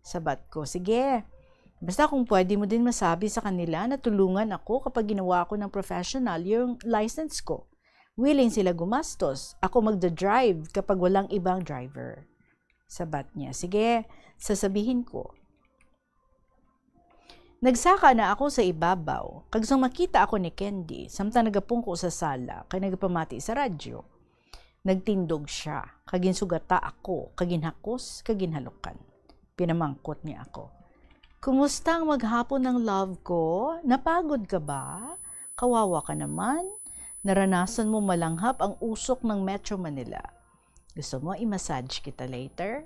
Sabat ko, "Sige. Basta kung pwede mo din masabi sa kanila na tulungan ako kapag ginawa ko ng professional yung license ko. Willing sila gumastos. Ako magda-drive kapag walang ibang driver." Sabat niya, "Sige, sasabihin ko." Nagsaka na ako sa ibabaw, kag sang makita ako ni Candy, samtang nagapungko sa sala kag nagapamati sa radyo, nagtindog siya, kag ginsugata ako, kag ginhakos, kag ginhalukan. Pinamangkot niya ako, "Kumusta ang maghapon ng love ko? Napagod ka ba? Kawawa ka naman. Naranasan mo malanghap ang usok ng Metro Manila. Gusto mo i-massage kita later?"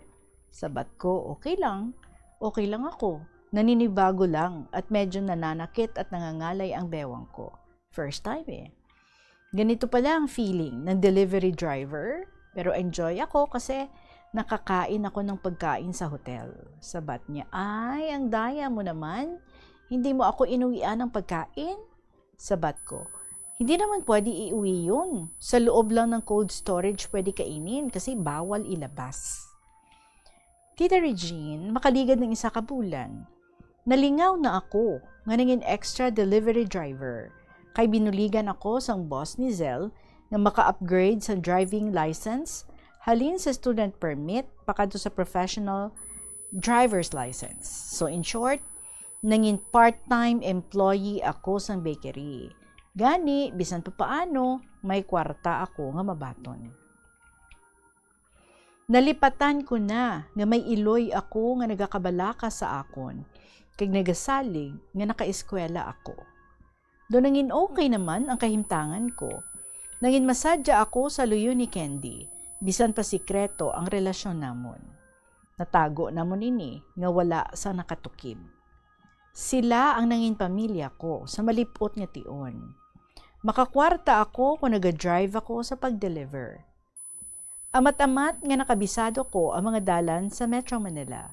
Sabat ko, "Okay lang. Okay lang ako. Naninibago lang at medyo nananakit at nangangalay ang bewang ko. First time eh. Ganito pala ang feeling ng delivery driver. Pero enjoy ako kasi nakakain ako ng pagkain sa hotel." Sabat niya, "Ay, ang daya mo naman. Hindi mo ako inuwian ng pagkain?" Sabat ko, "Hindi naman pwede iuwi yun. Sa loob lang ng cold storage pwede kainin kasi bawal ilabas." Tita Regine, makaligad ng isa ka bulan, nalingaw na ako nga nangin extra delivery driver, kay binuligan ako sang boss ni Zell nga maka-upgrade sa driving license halin sa student permit pakadto sa professional driver's license. So, in short, nangin part-time employee ako sang bakery. Gani, bisan pa paano, may kwarta ako nga mabaton. Nalipatan ko na nga may iloy ako nga nagakabalaka sa akon, kag nagasalig nga nakaeskwela ako. Do nangin okay naman ang kahimtangan ko. Nangin masadya ako sa luyo ni Candy, bisan pa sikreto ang relasyon namon. Natago namon ini nga wala sa nakatukib. Sila ang nangin pamilya ko sa malip-ot nga tion. Makakwarta ako kung naga-drive ako sa pag-deliver. Amat-amat nga nakabisado ko ang mga dalan sa Metro Manila.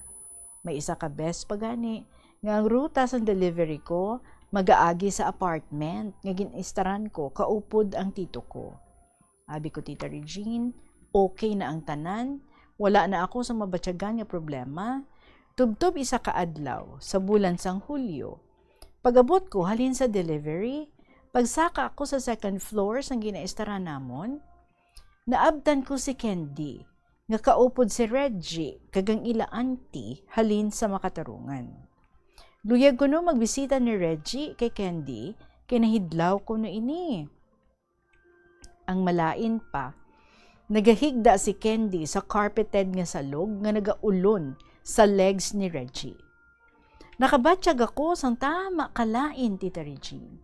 May isa ka bes pa gani nga ang ruta sang delivery ko magaagi sa apartment nga gin-istaran ko kaupod ang tito ko. Abi ko, "Tita Regine, okay na ang tanan. Wala na ako sa mabatyagan nga problema." Tubtob isa ka adlaw sa bulan sang Hulyo, pag-abot ko halin sa delivery, pagsaka ako sa second floor sang ginaistaran namon, naabtan ko si Candy nga kaupod si Reggie kag ang ila auntie halin sa makatarungan. Luyag kuno magbisita ni Reggie kay Candy, kay nahidlaw kuno ini. Ang malain pa, nagahigda si Candy sa carpeted nga salog nga nagaulon sa legs ni Reggie. Nakabatyag ako sang tama kalain, Tita Regine.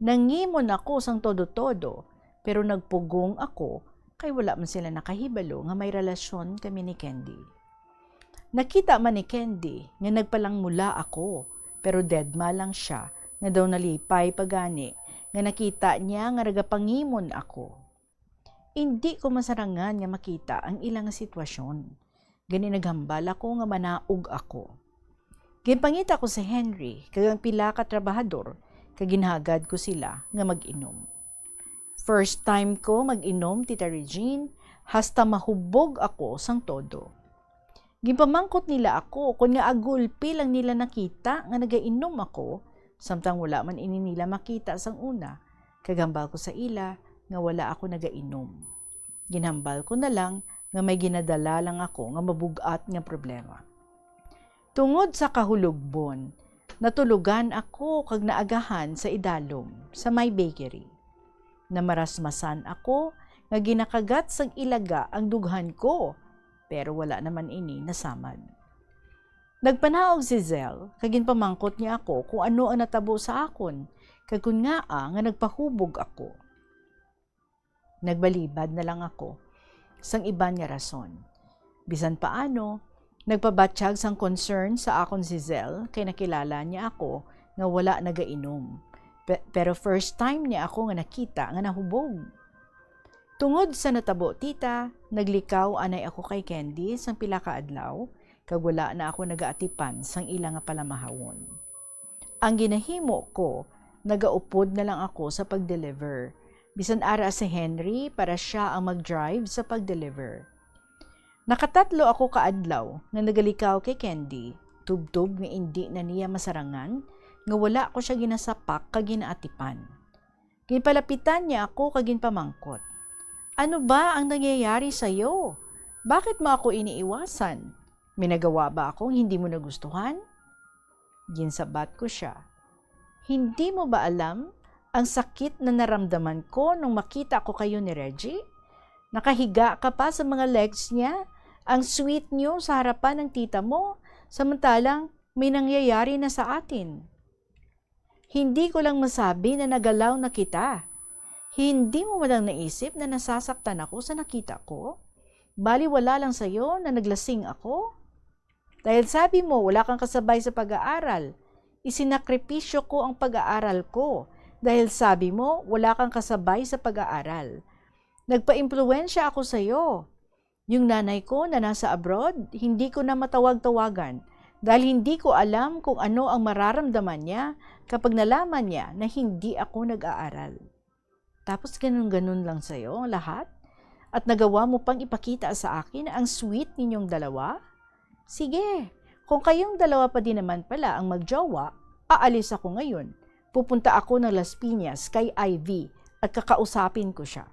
Nangimon ako sang todo-todo, pero nagpugong ako kay wala man sila nakahibalo nga may relasyon kami ni Candy. Nakita man ni Candy nga nagpalangmula ako, pero deadma lang sia nga daw nalipay pa gani nga nakita niya nga nagapangimon ako. Indi ko masarangan nga makita ang ila nga sitwasyon. Gani naghambal ako nga manaog ako. Ginpangita ko si Henry kag ang pila ka trabahador kag ginhagad ko sila nga mag-inom. First time ko mag-inom, Tita Regine, hasta mahubog ako sang todo. Ginpamangkot nila ako kon ngaa gulpi lang nila nakita nga nagainom ako, samtang wala man ini nila makita sang una, kag hambal ko sa ila nga wala ako nagainom. Ginhambal ko na lang nga may ginadala lang ako nga mabug-at nga problema. Tungod sa kahulogbon, natulogan ako kag naagahan sa idalom, sa may bakery. Namarasmasan ako nga ginakagat sang ilaga ang dughan ko, pero wala naman ini nasamad. Nagpanaog si Zell kag ginpamangkot niya ako kung ano ang natabo sa akon, kag kon ngaa nga nagpahubog ako. Nagbalibad na lang ako sang iban nga rason. Bisan paano, nagpabatyag sang concern sa akon si Zell kay nakilala niya ako nga wala nagainom. Pe-, pero first time niya ako nga nakita nga nahubog. Tungod sa natabo, tita, naglikaw anay ako kay Candy sang pila ka adlaw, kag wala na ako nagaatipan sang ila nga palamahawon. Ang ginahimo ko, nagaupod na lang ako sa pag-deliver. Bisan ara si Henry para sia ang mag-drive sa pag-deliver. Nakatatlo ako ka adlaw nga nagalikaw kay Candy, tubtob nga indi na niya masarangan nga wala ko sia ginasapak kag ginaatipan. Ginpalapitan niya ako kag ginpamangkot, "Ano ba ang nangyayari sa iyo? Bakit mo ako iniiwasan? May nagawa ba akong hindi mo nagustuhan?" Ginsabat ko siya, "Hindi mo ba alam ang sakit na naramdaman ko nung makita ko kayo ni Reggie? Nakahiga ka pa sa mga legs niya, ang sweet niyo sa harapan ng tita mo, samantalang may nangyayari na sa atin." Hindi ko lang masabi na nagalaw na kita. Hindi mo man lang naisip na nasasaktan ako sa nakita ko? Baliwala lang sa'yo na naglasing ako? Dahil sabi mo, wala kang kasabay sa pag-aaral. Isinakripisyo ko ang pag-aaral ko. Dahil sabi mo, wala kang kasabay sa pag-aaral. Nagpaimpluwensya ako sa'yo. Yung nanay ko na nasa abroad, hindi ko na matawag-tawagan dahil hindi ko alam kung ano ang mararamdaman niya kapag nalaman niya na hindi ako nag-aaral. Tapos ganun-ganun lang sa'yo ang lahat? At nagawa mo pang ipakita sa akin ang sweet ninyong dalawa? Sige, kung kayong dalawa pa din naman pala ang magjowa, aalis ako ngayon. Pupunta ako ng Las Piñas kay Ivy at kakausapin ko siya.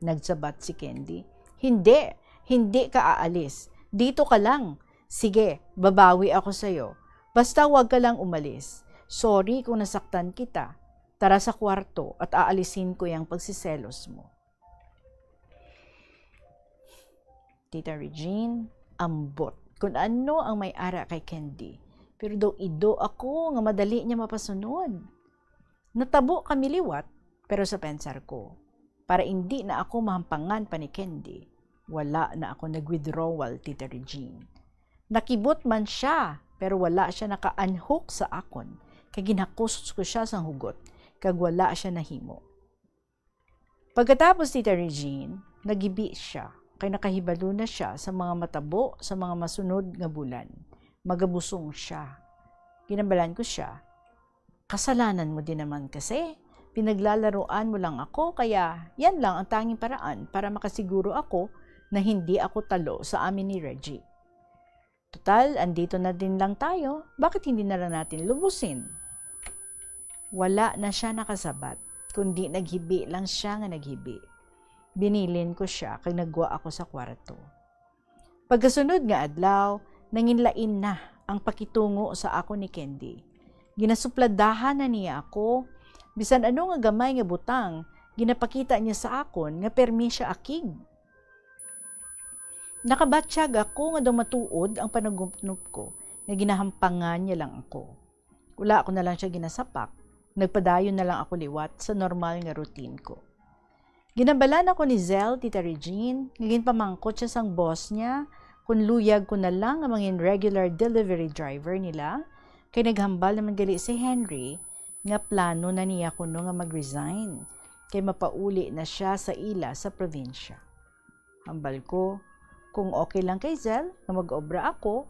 Nagsabat si Candy, "Hindi, hindi ka aalis. Dito ka lang. Sige, babawi ako sa'yo. Basta huwag ka lang umalis. Sorry kung nasaktan kita. Tara sa kwarto at aalisin ko yung pagsiselos mo." Tita Regine, ambot kung ano ang may ara kay Candy. Pero daw ido ako nga madali niya mapasunod. Natabo kami liwat, pero sa pensar ko, para indi na ako mahampangan pa ni Candy, wala na ako nag-withdrawal, Tita Regine. Nakibot man siya, pero wala siya naka-unhook sa akon, kay ginhakos ko siya sang hugot, kag wala siya nahimo. Pagkatapos, Tita Regine, nagibi siya, kay nakahibalo na siya sa mga matabo sa mga masunod nga bulan. Magabusong siya. Ginambalan ko siya, "Kasalanan mo din naman kasi. Pinaglalaruan mo lang ako, kaya yan lang ang tanging paraan para makasiguro ako na hindi ako talo sa amin ni Reggie. Total, andito na din lang tayo. Bakit hindi na lang natin lubusin?" Wala na siya nakasabat, kundi naghibi lang siya nga naghibi. Binilin ko siya kag nagwa ako sa kwarto. Pagkasunod nga adlaw, nanginlain na ang pakitungo sa akon ni Candy. Ginasupladahan na niya ako. Bisan ano nga gamay nga butang, ginapakita niya sa akon nga permi siya akig. Nakabatyag ako nga daw matuod ang panagupnop ko, nga ginahampangan niya lang ako. Wala ako na lang siya ginasapak. Nagpadayon na lang ako liwat sa normal nga routine ko. Ginambalan ako ni Zell, Tita Regine, nga ginpamangkot siya sang boss niya kung luyag ko na lang nga mangin regular delivery driver nila, kay naghambal naman gali si Henry nga plano na niya kuno nga mag-resign, kay mapauli na siya sa ila sa probinsya. Hambal ko, kung okay lang kay Zell nga mag-obra ako,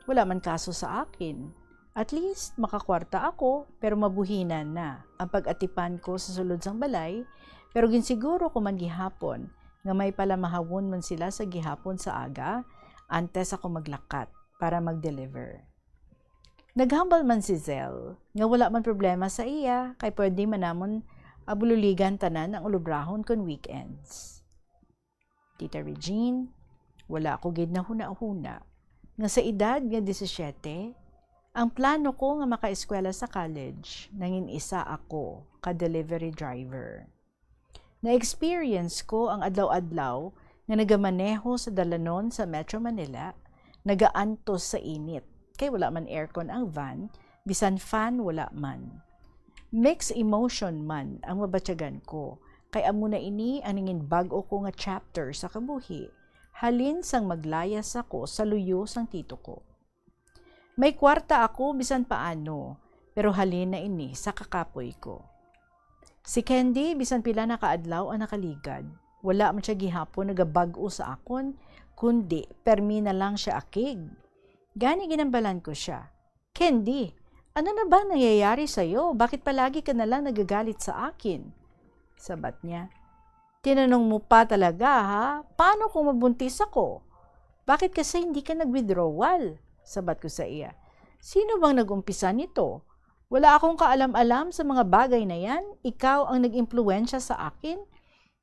wala man kaso sa akin. At least, makakwarta ako, pero mabuhinan na ang pag-atipan ko sa sulod sang balay, pero ginsiguro ko man gihapon nga may palamahawon man sila sa gihapon sa aga antes ako maglakat para mag-deliver. Naghambal man si Zell nga wala man problema sa iya, kay pwede man namon abululigan tanan ang ulubrahon kon weekends. Tita Regine, wala ako gid nahunahuna nga sa edad nga disisiete, ang plano ko nga makaeskwela sa college, nangin isa ako ka delivery driver. Na-experience ko ang adlaw-adlaw nga nagamaneho sa dalanon sa Metro Manila, nagaantos sa init, kay wala man aircon ang van, bisan fan wala man. Mixed emotion man ang mabatyagan ko, kay amo na ini ang nangin bag-o ko nga chapter sa kabuhi, halin sang maglayas ako sa luyo sang tito ko. May kwarta ako bisan paano, pero halin na ini sa kakapoy ko. Si Candy, bisan pila na ka adlaw ang nakaligad, wala man siya gihapon nagabag-o sa akon, kundi permi na lang siya akig. Gani ginambalan ko siya, "Candy, ano na ba nangyayari sa'yo? Bakit palagi ka na lang nagagalit sa akin?" Sabat niya, "Tinanong mo pa talaga, ha? Paano kung mabuntis ako? Bakit kasi hindi ka nag-withdrawal?" Sabat ko sa iya, "Sino bang nag-umpisa nito? Wala akong kaalam-alam sa mga bagay na yan. Ikaw ang nag-impluwensya sa akin.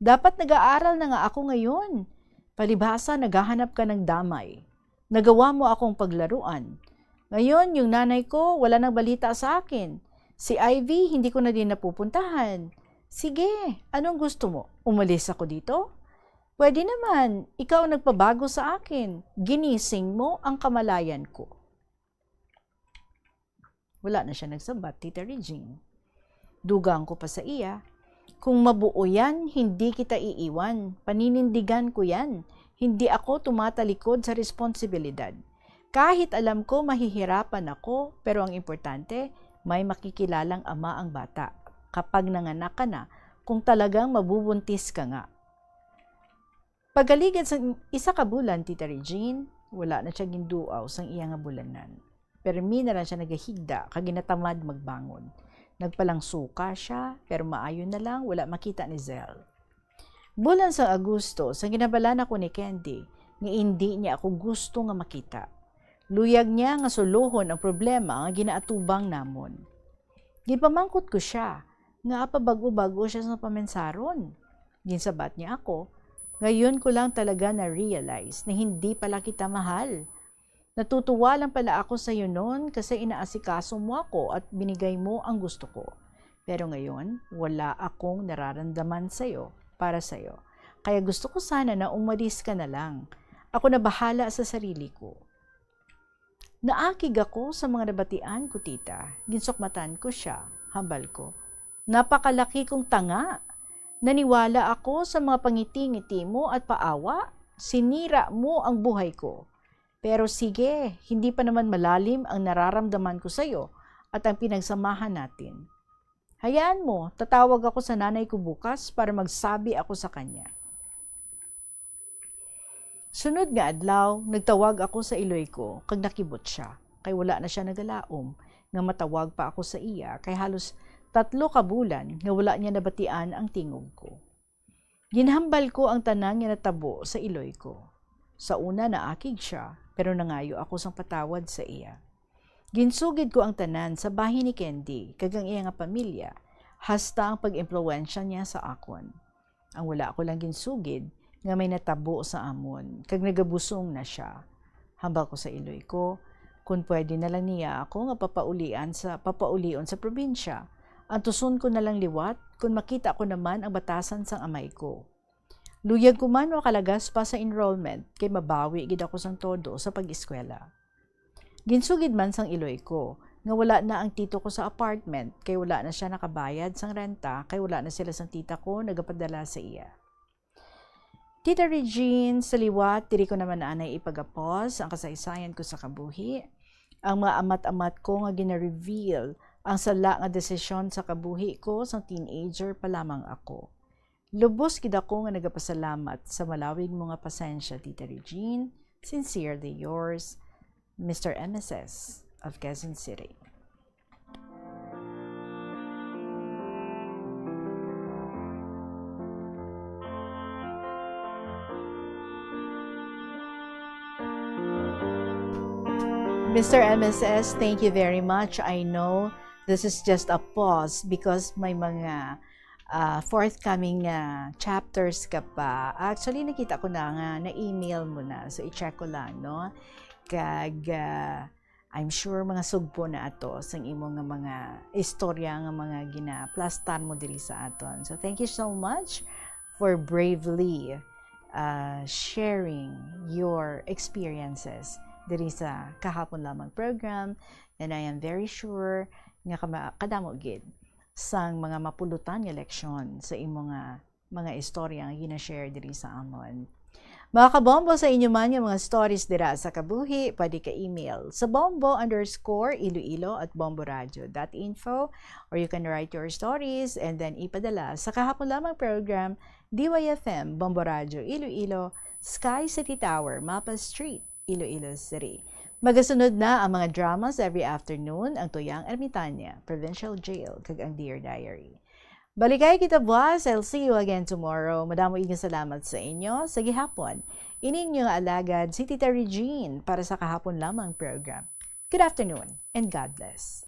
Dapat nag-aaral na nga ako ngayon. Palibhasa, naghahanap ka ng damay. Nagawa mo akong paglaruan. Ngayon, yung nanay ko, wala nang balita sa akin. Si Ivy, hindi ko na din napupuntahan. Sige, anong gusto mo? Umalis ako dito? Pwede naman, ikaw ang nagpabago sa akin. Ginising mo ang kamalayan ko." Wala na siya nagsabat, Tita Regine. Dugang ko pa sa iya, "Kung mabuo yan, hindi kita iiwan. Paninindigan ko yan. Hindi ako tumatalikod sa responsibilidad. Kahit alam ko mahihirapan ako, pero ang importante, may makikilalang ama ang bata. Kapag nanganak ka na, kung talagang mabubuntis ka nga." Pagkaligad sang isa ka bulan, Tita Regine, wala na siya ginduaw sang iya nga bulanan. Permi na lang siya nagahigda kag ginatamad magbangon. Nagpalangsuka siya, pero maayo na lang wala makita ni Zell. Bulan sang Agosto, sang ginabal-an ako ni Candy nga indi niya ako gusto nga makita. Luyag niya nga sulohon ang problema nga ginaatubang namon. Ginpamangkot ko sia nga apa bag-o-bag-o sia sa pamensaron. Ginsabat niya ako, "Ngayon ko lang talaga na-realize na hindi pala kita mahal. Natutuwa lang pala ako sa'yo noon kasi inaasikaso mo ako at binigay mo ang gusto ko. Pero ngayon, wala akong nararamdaman sa'yo, para sa'yo. Kaya gusto ko sana na umalis ka na lang. Ako na bahala sa sarili ko." Naakig ako sa mga nabatian ko, tita. Ginsukmatan ko sia. Hambal ko, "Napakalaki kong tanga. Naniwala ako sa mga pangiti-ngiti mo at paawa. Sinira mo ang buhay ko. Pero sige, hindi pa naman malalim ang nararamdaman ko sa'yo at ang pinagsamahan natin. Hayaan mo, tatawag ako sa nanay ko bukas para magsabi ako sa kanya." Sunod nga adlaw, nagtawag ako sa iloy ko, kag nakibot sia, kay wala na sia nagalaom nga matawag pa ako sa iya, kay halos tatlo ka bulan nga wala niya nabatian ang tingog ko. Ginhambal ko ang tanan nga natabo sa iloy ko. Sa una, naakig sia, pero nangayo ako sang patawad sa iya. Ginsugid ko ang tanan sa bahin ni Candy kag ang iya nga pamilya, hasta ang pag-impluwensya niya sa akon. Ang wala ko lang ginsugid nga may natabo sa amon, kag nagabusong na sia. Hambal ko sa iloy ko, Kung pwede na lang niya ako nga papaulian sa, papaulion sa probinsya, antuson ko na lang liwat kon makita ko naman ang batasan sang amay ko. Luyag ko man makalagas pa sa enrollment, kay mabawi gid ako sang todo sa pag-eskwela. Ginsugid man sang iloy ko nga wala na ang tito ko sa apartment, kay wala na siya nakabayad sang renta, kay wala na sila sang tita ko nagapadala sa iya. Tita Regine, sa liwat, diri ko naman anay ipagapos ang kasaysayan ko sa kabuhi. Ang mga amat-amat ko nga gina-reveal ang sala nga desisyon sa kabuhi ko sang teenager pa lamang ako. Lubos gid ako nga nagapasalamat sa malawig mo nga pasensya, Tita Regine. Sincerely yours, Mister M S S of Quezon City. Mister M S S, thank you very much. I know this is just a pause because may mga, ah, forthcoming, ah, chapters ka pa. Actually, nakita ko na nga na-email mo na. So, i-check ko lang, no? Kag, ah, I'm sure mga sugpo na ato sang imo nga mga istorya nga mga ginaplastar mo diri sa aton. So, thank you so much for bravely, uh, sharing your experiences diri sa Kahapon Lamang program. And I am very sure nga kama-, kadamo gid sang mga mapulutan nga leksyon sa imo nga mga istorya nga gina-share diri sa amon. Mga kabombo, sa inyo man nga mga stories dira sa kabuhi, pwede ka email sa bombo underscore iloilo at bomboradio dot info, or you can write your stories and then ipadala sa Kahapon Lamang program, D Y F M, Bombo Radio Iloilo, Sky City Tower, Mapa Street, Iloilo City. Magasunod na ang mga dramas every afternoon, ang Tuyang Ermitaña, Provincial Jail, kag ang Dear Diary. Balikay kita buwas. I'll see you again tomorrow. Madamo gid nga salamat sa inyo. Sa gihapon, ini inyo nga alagad, si Tita Regine, para sa Kahapon Lamang program. Good afternoon and God bless.